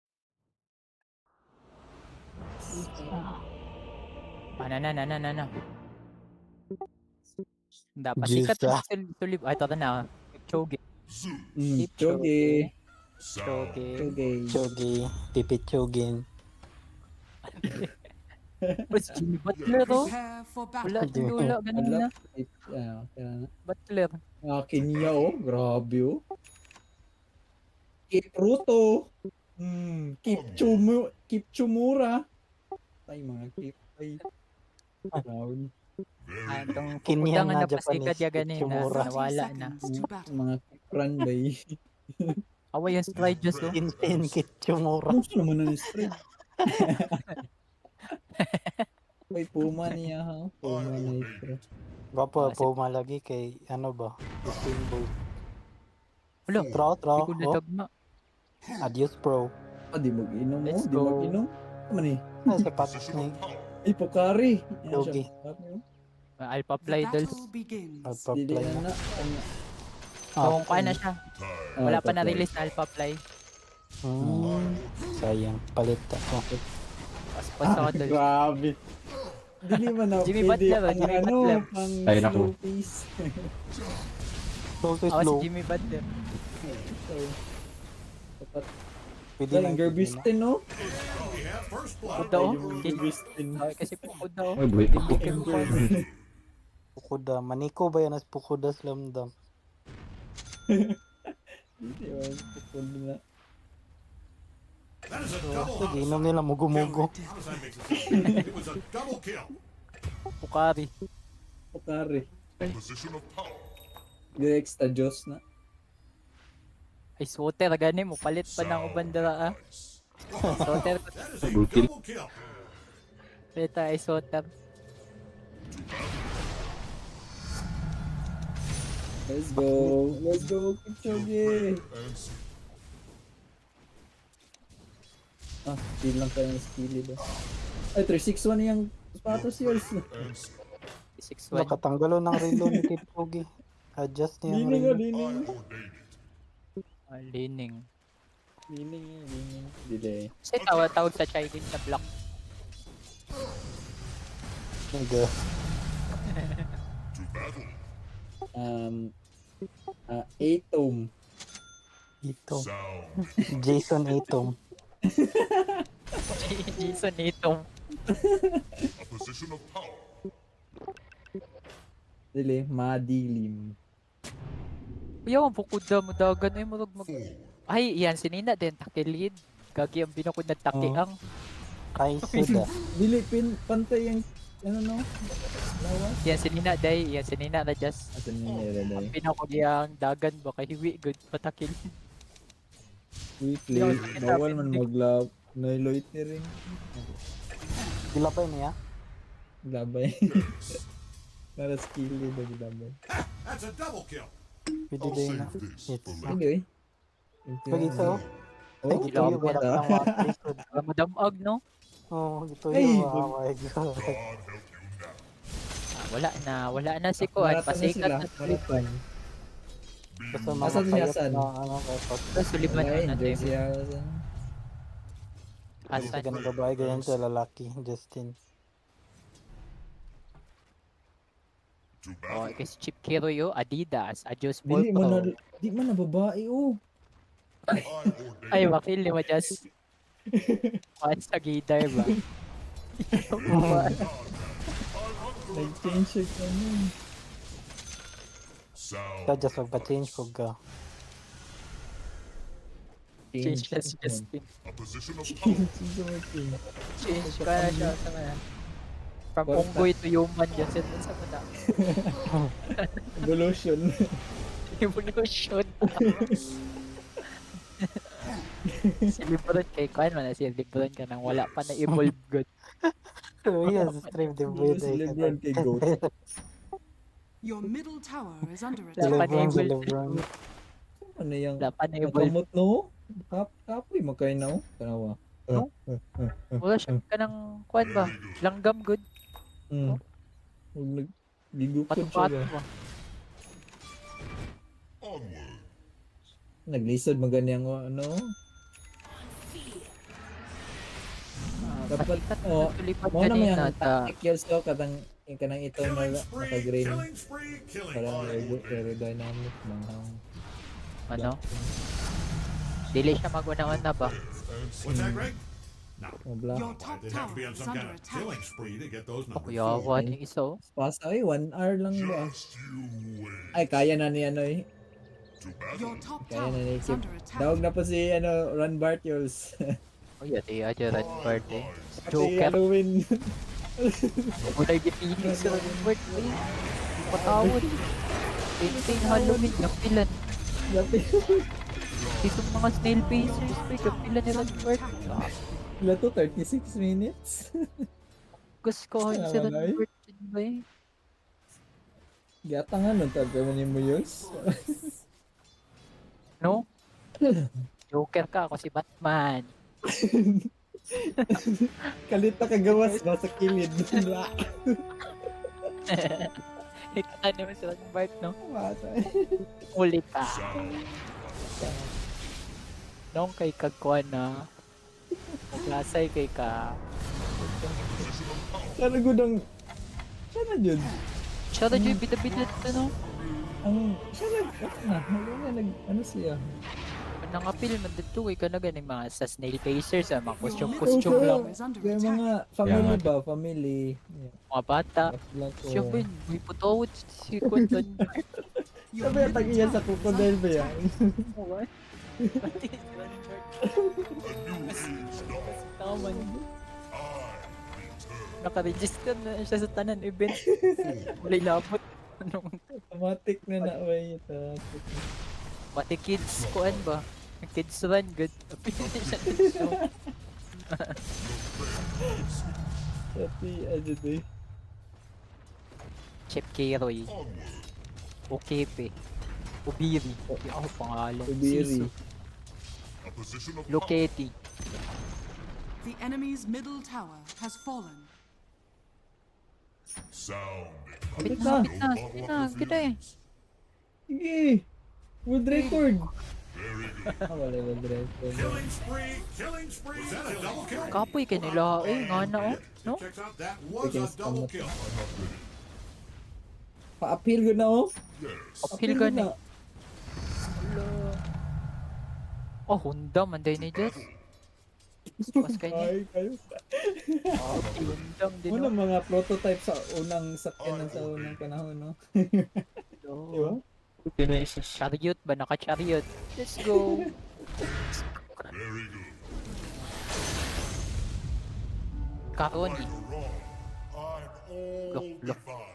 Ah, na na na na na na. Dapat Zeus sikat ah. na sulib. Ay, tara na. Choge. Choge. Choge. Choge. Chogi. Pipichogin. Mas Jimmy Butler, oh. Prepare for Wala, battle. wala, wala. Ganun na. Ah, kaya na. Butler. Ah, Kenya oh. Grabe oh. Keep Ruto. Keep Chumura. Ay, mga keep. Ay. Grabe. Ah, itong Kenya puputangan na na pasikat Japanese, ya ganina. Kipchumura. Nawala na. 30 seconds to battle. Mga keep bay. Away yung stride just, oh. Insane Kipchumura. Ano naman ang stride? Ay, Puma niya ha. Puma Nitro. Gwapo, Ah, si- puma lagi kay ano ba? Usain Bolt. Wala. Tro, tro. Hindi ko Oh, natagma. adios bro. Ah, di mag-inom oh. Let's Di go. mag-inom. Ano man eh? Ay, sapatos ni Ay, Pokari. Yan siya, Yogi. Pokari, oh. Alpha The Fly dolls. battle begins. Dili Alpha na na. na. Ano? Kung kuan na siya. Ah, Wala pa Alpha Fly. na-release na Alpha Fly. Sayang, palit ako. Paspas ako dol. Grabe. Dili man na Jimmy pwede Butler, oh, pang Jimmy ano, Butler. pang Ay, naku. slow pace. Slow to Ako si slow. Jimmy Butler. So, dapat Pwede Ay, lang. Gerbistin, no? We have first blood. Bukod daw. Ay, yung Gerbistin. Okay, kasi bukod daw. Ay, buhay pa ko. Pukuda. Maniko ba yan as Pukuda Slamdam? Hindi man, pukul na. That is a double Sige, inom nila mugo-mugo. homicide. Homicide makes it sound. It was a double kill. Pukari. Pukari. Position of power. Extra Diyos na. Ay, soter gani mo palit pa ng uban dira ah. Soter That is a Double kill. double kill. Peta ay soter. Let's go. Let's go, Kipchoge. Answer. Ah, chill lang tayo ng skill ba? Ay, 361 yung sapatos yours. Answer. 6-1. Nakatanggalo ng relo ni Kipchoge. Adjust niya ang Lining oh, relo. I lining. ordain it. Ah, lining. Lining, eh, lining. Delay. Kasi tawag sa Chinese na block. Nag- To battle. Atom. Ito. Sound. Jason Atom. Jason Tatum. A position of power. Dili, madilim. Kuya, ang bukod daw mo dagan ay murag mag... Forward. Ay, iyan sinina din takilid. Gagi ang binukod na taki Oo. ang. Kaisuda. Dili, pin, pantay yung, ano no? Lawas? Iyan sinina day, iyan sinina na just. Asan yung nila day? Binukod iyang dagan ba kay hiwi good patakil. Weekly, Di ako sakit, bawal man hindi. maglap. Nay loitering. Gilabay niya. Labay. Para skill eh, labay. That's a double kill. Pwede I'll din na. save this It's for later. Anyway. Pwede ito. Oh, Ay, gituyo. Wala kang mga lisod. Alam mo damag no? Oo, gituyo. Ay, Oh my God. God help you now. Ah, wala na, wala na si Kuan. Marathon na Pasikat sila. na Marathon. Basta Asan si mamapayat Hasan? na ano kaya pag Suliban Wala, na enjoy natin. siya. Hasan. sa Hasan. ganang babae, ganyan sa lalaki, Justin. To Oh, battle. kasi Chip Kiroyo, Adidas, Adios Ball Dili man na, Pro. di man na babae oh. I ordain Ay, it. wakil, di mo just... Kuan sa guitar ba? Nag-change siya ano. Sound. Ka just magpa-change ko ka. Change na si Justin. A position of power. Change siya change. Change ka na siya sa mga. From Kwarta. Unggoy to human, Justin. Sa mga. Evolution. Evolution. Si Lebron kay Kuan man na si Lebron ka nang wala pa na evolve good. So yes, stream the Hindi si Lebron kay Goat. Your middle tower is under Wala attack. pa na Lebron, si evolve. Lebron. Ano yung Wala pa na evolve. nakamot no? Kapoy makay na oh. Tanawa. No? Wala siya ka ng Kuan ba? Langgam good. Huwag nag gigukod siya Pato-pato ba? ba? Onward. Naglisod man gani ang ano. Ah, Dapat pasikat na oh, tulipan mo na may kanina ang ta. tactic yun so katang yung kanang ito na Killing spree. naka-green Killing spree. Killing. para aerodynamic manghang. Ano? Dili siya maguna-una ba? What's that, Greg? No. Oh, black. Your Why, top they'd have to tower be on is some under kind of attack. killing spree to get those Oh, numbers. kuyawa ni isa oh. Pasa ay 1 hour lang ba? Just you wait. Ay kaya na ni ano eh. To battle. Your top Kaya tower na ni is Kip. under attack. Dawag na po si ano Ron Bartels. Oh, yati aja Red Bird eh. Pati Joker. Halloween. Wala yung gipili sa Red Bird. Uy, patawad. Tintin Halloween, kapilan. Dati. Itong mga snail pacers, uy, kapilan ni Red Bird. Ah, Wala to 36 minutes. Gusto ko si Tama Red na eh. Bird. Ba eh? Gata nga nun, tabi mo ni mo yun. No? Joker ka, ako si Batman. Kalit na kagawas ba sa kilid. Ano mo si Bart, no? Bata. Uli ka. Nung kay kagkuan na. Maglasay kay ka. Sana gud ang sana jud. Siya na dyan, bida-bida dito, no? Ang siya nag ano na, wala na nag ano siya. Nangapil man dito kay ka na ganing mga sa snail pacers, ah, mga Your costume middle costume lang, tower is under Kaya attack. mga family nga. ba, family. Yeah. mga bata. Lang ko. Siya ba yun? May putawad si Quentin. Your Sabi middle tag iya sa tower is crocodile under ba yan? attack. What? Pati si Bart. Tama man. Nakaregister na siya sa tanan event. Walay labot. Anong Automatic na na way automatic. Pati kids kuan ba? Kids run good. Pili siya dito. Pati ano eh. Chef Keroy. Okepe. Ubiri. Di ako pangalan. Ubiri. Sisu. A position of Loketi. The enemy's middle tower has fallen. sound. Kapit na, kapit na. Sige na, kita eh. Sige. World record. Very good. Ah, wala world record. Killing spree, killing spree. Was that a double kill? Kapoy kay nila eh. Nga na oh. No? Checks out that was a double kill. Pa-appeal gud na oh. Yes. Appeal ka ni. Oh, Honda man din ni Jess. Pas kay ni. Ay, kayo. Oh, Honda din. Muna mga prototype sa unang sakyanan sa unang panahon, no? Di ba? Pinay isa. Chariot ba? Naka-chariot. Let's go. Very good. Karoni. Right or wrong, I'm all Look, look. divine.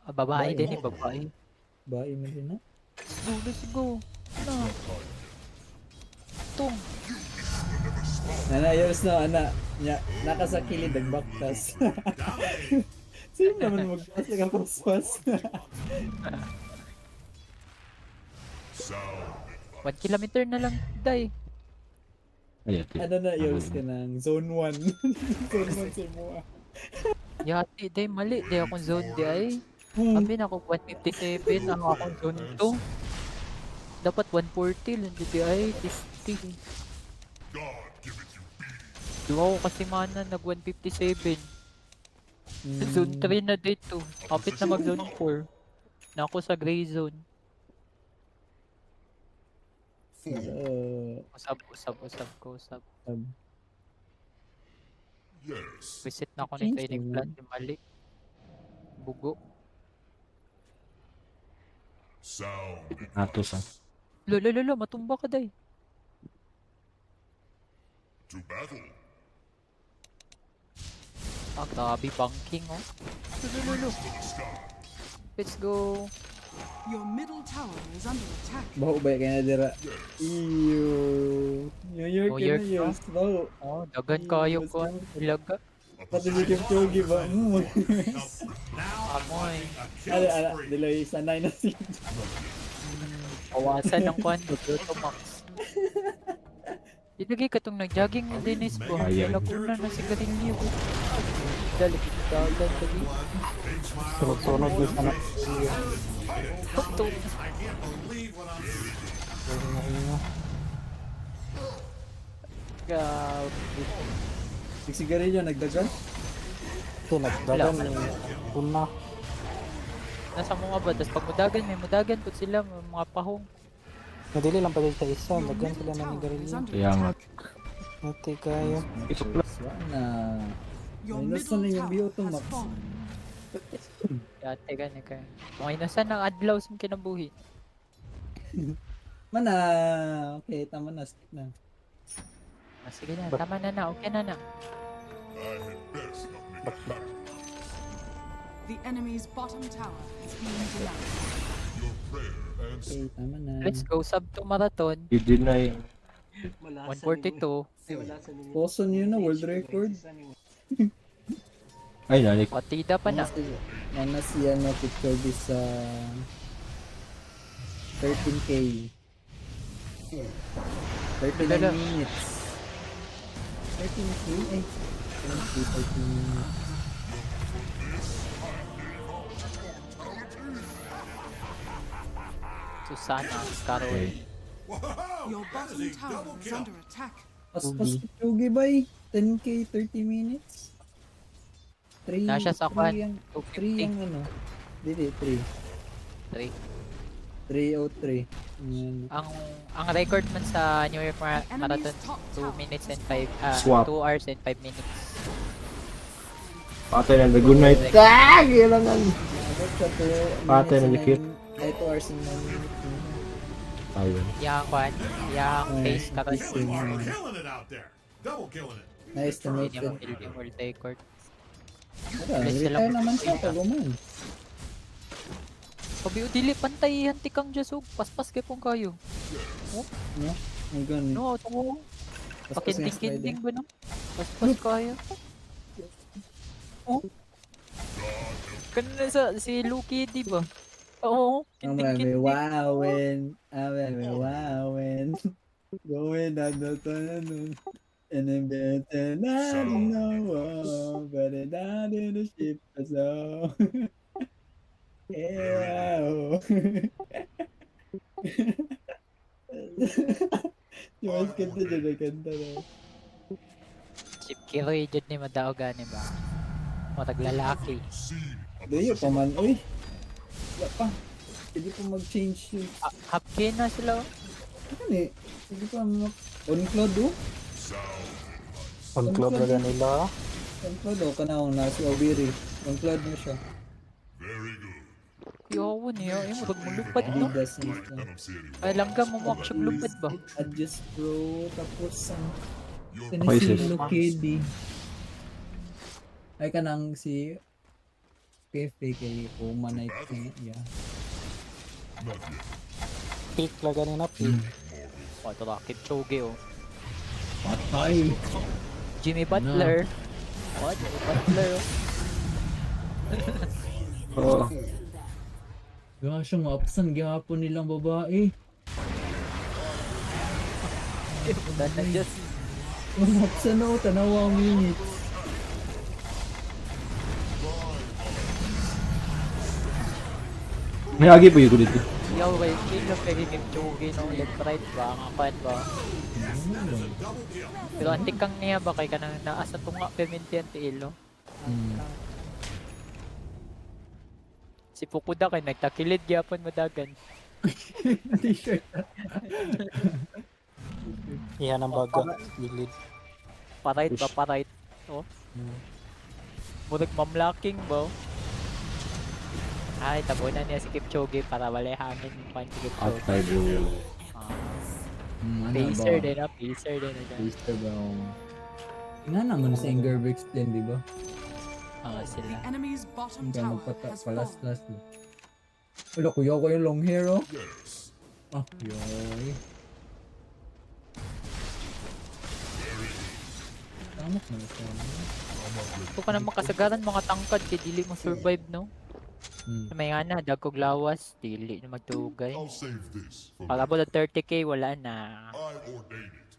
Ah, babae Babae. din eh, babae. Bae man din na. Let's go, let's go. Na. Tung. Nana, yours no, ana. Nya, naka sa kilid nagbaktas. Sino naman magpas nagapaspas? Sound 1 kilometer na lang, day. Ay, ate. Ano na yours ka ng zone 1. Zone 1 sa imo. Ah. Yati, day, mali. Day akong zone, day ay. Sabi na ako, 157, ang akong zone 2. Dapat 140 lang, di ay, 50. God give it you beating. Duha ko kasi mana, nag 157. Zone 3 na dito. Kapit na mag zone 4. Na ako sa gray zone. Usab, usab, usab ko, usab. Yes. Visit na ako ni Change training naman. plan, di mali. Bugo. Sound Ato sa. Lolo, lolo, matumba ka day. to battle. Ah, grabe, banking oh. Lolo, lolo. To the sky. Let's go. Your middle tower is under attack. Baho ba kaya na dira? Iyo. New York New na York, yours. Baho. Oh, dagan kayo ko. Ilaga. A Pati position si Kipchoge ba? Mm. Now I'm Amoy. watching a kill Ala, ala. spree. Diloy, sanay na si Awasan ng kwan, Roberto Max. Ilagay ka tong nag-jogging mo Dennis po. Ayan. Laguna na si Garinyo. Dali, dagan dali. Big smile. Sunod-sunod na sana. Ito. I can't believe what I'm seeing. Grabe. Nagsigarilyo, nagdagan? Ito, nagdagan yung una. Nasa mga ba? Tapos pag mudagan, may mudagan po sila, may mga pahong. Nadili lang pala sa isa. Your Dagan middle sila na tower is nigarilyo. under Kaya nga. attack. Nati kayo. Ito pala. Wa na. Your Minus middle na yung tower Bioto, has Max. fallen. Yate gani kayo. Mga inasan ang adlaw sa kinabuhi. Mana. Okay, tama na. Skip na. Ah, sige na, tama na na, okay na na. I had best not make a habit. The enemy's bottom tower has been denied. Your prayer answered. Okay, tama na. Let's go, sub to marathon. I-deny. 142. Poson yun na, world record. Ay, nalik. Patida pa na. Mana si ano, Kipchoge sa 13K. 39 Lala. minutes. 13K? Ay, 13K, 13 minutes. Susana, Carol. Okay. Whoa! Your That is bottom a tower double is kill. under attack. Paspas Kipchoge bay. 10K 30 minutes. 3 Na siya sa kwan. 3 ang 250. ano. Dili 3. 3. 3:03. Yan. Ang record man sa New York The enemy's Marathon, top 2 tower minutes has and 5 Swap. 2 hours and 5 minutes. Patay na the good night. Ah, kailangan. Abot siya 2 Patay na minutes and likit. Ay, 2 hours and 9 minutes. Ayun. Yang kwan, yang Ay, face karon. You are killing it out there. Double killing it. Na-estimate Hindi ko. mo building world record. Wala, Bless sila retire naman siya magpapita. pag uman. Sabi o dili pantay hantikang jasog, paspas kay pong kayo. No? Ang ganun. No, tungo. Paspas nga slide Pakinting-kinting eh. ba no? Paspas kayo. Oh. Kanina sa si Luki, di ba? Oo, Ang marami kinting-kinting. wowin. Ang marami wowin. Going down the tunnel. And then better not know, but it not in the ship so. Yeah. Oh. Yung mas kanta dyan na kanta na. Chip Kiroy jud ni madaog gani ba? Matag lalaki. Seen a Dayo pa position. man, uy. Wala pa. Pwede pa mag-change yung... Ah, hapkin na sila, oh. Ano eh? Pwede pa mag... On cloud oh. Sound On club na nila. On cloud oh. Kanang na si Obiri. On cloud na siya. Very good. Yawa niya, ay murag mulupad no. Adidas na Like siya. I don't see anyone. Ay langga mo mo siya lupad ba? Adjust Pro. Tapos ang... Your Kani Okay, si sis. Lukidi. Ay kanang si... Pepe kay Uma na ito. Yeah. Not yet. Pick lang ganina pick. Oh, ito ba, Kipchoge oh. Patay! Jimmy Butler. Oh, Jimmy Butler, oh. Oo. Gawa siya maapsan. Gihapon nilang babae. Dan na Diyos. Maapsan ako. Tanawa ang minutes. May agi po yung dito. Yo, wait, kill of kay Kipchoge no, left right ba, ang akuan ba. Pero ang tikang niya ba kay kanang naa sa tunga perminti ang tiil, no? Si Fukuda kay nagtakilid gyapon madagan. T-shirt. Iyan ang baga. Gilid. Parait ba, parait. Oh. Murag mamlaking ba? Oh. Ay, tabunan niya si Kipchoge para walay hangin pan si Kipchoge. Atay bro. Ah, Ano pacer ba? din ah, pacer din na dyan. Pacer ba? Nga naman si Ingebrigtsen din, di ba? Ah, sila. The enemy's bottom Hindi tower magpata has fallen. palas-las. Eh. Wala, kuya ko yung long hair, oh. Yes. Ah, yoy. Tama ka na siya. Ito ka naman kasagaran mga tangkad kay dili mo survive no. May nga na dagkog lawas dili na magtugay. I'll save this for Para ba 30K wala na. I ordain it.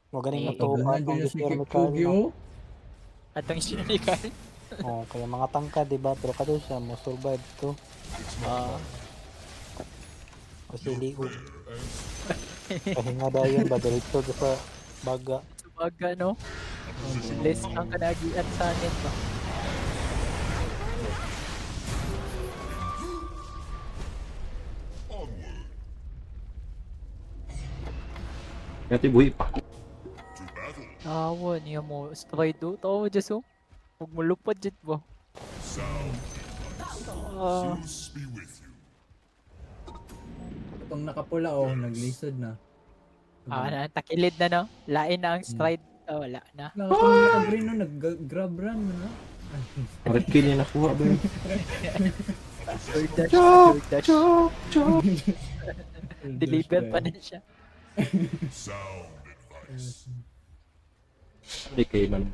Mo ganing Eh, matuo Tabunan atong din na si gister ni Kipchoge, Kyle, no? oh. Atong sinikal. Oh, kaya mga tangka, di ba? Pero kato siya mo survive to. It's not Ah, Kasi liog. Pahinga dayon ba diretso to sa baga. sumaga no. Less ang kanagian sa anin ba. Onward. Yati buhi pa. To battle. Tawa niya mo stride do. Tawa Diyos oh. Huwag mo lupad jud ba. Sound advice. Ah, Zeus be with you. Itong nakapula, oh. Naglisod na. ah na, takilid na no. Lain na ang stride. Ah, wala na. Wala, itong naka-green, no. Nag-grab run, no? Red kill niya nakuha ba yun? Third dash, third dash. Chok! Chok! Deliver pa na siya. Sound advice. Hindi kay man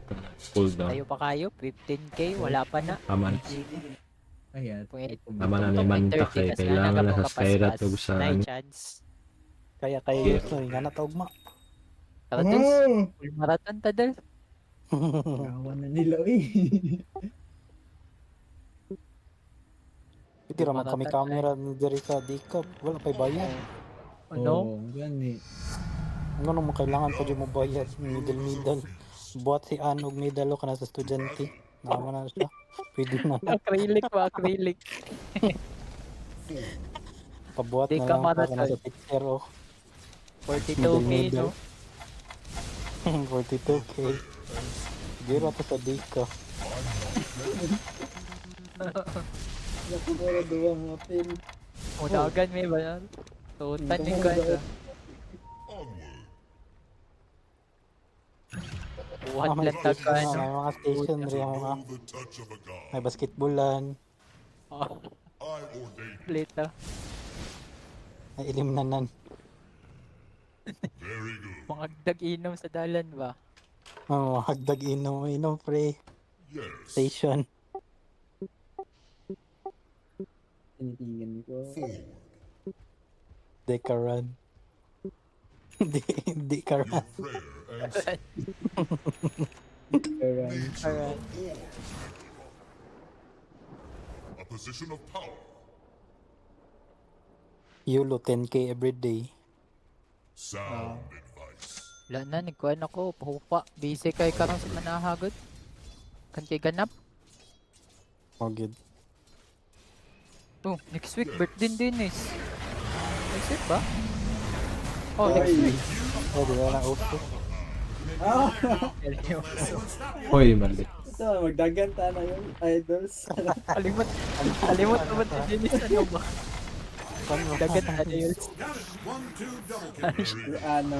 cooldown. Tayo pa kayo, 15K, wala pa na. Tama na. Ayan. Pwede. Tama na may manta kay kailangan na sa Skyrat ug sa Nine ano. chance. Kaya kayo Yeah. yeah. No, nga na taugma. Tara, Dals. Full marathon ta, Dals. Gawa na nila, eh. Pwede ra man kami camera diri sa Dicap. Wala pa'y bayad. Ano? Oo, gani. Ano naman kailangan pa dyan mo bayad? Middle middle. Buhat si Ann og medal o kana sa estudyante. Naman na siya. Pwede na. Acrylic ba? Acrylic. Pabuhat Di na ka lang pa kana marathon. sa picture oh. 42K, no? 42K. Siguro to sa Dicap. Naku, duwa mga pin. Udagan may ba yan? So, taning ka. Onward. Buhat Ah, may lang tag station, ano. may mga station rin ang mga Know the touch of a god. may basketballan, Oh, I ordain it. plate ah. may ilimnanan. Very good. Mga dag-inom sa dalan ba? Oh, hagdag inom, inom pre. Yes. Station. Tinitingnan ko. Forward. Di ka run. Di ka run. Your prayer answered. Pero, Nature of war. A position of power. YOLO 10K every day. Sound advice. Wala na, nagkuhan ako. Pahupa. Busy kay karon sa manahagod. Kan kay ganap. Oh, good. Oh, next week birthday din is. Next week ba? Oh, next Oy. week. Oh, di ba na upo? Ah! Seryoso. Hoy, mali. Ito, magdagan ta na yung idols. Kalimot. Kalimot naman si Dennis. Ano ba? Dagat na yun. Got it. 1, 2, double kill. Ano,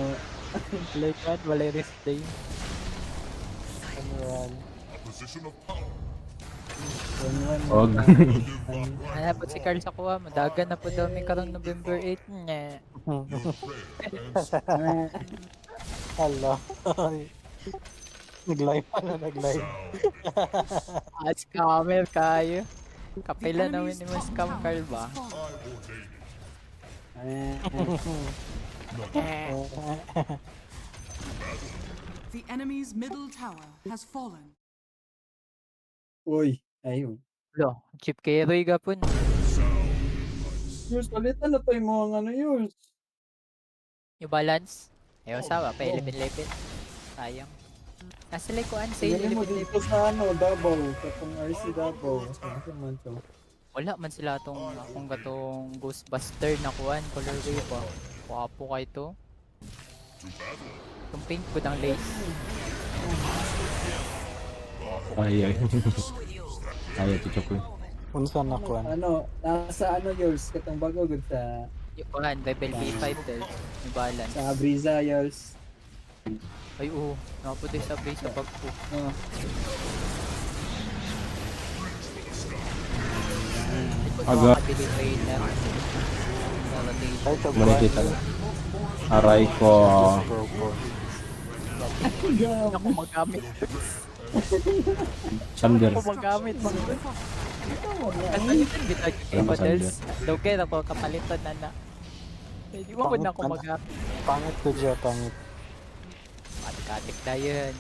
Like what? Walay rest day. Ano yan? A position of power. 1-1. Og. Ano po si Carl sa kuha? Madagan na po daw may karong November 8. Nye. Your prayer answered. Hala. Nag-live pa na, nag-live. Sound Ah, scammer kayo. The Kapila namin enemy's ni mo top scam tower Carl has ba? fallen. I ordain it. Ah, The enemy's middle tower has fallen. Uy, ayun. Lo, Chip Keroy gapon. Yours, ulit ano to yung mga ano yours? New Balance. Ayaw sawa, pa 11-11. Sayang. Nasa like ko sale Tingnan mo 11-11. dito sa ano, Davao, katong RC Davao. Saan man to? Wala man sila tong akong gatong Ghostbuster na kuan colorway pa. Wapo kay to. Itong pink ko ng lace. Ay, ay. Ay, Tito ko. Unsa na kuan? Ano, nasa ano yours, katong bago gud sa Yung kuan, Rebel V5 del. New Balance. sa Briza yours. Ay oo, nakaputi sa base sa bag ko. Oh, Hindi ko Aga. makakabili trainer. Rotation. Ay, tagkuan. Malikita lang. Aray ko. Bro, bro. Hindi ako magamit. Sander. Ako magamit. Structures are fortified. Kapalitan kita yung Wala models. masabi. Dugay ako kapalitan na na. Hindi mo na ako magamit. Pangit ko dyan, pangit. Katik na yun.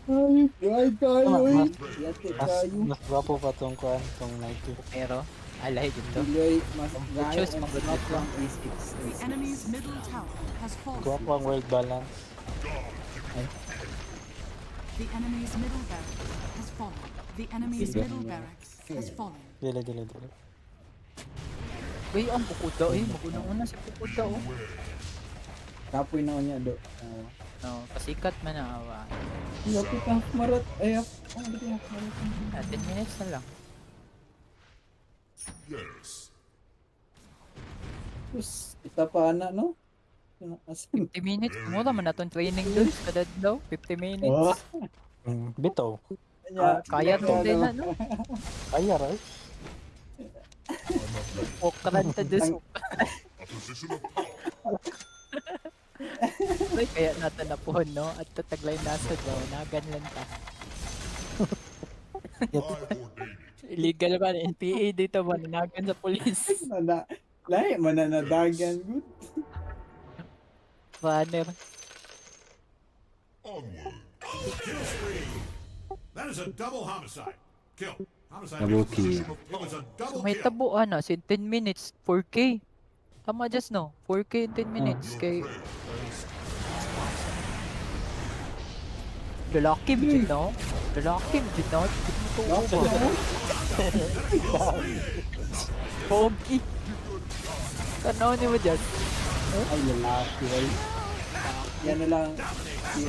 Ay, ay kayo Mas, eh. mas, Yate mas, kayo. mas gwapo pa tong kuan, tong Nike. Pero, alay dito. Tuloy, mas gaya Choose and maganda not to. lang A6. The enemy's middle tower has fallen. Gwapo ang world balance. The enemy's middle barracks has fallen. The enemy's Sige. middle barracks has fallen. Dili, dili, dili. Uy, ang bukuda eh. Maguna-una si bukuda oh. Kapoy na niya do. Ah. No, pasikat man na awa. Lapit half marat. Ay, half. Oh, dito half marat. Ah, 10 minutes na lang. Yes. Tapos, ita pa na, no? Asan? 50 minutes. Mura man na tong training dun. Kada daw, 50 minutes. Oh, Bitaw. Nya, Kaya to din na, no? Kaya, right? Okran ta dus. A position of power. Uy, kaya natin napuhon, no? At tataglay nasa daw. Nagan lang ta. I ordain it. Illegal ba? NPA dito ba? Nanagan sa police. Nana, lahi mananadagan good. Runner. Onward. Kill spree. That is a double homicide. Kill. Homicide Double makes the kill. position. It was a So double may kill. tabo ana, so in 10 minutes, 4K. Tama just no, 4K in 10 minutes kay Lalaki mo dyan no? Lalaki mo dyan no? Di mo tuo ba? Pogi! Tanaw ni mo dyan. Ay, lalaki. Ay. Yan na lang. Si,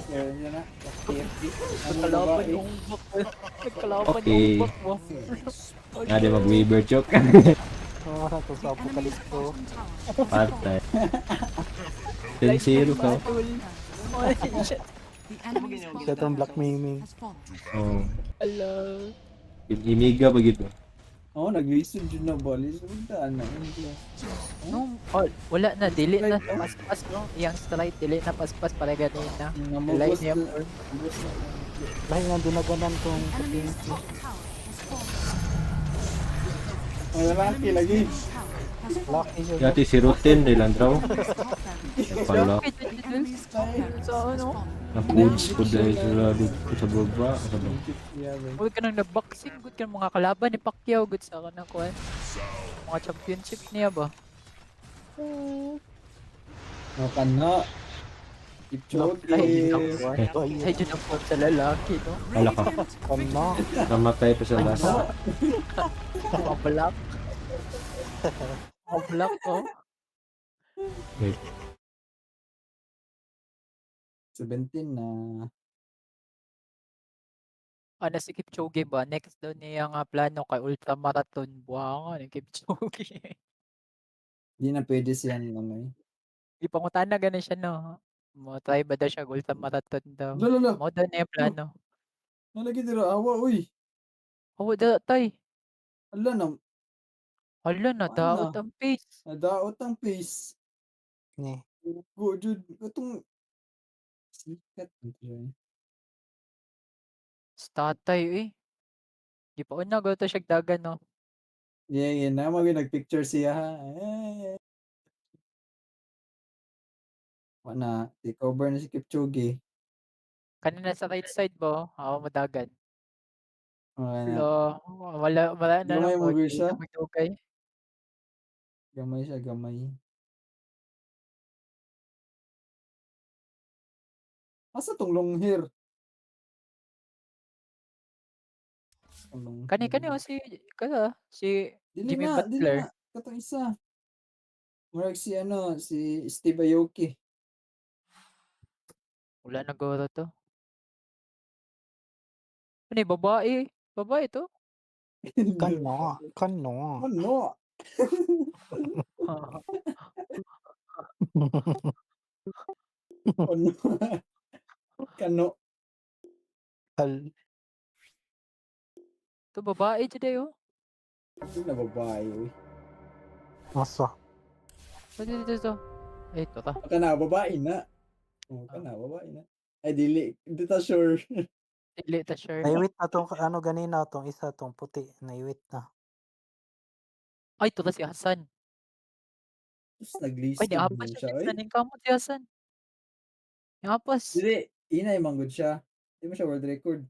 yan na. TFD. Ano Nagkalaban babae? yung umbak. Nagkalaban yung Okay. umbak mo. Nga di mag-Weaver joke. Oo, oh, to The sa enemy's apokalipto. bottom tower has Patay. fallen. 10-0 ka. Oh, shit. The enemy's bottom Siya tong black barracks miming. has fallen. Oh. Ala. Imiga pa gito. Oo, oh, nag-listen dyan na ba? Listen na, ano. No, oh, wala na, dili na paspas no. Iyang strike dili na paspas para ganina. Dili niya form. Lahi nga dinaganan tong The enemy's puting. top tower has fallen. Ang lalaki lagi. Tower has fallen. Lucky siya. Yati si Rotin nilang draw. Enemy's top barracks. Pala. The enemy's top barracks Sa has ano? fallen. Na-foods po dahil sila dito sa baba. Sa baba. Huwag ka nang nag-boxing, good ka ng mga kalaban ni Pacquiao, good sa kanang kuan. Mga championship niya ba? No, kana. Kipchoge. Ay, Ay, dyan ang form sa lalaki, no? Wala ka. Kano. Namatay pa sa last. Mga black. Mga black, oh. Wait. 17 na. Ano si Kipchoge ba? Next daw niya nga plano kay ultramarathon. Buha ni Kipchoge. Hindi na pwede siya ano eh. Ipangutana gani siya, no? Mo try ba daw siya ultramarathon daw? Lo, lo, lo. Mo daw niya plano. Nalagi dira awa, uy. Oh, da tay. Ala na. Hala, nadaot Ano? ang pace. Nadaot ang pace. Ni. Go, jud. Katong sikat. Eh. Si tatay, eh. Di pa una goto siya dagan, no? Yeah, yeah. Na, mag nagpicture siya ha. Eh. Wala, take over na si Kipchoge. Kanina sa right side ba, oh? Ako madagan. Wala na. Lo, wala, wala na Gamay lang mo, po. girl, Di siya. na magdugay. Gamay siya, gamay. Asa tong long hair? Tong long Kani kani hair. oh si kada si Dili Jimmy na, dili Butler. na. Katong isa. Murag si ano, si Steve Aoki. Wala na goro to. Ano eh, babae? Babae to? Kano. Kano. Ano? Ano? Kano? Al. To babae today oh. Hindi na babae. Uy. Masa. Ito, ito, ito. Ay, ito ta. Kana, babae na. Oh, kana, babae na. Ay, dili. Hindi ta sure. Dili ta sure. Naiwit na tong ano ganina tong isa tong puti. Naiwit na. Ay, ito ta si Hassan. Tapos nag-list Ay, niapas siya. siya. Oy. Naning kamot si Hassan. Niapas. Dili, inay manggod siya. Di mo siya world record.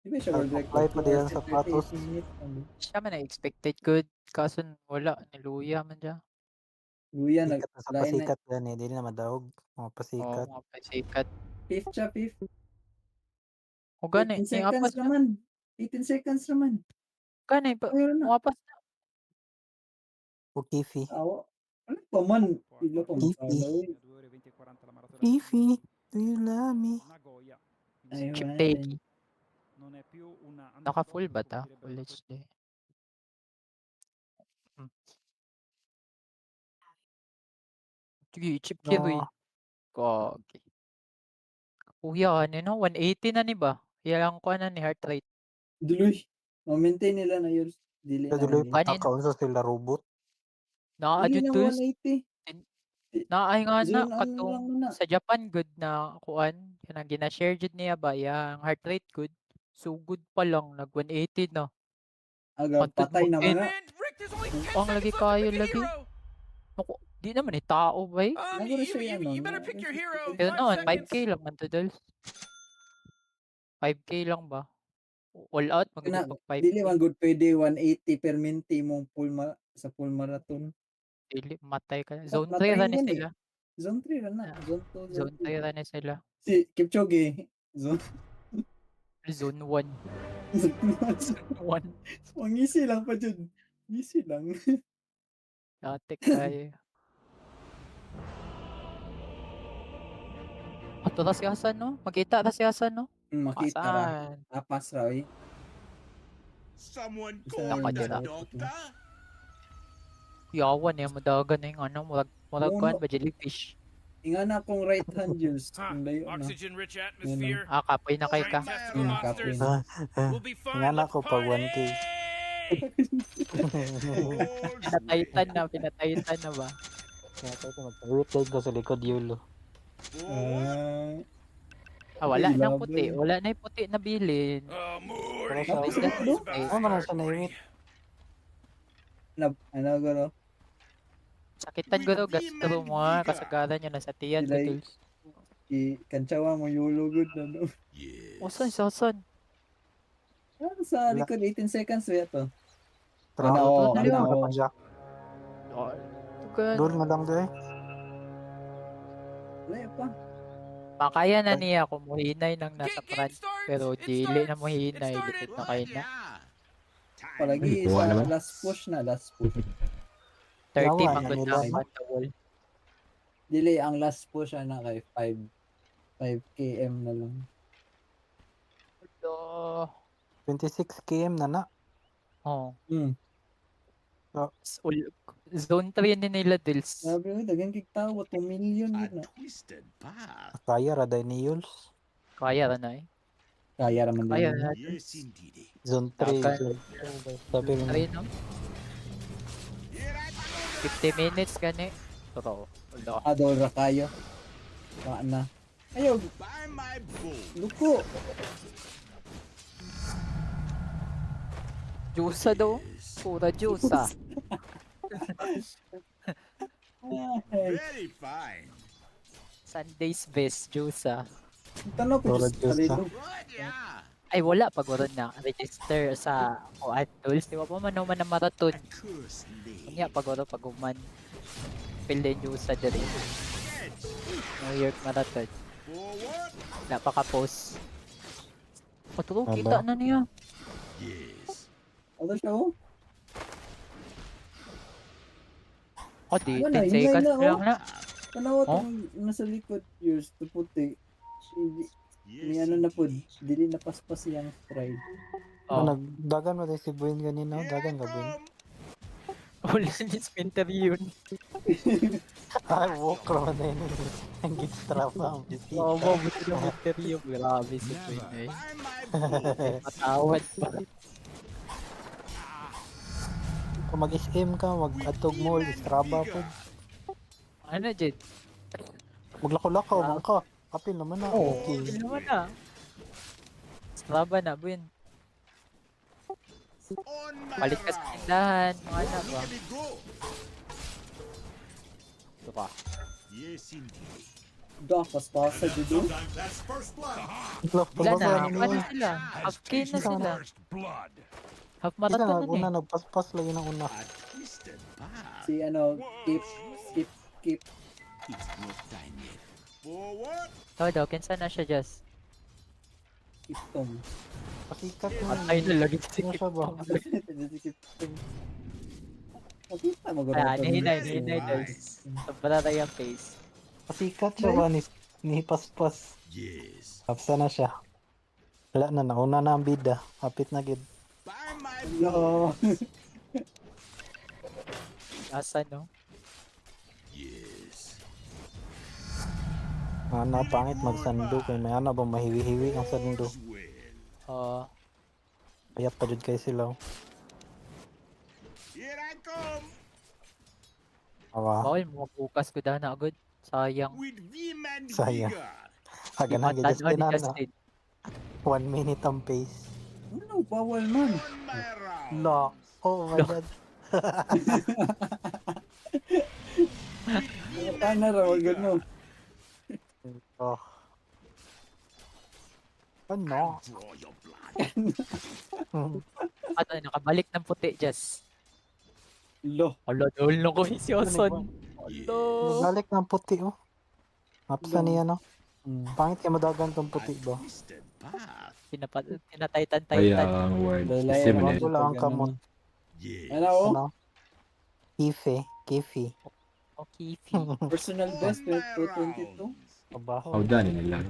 Di ba siya world Nag-apply record? pa diyan sa 2 hours and sapatos. 38 minutes. Ano? Siya man na expected good. Kaso wala. Niluya man siya. Luya, nag, Sikat na sa lain na. pasikat yan eh. Dili na madawg. Mga Oo, pasikat. mga pasikat. Fifth siya, fifth. O gani, 18 seconds niapas na. naman. 18 seconds naman. Gani, pa, Ayun na. muapas na. O Kifi. Awa. Ano pa man? Pila pa man. Kifi. Kifi. Do you love me? Ayun. Chip Takey. Naka full ba ta? Full HD. Sige, chip Kiroy. No. Gagi. Kuya, ano no? 180 na ni ba? Ilang ko na ni heart rate. Duloy. Ma-maintain nila na yun. Dili na. Duloy maintain. Kanin. patakaon sa sila robot. Naa Dili jud na tools. 180. Naay nga na Zero ano katong lang na. sa Japan good na kuan kanang gina-share jud niya ba yang heart rate good. So good pa lang nag 180 na. Aga, Pantod patay mo naman din. na. Man, Rick, there's only 10 Ang lagi seconds left to kayo pick a lagi. hero. Naku, di naman eh tao ba eh. Naguro You, siya you, ano, you better pick your hero. Pero 5 noon seconds. 5K lang man to dolls. 5K lang ba? All out magud Kana pag 5K. Dili man gud pwede 180 perminti imong full ma sa full marathon. Dili matay ka. Zone Matay 3 ra ni yan eh. sila. Zone 3 ra na. Zone 2, Zone 3 ra ni sila. Si Kipchoge, zone Zone 1. Zone 1. Ang easy lang pa jud. Easy lang. Atik ay. Ato ra si Hasan no? Makita ra si Hasan no? Makita ra. Hasan. Apas ra oy. Someone Isa call lang the Nakadira. doctor. Yawan niya madagan na yung ano, murag murag No, kuan no. ba jellyfish. Inga na akong right hand use. Huh. Ang layo na. Oxygen-rich atmosphere. Ah, kapoy na kay ka. Giant testicle Kapoy monsters. na. We'll be fine. Nga na Let's ko pag 1K. party! Pinataytan na ba? Kaya tayo mag-replay ko sa likod yulo. Ah, Ah, wala Ay, nang laban. puti. Wala na yung puti na bilin. Oh, Pero Morty, siya, Tapos na ano puti. man na siya naiwit? na, ano guro? Sakitan ko to, gastro mo ah. Kasagaran niya, nasa tiyan ko Sila'y- tools. I kantsawa mo yulo gud na no. Usan, usan. Ah, sa likod 18 seconds ba to? Trabaho. Ano, Ano, ano. pa siya. Tugan. Doon na lang doon eh. Layo pa. Makaya na niya kung muhinay nang nasa Game front. starts! Pero It dili na starts! muhinay. It started! Likod na kayo na. Palagi Ay, kuha sa naman. last push na, last push. 30 Yawa, manggod na nanila. ang wall. Dili ang last push ana kay 5 km na lang. Hello. 26 km na na. Oh. Zone 3 ni nila Dils. Sabi ko, daghan kay tawo, 2 million A yun na. twisted path. Kaya ra day ni Yules. Kaya ra na eh. Kaya raman din. Kaya yun. na. Yes, indeedy. Zone 3. Okay. Zone 2. Sabi mo. 3 no? 50 minutes gani. Totoo. Wala. Ah, daw ra kayo. Wa na. Ayaw, By my bull. luko. Jusa daw. Pura jusa. Ay, Very fine. Sunday's best jusa. Tanaw ko Pura just Diyos, sarili. What? Yeah. Ay wala pag oron na register sa kuan tools. Di ba pa man man na marathon. A cursed Unya lady. pag oron pag human. Pil din jusa diri. New York Marathon. Forward. Napaka-post. Paturo, Aba. kita na niya. Yes. Ano siya oh? Oh, di, Wala, 10 hinay seconds na, oh. lang na. Tanaw Oh? tong nasa likod yours to puti. Hindi- Yes, Ni ano na po, indeedy. dili na paspas iyang stride. Oh. Nagdagan mo tayo si Buin ganina. Here I Dagan ka Buin. come. Wala ni Spinter yun. Ay, walk ra man na yun. Ang gistrapa ang bisita. Oo, oh, buti na Spinter yun. Grabe si Queen eh. By my bull. Matawad pa. Kung mag-SM ka, mag-atog mall, Strava po. Ano, Jed? Maglako-lako, man ka. Kapil naman na. Oo. Okay. Ano naman na? Strava na, Buin. On my Balik ka sa round. tindahan. Mga Oh, ano look ba? at it go. Ito ka. Yes, indeedy. Da, paspasa jud oh. Sometimes that's first blood. Wala na. Wala Ano sila? Has Half K na tasted sila. first blood. Half Isa marathon na, na una, eh. nagpaspas lagi ng una. A twisted path. Si ano, keep skip keep It's not time yet. Forward. Ito daw, kinsa na siya, Jess? keep tom. Pasikat na. Patay na lagi si Ano siya ba? Si keep tom. Makita mo guro. Ah, nihinay, nihinay, Jess. Sobra na yung face. Pasikat siya ba ni paspas. Yes. Hapsa na siya. Wala na, nauna na ang bida. Hapit na gid. By my No. Asa, no? Yes. Ana, pangit magsando kay may ana ba mahiwi-hiwi ang sando. All's well. Oo. Kaya pa jud kay sila. oh. Here I come. Awa. Bawal mo magbukas ko dahil na agad. Sayang. With vim and Sayang. vigor. Agana gid Matanaw Justin ni ana. Justin. 1 minute ang pace. Ano, bawal man. On my round. La. Oh my La. God. With vim Tana and ra wag vigor. no. Oh. Ano? Draw your blood. Ato, nakabalik ng puti, Jess. Lo. Ala, dahil na ko si Hasan. Ala. Nagbalik ng puti oh. Mapsa niya no. Pangit kay madagan tong puti ba? Tinataytan-taytan. Ay, ang word. Lalay, Kasi man ano? eh. Wala ang kamot. Ano oh? Ano? Kife, kifi. O, Kifi. Personal best 222. Trabaho. How done nila.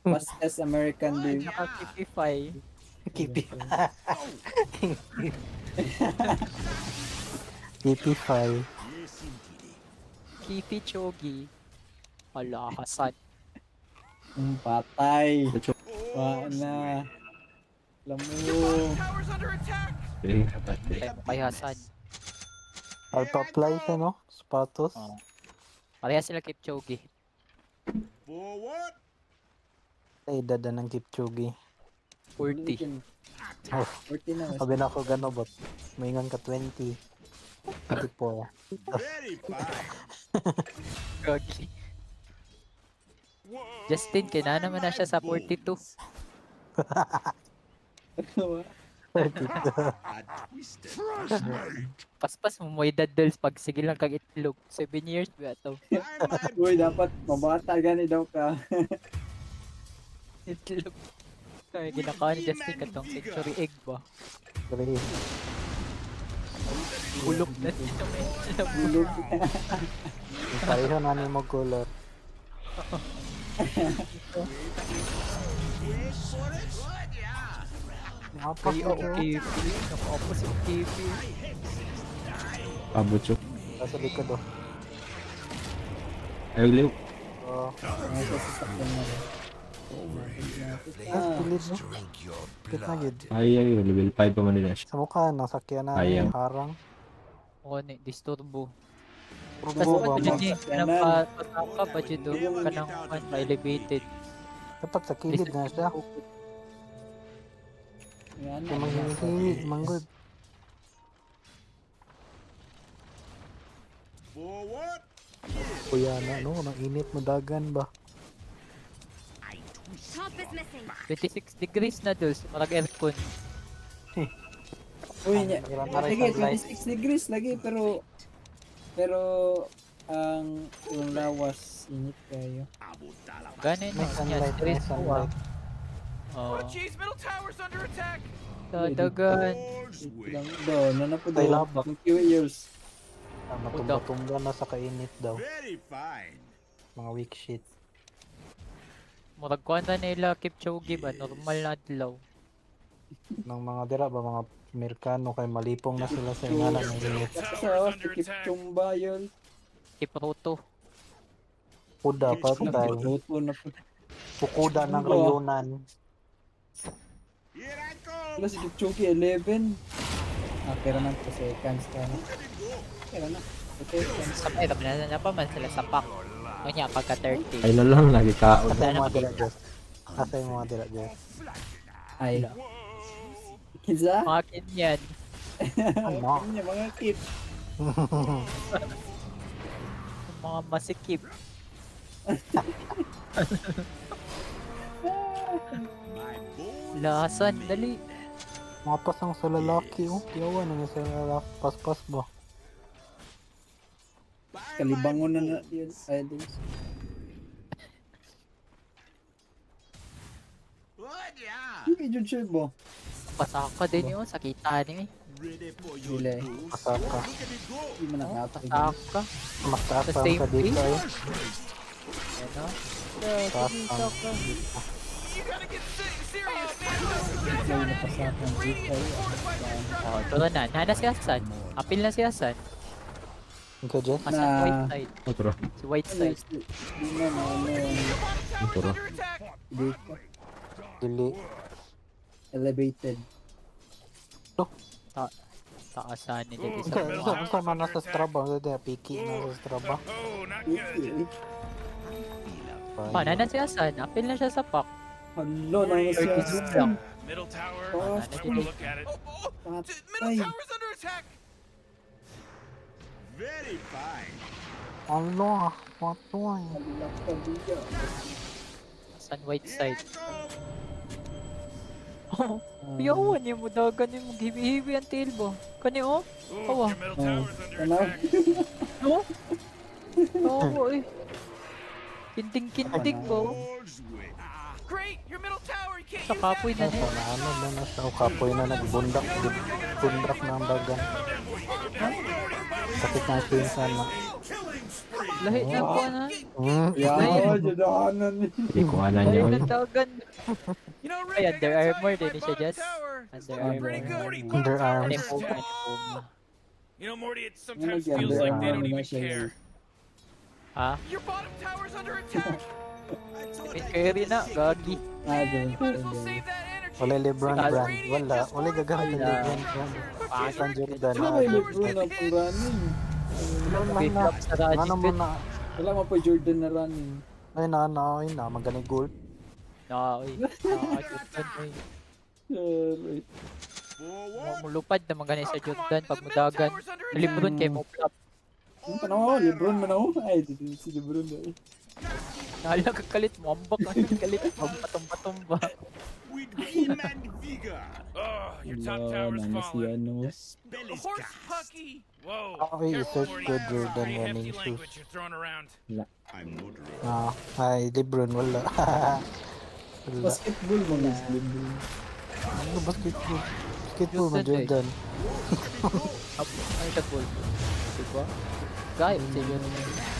Fastest American babe. Naka Kifify. Kipi. Kipi-fi. Kifi Chogi. Ala, Hasan. Patay. Wa na. Alam mo. Tower's under attack. Eh, kapatid. Patay mo kay Hasan. Alpha fly siya no? Sapatos. Oo. Pareha sila Kipchoge. Forward. Ay, edad na ng Kipchoge. 40. Oh, 40 na. sabi na ako gano bot. Maingon ka 20. 24. Very fine. Gagi. Justin, kinana naman na siya sa 42. A twisted Fresh meat. Paspas mo mo edad dolls pag sige lang kag itlog. 7 years ba to? By my Uy, dapat mabata gani daw ka. Itlog. Ay, ginakaon ni Justin katong century egg ba? Grabe. Bulok na dito may itlog. Bulog. Pareho na ni mo color. Napas Ay, na oh, siya. Kifi. Nakaapo si Kifi. Abot siya. Nasa likod oh. Ay, liw. Oh. Ay, sa sasakyan na rin. Ah, kilid no? Drink your Kit na blood. gid. Ay, ay, level 5 pa man nila siya. Sa mukha, nasakyan na Ayaw. harang. Oo, ni, disturbo. Turbo Tapos ba ano mo? dyan eh, kanang pataka ba dyan do? Kanang man, elevated. Dapat sa kilid na siya. Yan. Kaya manghingi, manggod. Forward. Kuya na, no? Ang init mo dagan ba? Top is missing. 26 degrees na dolls, marag aircon. Uy, nya. Naray Lagi, sunlight. 26 degrees lagi pero pero ang yung lawas init kayo. Ganun May no, niya, sunlight, may stress ko ah. sunlight. Oo. Oh jeez, middle tower's under attack. Dadagan. All's Wait well. lang do, na po Ay, do. labak. Yung kiwi years. Ah, matumba-tumba na sa kainit daw. Very fine. Mga weak shit. Murag kuan na nila Kipchoge ba, normal na adlaw. Ng mga dira ba, mga Amerikano kay malipong na sila sa ingana ng init. Sa si Kipchumba yun. Kipruto. Kuda pa tayo. Luto na po. Pukuda ng Kipchumba. rayunan. Here I come. Wala si Kipchoge 11. Ah, pero man po seconds ka na. Pero na. Okay, seconds. Sabay, na na pa man sila sa pack. Kanya pagka 30. Ay na lang, nagikaon. Asa yung mga dira, Jess? Asa yung mga dira, Jess? Ay. Kinsa? Mga Kenyan. Ano? Kanya mga kip. Mga masikip. My bones Lasan, dali. Mga pasang sa lalaki, oh. Tiyawa na niya sa lalaki. Paspas ba? by my Kalibangon na na bones. yun. Ay, dun. What yeah. Yung jud siya bo. Pasaka din yun, sakita ni eh. Ready for your Dili. dose. Pasaka. Look at it go. Hindi man nakatay. Pasaka. Mas taas Sa pa same sa dito, place? eh. Ano? Taas ang You gotta get serious, man. Ay, napasaka ang dito. Oh, tara na. Nana si Hasan. Apil na si Hasan. Ikaw, Jess? Hasan Na- Whiteside. Otro. Si Whiteside. Di na na ano Tower's Tara. under attack. dito. Dili. Elevated. Taasan nila di sa Unsa unsa unsa man nasa Strava, unsa diha piki na sa Strava. Oh, not good. Oh, nana si Hasan. Apil na siya sa pack. Hala, na siya. Zoom lang. Middle tower. Oh, I want to look at it. Oh, oh, middle Patay. tower's under attack. Very fine. Allah, patoy. Hala, kabiya. Hasan Whiteside. Here I come. Oh, yawan niya mo dagan niya mo hiwi-hiwi ang tail ba? Kani oh? Ooh, Awa. your middle tower's under Tanaw. attack. No? Tawa eh. Kinting-kinting ba? oh. Great, your middle tower, you can't Sa use that. kapoy na niya. Sa ano na na sa kapoy na nagbundak. Bundak na ang dagan. Sakit na pinsan na. Killing spree. Lahi na ko na. Yeah, jadahanan ni. Hindi ko alam niya. Lahi oy. na dagan. You know, Ay, Rick, I Under gotta tell you, Armour my din siya, bottom Jess. tower is Under looking pretty Armour. good. Under Ano arms. yung puma? Ano yung puma? You know, Morty, it sometimes Ano feels yan? like they don't Under even Armour na siya, care. Ha? Your bottom tower's under attack. May carry na, gagi. Ah, Man, you might as well doon. save that energy. Wala Lebron Wala. brand. Wala. Wala gagamit ng Lebron brand. Ah, San Jordan. Wala may Lebron na pang running. Wala Wait na. lang sa Rajit. Ano mo na. Wala mo pa Jordan na running. Ay na na. Ay na. Magaling goal. Na, oy. Na, Jordan, oy. Sure. Mulupad naman gani sa Oh, come on, Jordan pag the middle mudagan. tower's under attack. Lebron kay mo flop. Ano tanaw? Lebron man ako. Ay, si Lebron dahil. Nala ka kalit mo ambak ang kalit mo patumba-tumba. With vim and vigor. Oh, your top Hello, tower's nana si fallen. ano. The spell is Horse cast. pucky. Whoa. Okay, Careful, search Morty. ko That's some Jordan pretty hefty running shoes. language you're throwing around. I'm not ready. Ah, ay Lebron wala. Wala. Basketball mga si Lebron. Ano basketball? Basketball man Jordan, eh. Jordan. Ano siya goal? Diba? Gayop si Jordan.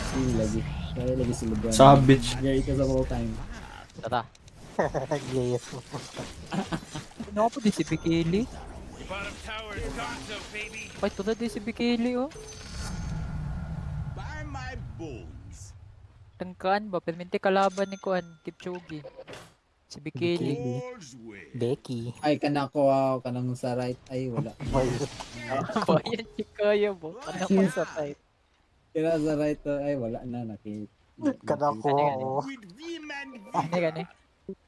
Sige lagi. Kaya lagi si Lebron. Savage. Greatest of all time. Tara. Yes. Ano po di si Bikili? Your bottom tower is gonzo, baby. Ay, tara di si Bikili oh. By my bones. Tangkaan ba? Permente kalaban ni Kuan, Kipchoge. Si Bikili. All's well. Becky. Ay, kanako ah, kanang sa right. Ay, wala. Bayan si Kaya mo. Ano ko sa type? Kaya sa right, oh, ay, wala na. Nakit. Kada ko. With vim and Ano gani?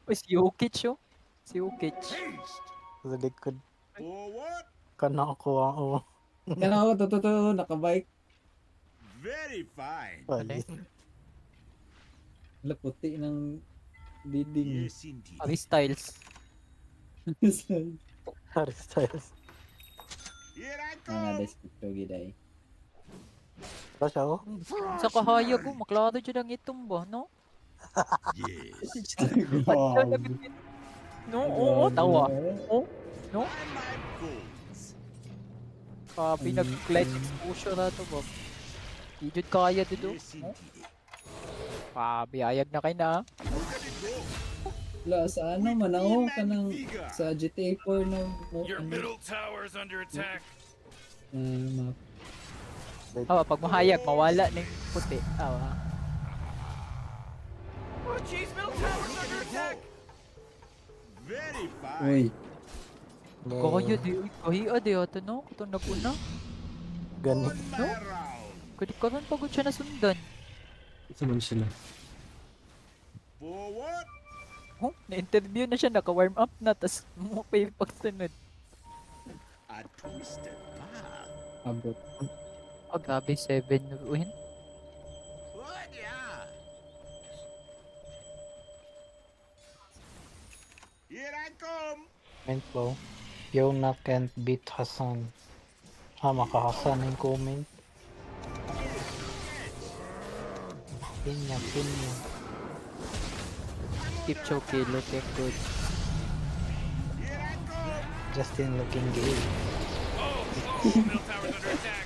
Uy, si Jokic oh. Si Jokic. haste. Sa likod. Forward. Kana ko oo. Kanako, to, to, to, nakabike. Very fine. Ay. Wala, puti ng diding. Yes, indeed. Harry Styles. Harry Styles. Here I Mga come. des Kipchoge day. Ba siya oh? Sa kahayag oh, maklaro dyan ang itom ba, no? Yes. Grabe. No, oo, tawa. Oh, no? By my bones. Grabe, nag-light exposure na to ba? Di jud kaya dito. Yes, indeed. Grabe, ayag na kay na. ah. Look at it go. Wala, sa ano man ako, kanang sa GTA 4 na mo, Your ano, middle tower's under attack. map. Awa, pag mahayag, mawala na yung puti. Awa. Oh, jeez, middle tower's under attack. Very fine. Uy, Kaya di, uy, kahia di ato no? Katong nag-una. Gani. On my round. Kaya karon pagod siya nasundan. Isa man sila. Forward. Oh, na-interview na siya, naka-warm up na, tas mo pa yung pagsunod. A twisted path. abot. Oh, grabe, 7 win. What? Yeah. Here I come. Comment po. Yona can't beat Hassan. Ah, maka-Hassan yung comment. Pinya, pinya. Kipchoge looking good. Here I come. Justin looking gay. Oh, oh, middle tower's under attack.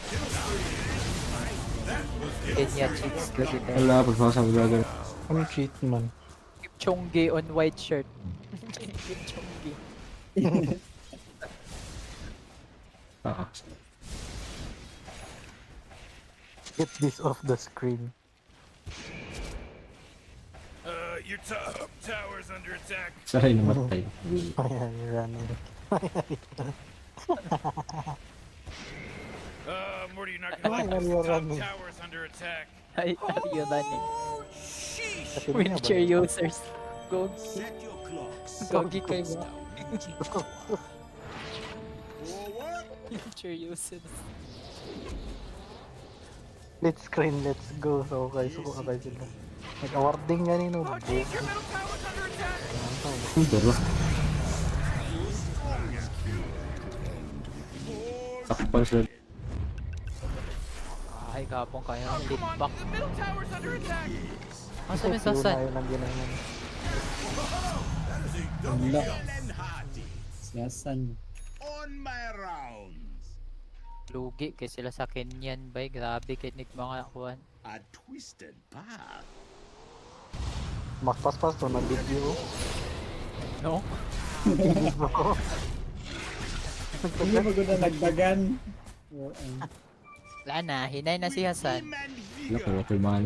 Kenya cheeks lagi na. Wala, pagpasa mo dagan. Ano cheat man? Kipchoge on white shirt. Kipchoge. Ah, Get this off the screen. Your top tower's under attack. Saray namatay. Ayan, running. Morty, you're not gonna like Why this. are you Top running? tower's under attack. Ay, are you running? Oh, sheesh. Kasi niya ba Wheelchair yun? users. Go, Set your clocks. gogi kayo ba? Forward. Wheelchair users. Let's screen, let's go. So, okay, suko ka kayo sila. Nag-awarding nga nino. Oh, jeez, your middle tower's under attack. Ang daro. Sakpan sila. Ay, gapon kaya Oh, ang come on. litbak. The middle tower's under attack. Asa may sasan? Yun ang ginahin. That is a double Wala. kill. And hearty. Siyasan. On my rounds. Lugi kay sila sa Kenyan bay. Grabe kay nig mga kuan. A twisted path. Magpaspas to na video. No? Hindi mo na nagdagan. Oo. Wala na, hinay na si Hasan. Vim and Wala, vigor. pero okay man.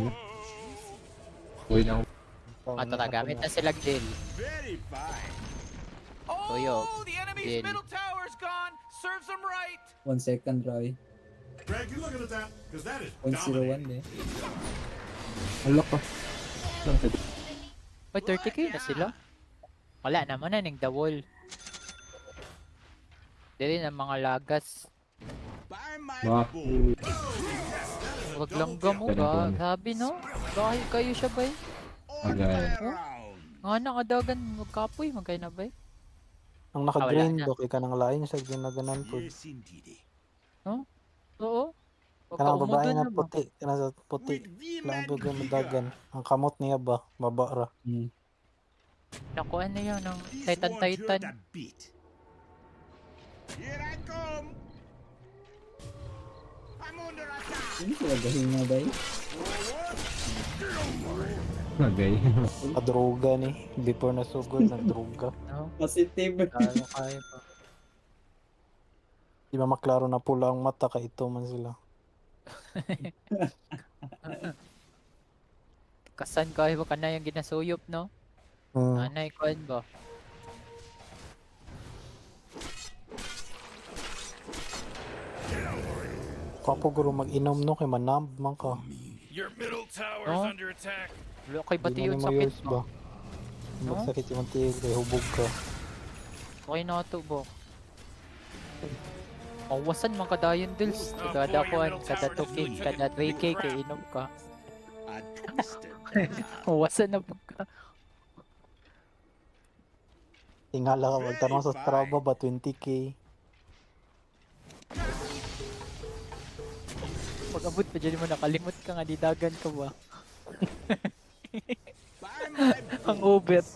Uy na ako. Ato na, gamit na sila gel. Very fine. Toyo. Oh, the enemy's Gel. middle tower's gone. Serves them right. 1 second, Roy. Greg, you looking at that? Because that is 101 dominating. eh. Hala ka. Lang sa Uy, 30K na sila. Wala naman na ning the wall. Dili na mga lagas. By my Ba. bow. Wag lang gamo ga. Grabe no. Bakit kayo siya bay? On Agay. my rounds. Nga nakadagan magkapoy man kayo na bay. Ang Ah, wala naka-drain na. do kay kanang lain sa ginaganan po. Yes, indeedy. Oo. Wag ka Kanang babae umudon na na ba? puti, kanang sa puti. With vim Lain and po vigor. dagan. Ang kamot niya ba, baba ra. Nakuha na yun ng This Titan won't hurt Titan. a bit. Here I come. I'm under attack. Hindi sila gahinga ba eh? Nagay. Kadroga ni before nasugod nagdroga. No? Positive. Kaya kaya pa. Di ba maklaro na pula ang mata kay ito man sila. Kasan kayo ba kanay ang ginasuyop no? Anay kuan ba? Kapo guro mag-inom no kay manamb man ka. Your middle tower is No? under attack. Wala kay Di bati man yun nimo sakit yours ba? ba? No? Magsakit imong tiil kay hubog ka. Okay na to ba? Mawasan man kadayon dils. Oh, Kada boy, your kuan, middle kada tower just 2K, really took kada a big 3K kay crap. inom ka. A twisted path. Mawasan na pag ka. Tingala ka magtanong sa Strava ba 20K. Pag abot pa dyan mo nakalimot ka nga didagan ka ba? By my Ang ubet.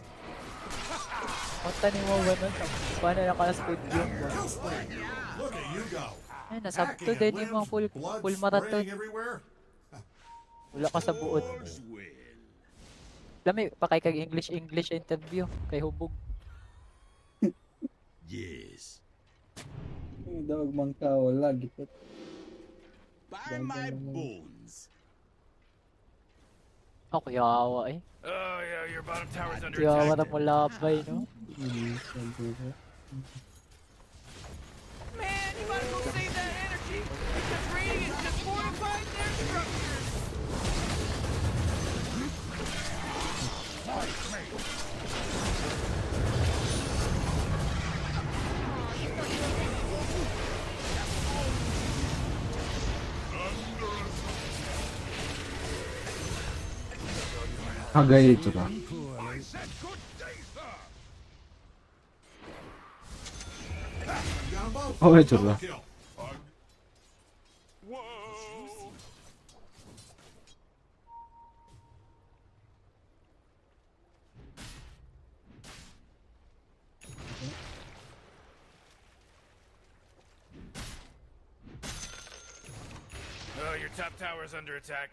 Mata ni mo ba nun? Paano naka-studio ba? Kill spree. Look at you go. Ay, nasabto Hacking din and yung mga limbs, full, blood full marathon. spraying everywhere. Wala ka sa buot. all's well. Lami, pa kay kag English English interview kay hubog. Yes. Dawag man ka, wala. Gipot. By my bones. Ako yawa eh. Oh yeah, your bottom tower's under Yawa attack. na mo labay no. Hindi, sabi ko. Man, you gotta go save that energy because Radiant just fortified their structures. Kagay ito ka. I said good day, sir. You got 'em both. Oh, ito Double ba? kill. Whoa. Oh, your top tower is under attack.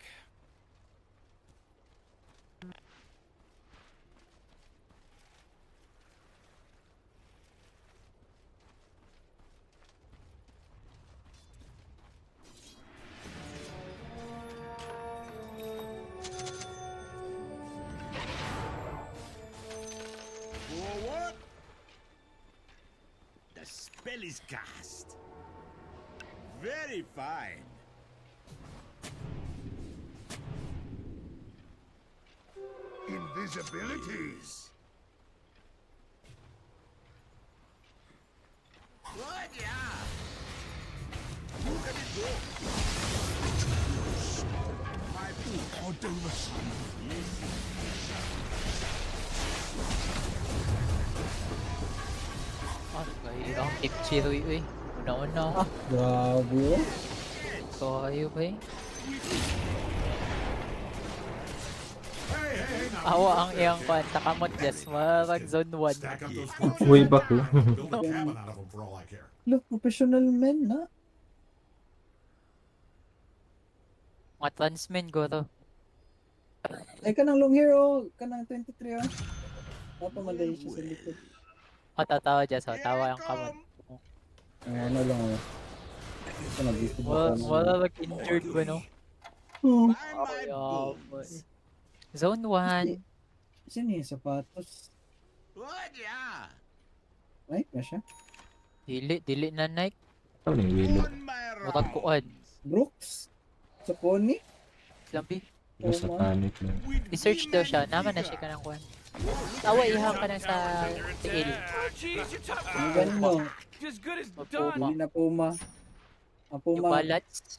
Forward. The spell is cast. Very fine. Invisibilities. What? Yeah. Who can it go? My boot. Or do the same. Ah, kay ang tip chiroy eh. Una-una. Grabe oh. Kayo ba eh? Hey, hey, hey, now. Awa ang iyang kwan. Takamot just. Marag zone 1. Stack up those corpses. Way back, oh. Build a cabin out of them for all I care. Look, professional men na. Mga transmen guro. Ay, kanang long hair oh. Kanang 23 oh. Napamalay siya sa likod. O, tatawa dyan. So, tawa ang kamot. Ay, ano lang oh. Ito nag-gusto ba Wala, ko? wala mag-injured ba no? Oh. Ay, oh, boy. Zone 1. Sino yung sapatos? Ay, na siya? Dili, dili na Nike. Ito ni Willow. Murag kuan. Brooks? Sa pony? Lambi. Yung satanic na. I-search daw siya. Naman na siya ka ng kuan. Tawa ihang ka na sa tiil. Oh, jeez, your top Ang tower gano. is as good as Puma. done. Hindi na Puma. Ang New Puma. Balance.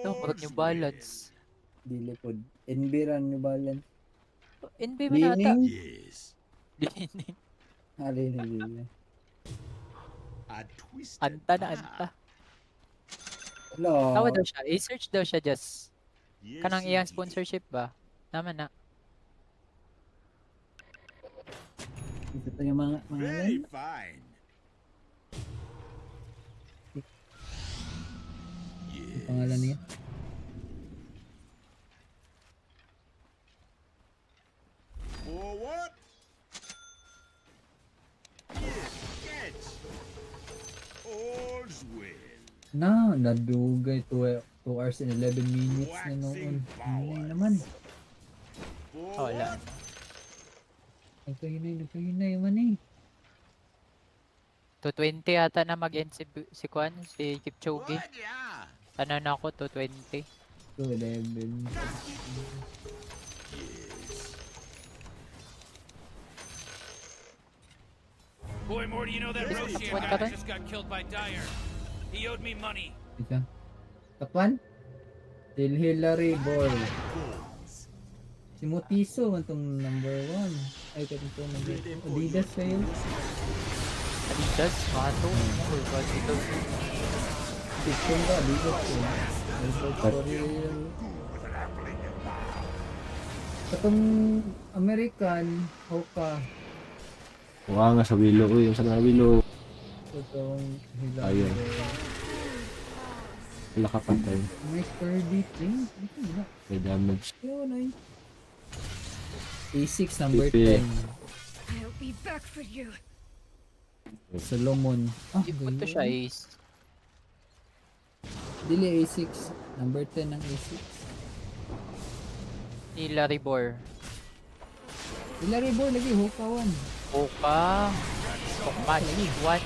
No, murag New Balance. Dili po. NB run New Balance. NB man ata. Leaning? Yes. Leaning. Ah, leaning, leaning. A twisted Anta na anta. Hello. Tawa daw siya. I-search daw siya just. Yes, Kanang iyang indeed. sponsorship ba? Naman na. Ito pa yung mga Very fine. Ang pangalan niya. For what? Yes, catch. All's well. Na, nadugay 2 hours and 11 minutes na noon. Hinay naman. For Oh, wala. what? Nagkahinay, nagkahinay man eh. 220 ata na mag-end si Kwan, si Kipchoge. What? Yeah. Tanan na ako, 220. 2:11. Boy, Morty, you know that Is it Roshan what guy happened? just got killed by Dyer. He owed me money. Isa. Top 1? Till Hillary Boy. Si Mutiso, itong number 1. Ay, itong number 2. Adidas kayo. Adidas, mga to. Oh, God, ito. Picture ba? Adidas yun. Airport for real. Itong American, Hoka. Kuha nga sa Willow. Uy, yung sa na Willow. Itong Hillary Ayun. Boy. Wala ka pa time. May sturdy thing. Ito na. May damage. Yun ay. A6 number Pipi. 10. I'll be back for you. Solomon. Ah, Di po to siya ganyan. is. Dili A6. Number 10 ng A6. Ni Larry Bohr. Hillary Boy lagi Hoka 1. Oka. Match 1.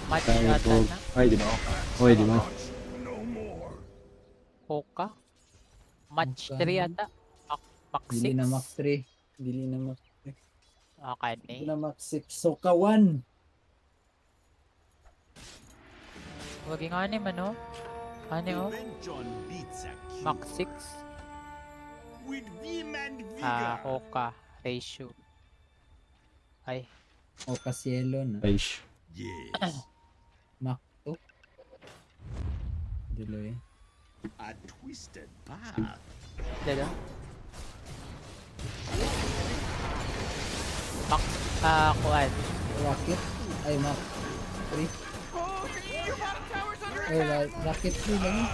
Match Tayo ata po. na. Ay, di ba? Oy, di ba? No more. Oka. Match Oka. 3 ata. Max Dili 6. na Max 3. Dili na Max 3. Okay, Dili ni. na Max 6. Soka 1. Wagi nga ni man, oh. Ano, oh? Prevention beats a cure. Max 6. With vim and vigor. Ah, Oka. Ratio. Ay, Hoka Cielo na. Ay, sh. Yes. Mac 2. Dili. A twisted path. dala. Max, kuan. Rocket. Ay, Mac 3. Oh, your bottom tower's under Ay, attack. Rocket 3 lagi.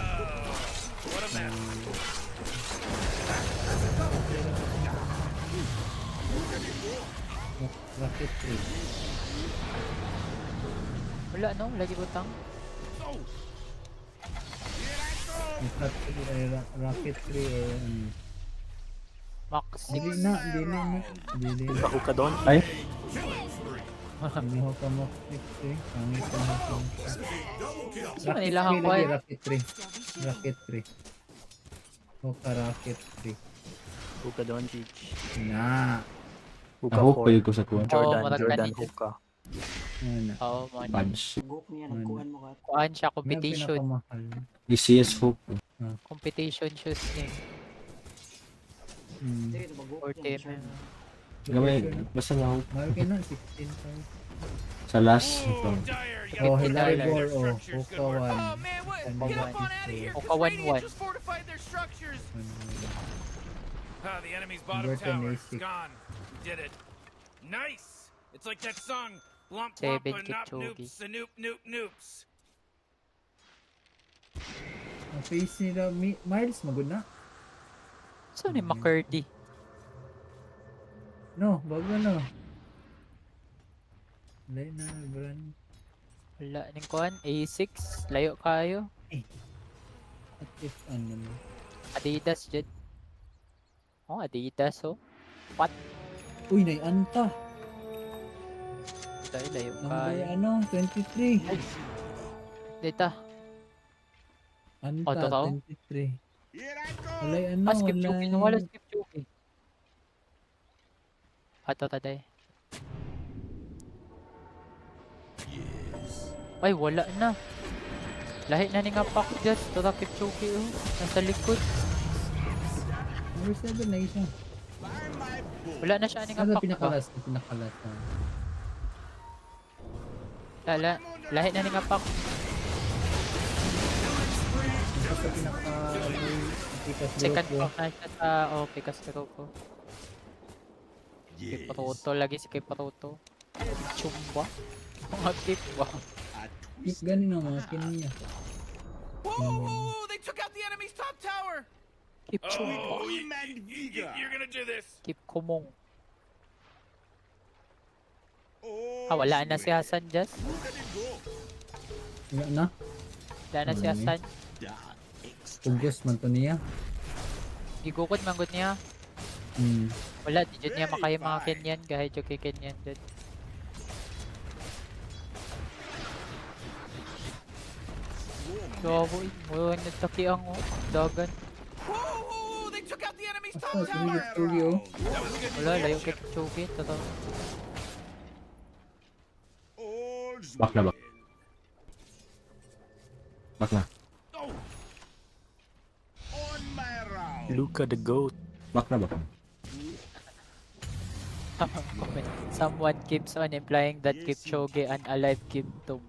What a mess. Rocket 3. Wala, no? Lagi butang. Rocket 3 ay, Rocket 3 or ano. Max Dili 6. na, dili na. Dili na. Hoka doon. Ay, Dili Hoka Max 6 eh. Pangit ang Hoka Max 6. Sino Rocket nila 3 ang lagi, kuan? Rocket 3. Rocket 3. Hoka Rocket 3. Hoka Doncic. Na. Hoka nahook pa 4. yun ko sa kuha. Jordan, Oo, murag Jordan kanina. Hoka. Ano. Oo, mo na. Punch. Gok niya, nagkuhan mo ka. Kuan siya, Ano ang competition. pinakamahal? ECS hook. Competition shoes niya. Hmm. Sige, ito, bagok 40 niya. mm. Gamay, basta na Mahal kayo na, 16 pa. Sa last. Ooh, Dire, you gotta Oh, get Hilary out of Bor, their oh, structures. Good Hoka work. 1. Oh man, what? Get up on out of here, Oka 'cause Radiant 1-1. just fortified their structures. Ah, the enemy's bottom Convert tower an is A6. gone. We did it. Nice. It's like that song, Blomp Seven Blomp Nop Kipchoge. Noops, Sanoop Noop Noops. Ang face nila, Miles, magod na. So ni McCurdy. No, bago na. Wala na, brand. Wala ning kuan A6 layo kayo. At if ano no. Adidas jud. Oh, Adidas oh. What? Uy, naianta. Tayo layo Number kayo. ano, 23. Dita. Anta, Oh, totoo? 23. Walay ano, Ah, skip Chugi. walay. Wala skip Chugi. Ato taday. Ay, wala na. Lahi na ni nga pack just. Tota Kipchoge oh. Nasa likod. Number 7 na isa. Wala na siya ani nga Nasa pack ba? pinakalas, pinakalas na. Lala, lahi na ni nga pack. Nasa pinaka pikas Second grupo. pack na siya sa oh, Pikas Grupo. Kay Paruto lagi si kay Paruto. Chumba. Mga kip ba? Keep ganin ang mga kin niya. Whoa, whoa, whoa, they took out the enemy's top tower. Keep chumba. Oh, you're gonna do this. Keep kumong. Ah, wala na si Hassan Just. Wala na. Wala na si Hassan. Pugyos man to niya. Gigukod manggod niya. Wala, di jud niya makaya mga Kenyan. Gahit yung kay Kenyan jud. Gago eh. Wala nagtaki ang oh. Dagan. Whoa, whoa, whoa, they took out the enemy's top Basta, tower. tuloy oh. Wala, layo kay Kipchoge. Totoo. Back na ba? Back na. Luca the goat. Back na ba? Comment. Someone keeps on implying that Kipchoge an alive Kiptum.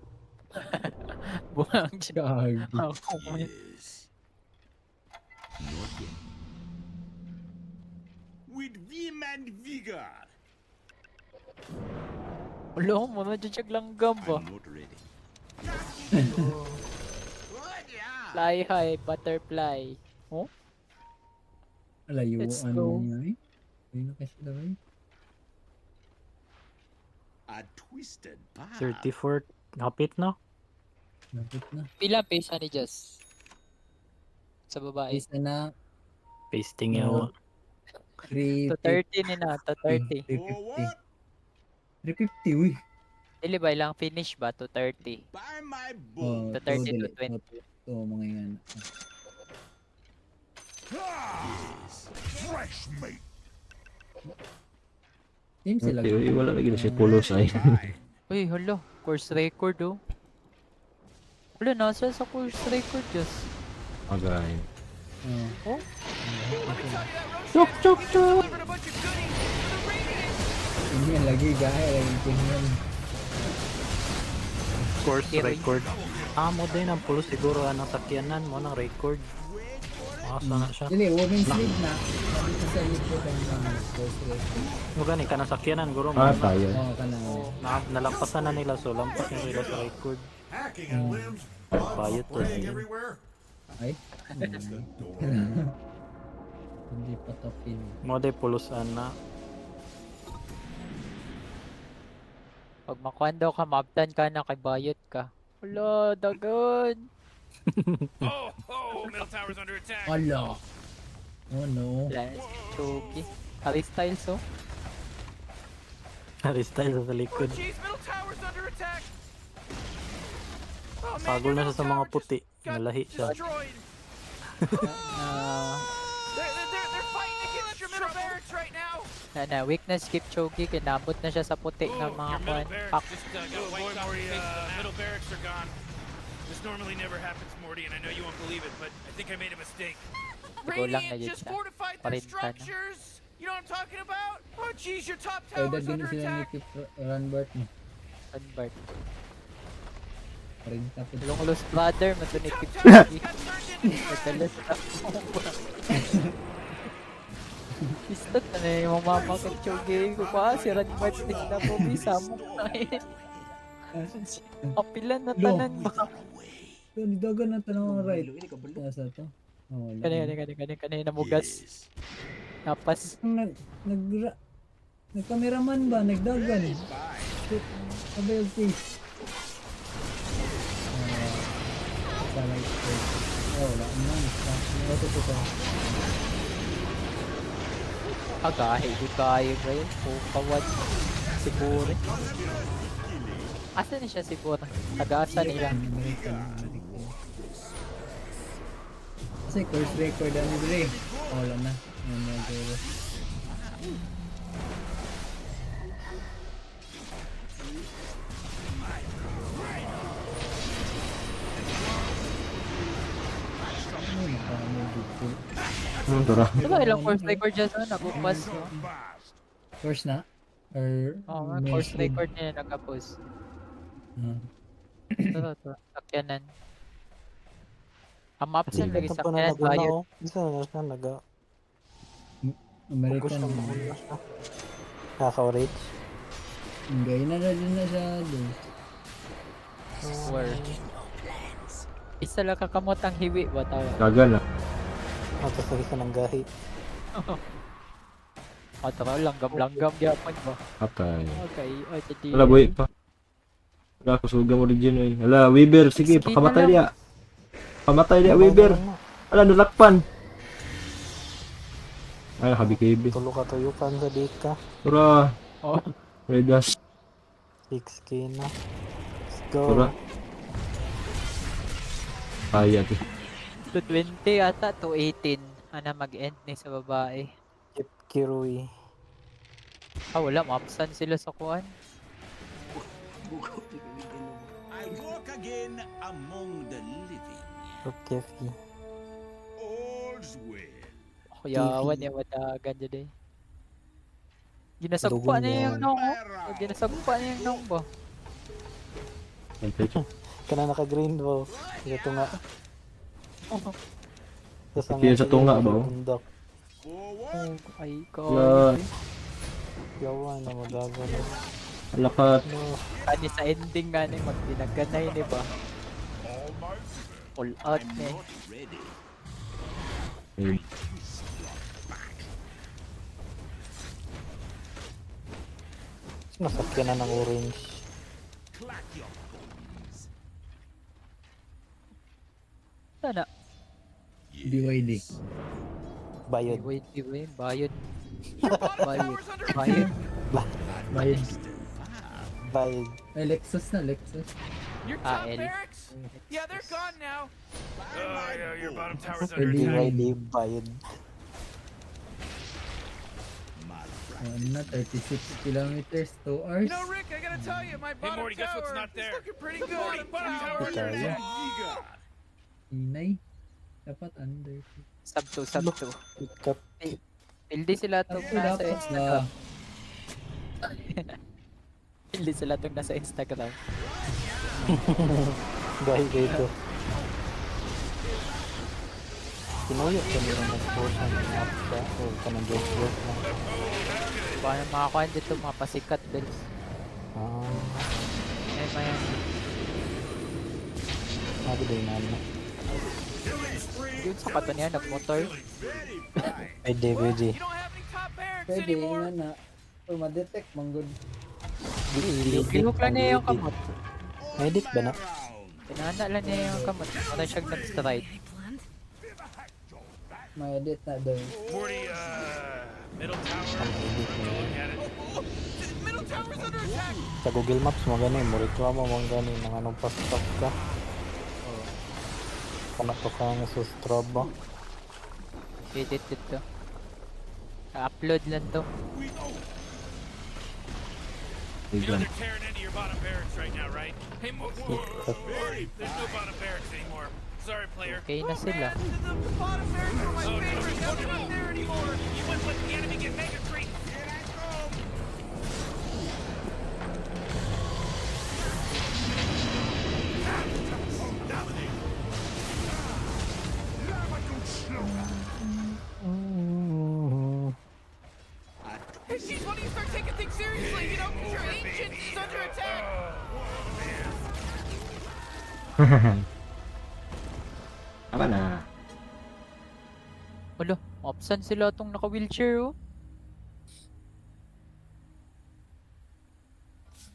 Buang siya. Gagi. Ang comment. With vim and vigor. Wala, muna dyan siya langgam ba? I'm not ready. Fly high, butterfly. Oh? Layo, Let's ano go. niya eh. Ayun na kasi daw eh. A twisted path. 34. Kapit na. Lapit na. Pila pesa ni Jess? Sa babae. Isa na Pasting No. yawa. 350. To 30 ni na, to 30. 350. 350, uy. Dili ba ilang finish ba? To 30. By my Oh, To 30 to dali. 20. Oo, mga yan. Fresh meat. Team sila. Okay, uy, wala lagi na siya pulos ay. Uy, hala. Course record oh. Wala, nasa sa course record, Jess. Agay. Oh. Oh? Let me tell you that Roshan Chok, chok, he just chok. delivered a bunch of goodies to the Radiant. Ganyan lagi, gaya lagi ganyan. Course Kiri. record. Ah, mo din ang pulos siguro anong sakyanan mo ng record. Asa na siya. Dili, women's league na. Dito sa likod ang mga course record. Mo gani ka sakyanan guro mo. Ah, tayo. Oo, kana. Na, nalampasan na nila so lampas na sila sa record. Hacking and limbs, bugs Bayot to spraying siya. everywhere. Ay. It's adorable. Hindi pa to pin. Mo day pulusan na. Pag makuan daw ka, maabtan ka na kay bayot ka. Wala, dagan. Oh, oh, middle tower's under attack. Ala. Oh no. Wala na si Kipchoge. Harry Styles oh. Harry Styles sa Oh, likod. jeez, middle tower's under attack. Oh, man, Pagol your na middle siya sa mga tower just puti. got Nalahi siya. destroyed. Na, They're fighting against your middle barracks right now. na, weakness Kipchoge, kinabot na siya sa puti ng Ooh, mga your middle kuan. barracks Pak. just got wiped off the face of the map. Middle barracks are gone. This normally never happens, Morty, and I know you won't believe it, but I think I made a mistake. Ikaw lang na Radiant yun just siya. fortified their 40 na. structures. You know what I'm talking about? Oh jeez, your top Kaya tower's daghan under sila ni attack. Kip Ranbart ni. Ranbart. 40 po. Long lost brother, mato ni Top Kip tower Chogi. just got turned into trash. Nagkalas na. Istot na na yung mama kay Chogi ko pa. Si Ranbart ni na po, bisa mo. Kapilan na Lo. tanan ba? So, ni dagan na tanong ang right. Nasa to? Oh, wala. Kanina, kanina, kanina, kanina mugas. Napas. Ang Nag, nag, nagkameraman ba? Nagdagan. Shit. Sabay yung face. Ah, sa right side. Oh, wala naman. Ito, ito, ito. Agahe, di kayo ba yun? Pukawad. Siguro. Asa na siya siguro? Taga-asa nila. American, American. Kasi course record ano bre. Oh, wala na. Ano na gero. Ano nakaano dito? Anong tura? Diba ilang course record dyan so? Nag-upas, no? Course na? Or Oo, nga, may course speed? record niya nag-apos. Ah. Ito, ito. Sakyanan. Ang maps na lagi Ito pa na sakyanan, naguna bayad. oh. Isa na siya naga. American. Gusto mo na siya. Nakaka-rich. Gay na na din na siya. Dos. Where? Isa lang kakamot ang hiwi ba tawa? Dagan ah. Tapos na isa ng gahi. O, tara, langgam-langgam gyapon ba? Patay. Okay, o, jadi. Wala, buhay pa. Wala, kusuga mo rin dyan eh. Wala, Weaver, sige, Sige na pakamatay lang. niya. Pamatay niya, Weaver. Wala, nalakpan. Ay, naka-BKB. Tulo ka tuyukan sa dika. Tura. Oh. Redas. 6K na. Let's go. Tura. Kaya to. 220 ata, 218. Ana mag-end ni sa babae. Kip Kirui. Ah, wala, maapsan sila sa kuan. I walk again among the living. Kefi. All's well. Kuyawan niya madagan dyan eh. Ginasagpa Dugon niya yung yan. nong, oh. Ginasagpa niya yung nong ba? Kana naka-green ba? Sa tunga. Sa Kaya sa tunga ba, oh? Bundok. Oh, ay ko. Wala. Yawa na magagan. Alakat. No. Ani sa ending nga ni magdinaganay ni ba? All out ni. Ready. Ayun. Nasakyan na ng orange. Clack your bones. Sana. BYD. Bayad. Wait, wait, wait, bayad. Bayad. Bayad. Bayad. Bayad. Ay, Lexus na, Lexus. Your Ah, top L. barracks? Yeah, they're gone now. Oh, yeah, your bottom tower's under Pwede. attack. BYD bayad. Ano na, 36 kilometers, 2 hours. You know, Rick, I gotta tell you, my Hey, bottom Morty, guess what's tower not is there? looking pretty good. Morty, bottom tower under Kaya. attack. Inay. Dapat under. Sub 2, sub 2. Pick up. Pildi sila itong Dapat nasa na. Instagram. Pildi sila itong nasa Instagram. Gahi dito. Tinuyo ka nila nag-post ng app siya o kanang joke joke lang. Baka na makakuha dito mga pasikat bills. Ah, Ay, maya. sabi din namin. Yun sa kato niya, nagmotor. Pwede, pwede. You don't have any top barracks Pwede, anymore. nga na. Pero ma-detect, manggod. Gilok lang niya yung kamot. Edit ba na? Pinana lang niya yung kamot. Wala siyang nag-stride. Ma-edit na daw. Morty, middle tower. Look at it. Middle tower's under attack. Sa Google Maps mo gani, mo reklamo mo gani nang anong pa-stop ka. Kana to ka nga sa Strava. Edit dito. Upload lang to. You know Ayun. they're tearing into your bottom barracks right now, right? Hey, Morty, there's no bottom barracks anymore. Sorry, player. Okay na Oh, sila. man, the bottom barracks were my Oh, no. favorite. Now they're not there anymore. You wouldn't let the enemy get mega creep. Hey, jeez, why don't you start taking things seriously? 'Cause your ancient is under attack. Tama na. Wala, absent sila tong naka-wheelchair oh.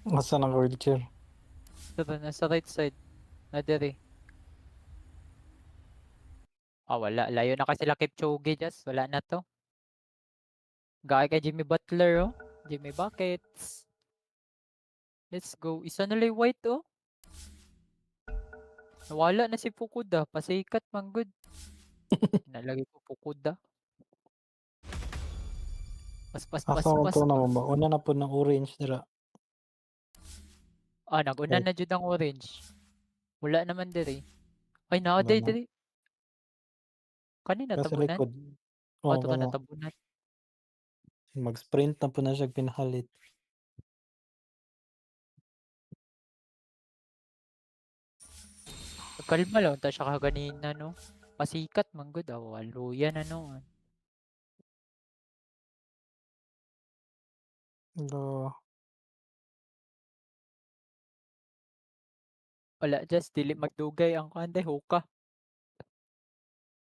Asa nang wheelchair? Tara, nasa right side. Na dere. Ah, wala. Layo na kasi sila Kipchoge, just. Wala na to. Gaya kay Jimmy Butler, oh. Jimmy Buckets. Let's go. Isa na lang yung white, oh. Nawala na si Fukuda. Pasikat, man good. Nalagay ko Fukuda. Pas, pas, pas, Asa pas. ko na mo ba? Una na po ng orange dira. Ah, nag-una Right. na jud ang orange. Wala naman diri. Ay, naa Wala day na. diri. Kani Nasa natabunan? likod. Oh, Oo, to ka kana. natabunan. Mag-sprint na po na siya pinahalit. Kalma lang ta siya kaganina, no. Pasikat man gud ah, waluyan na no. Do. Wala, just dili magdugay ang kuan day hoka.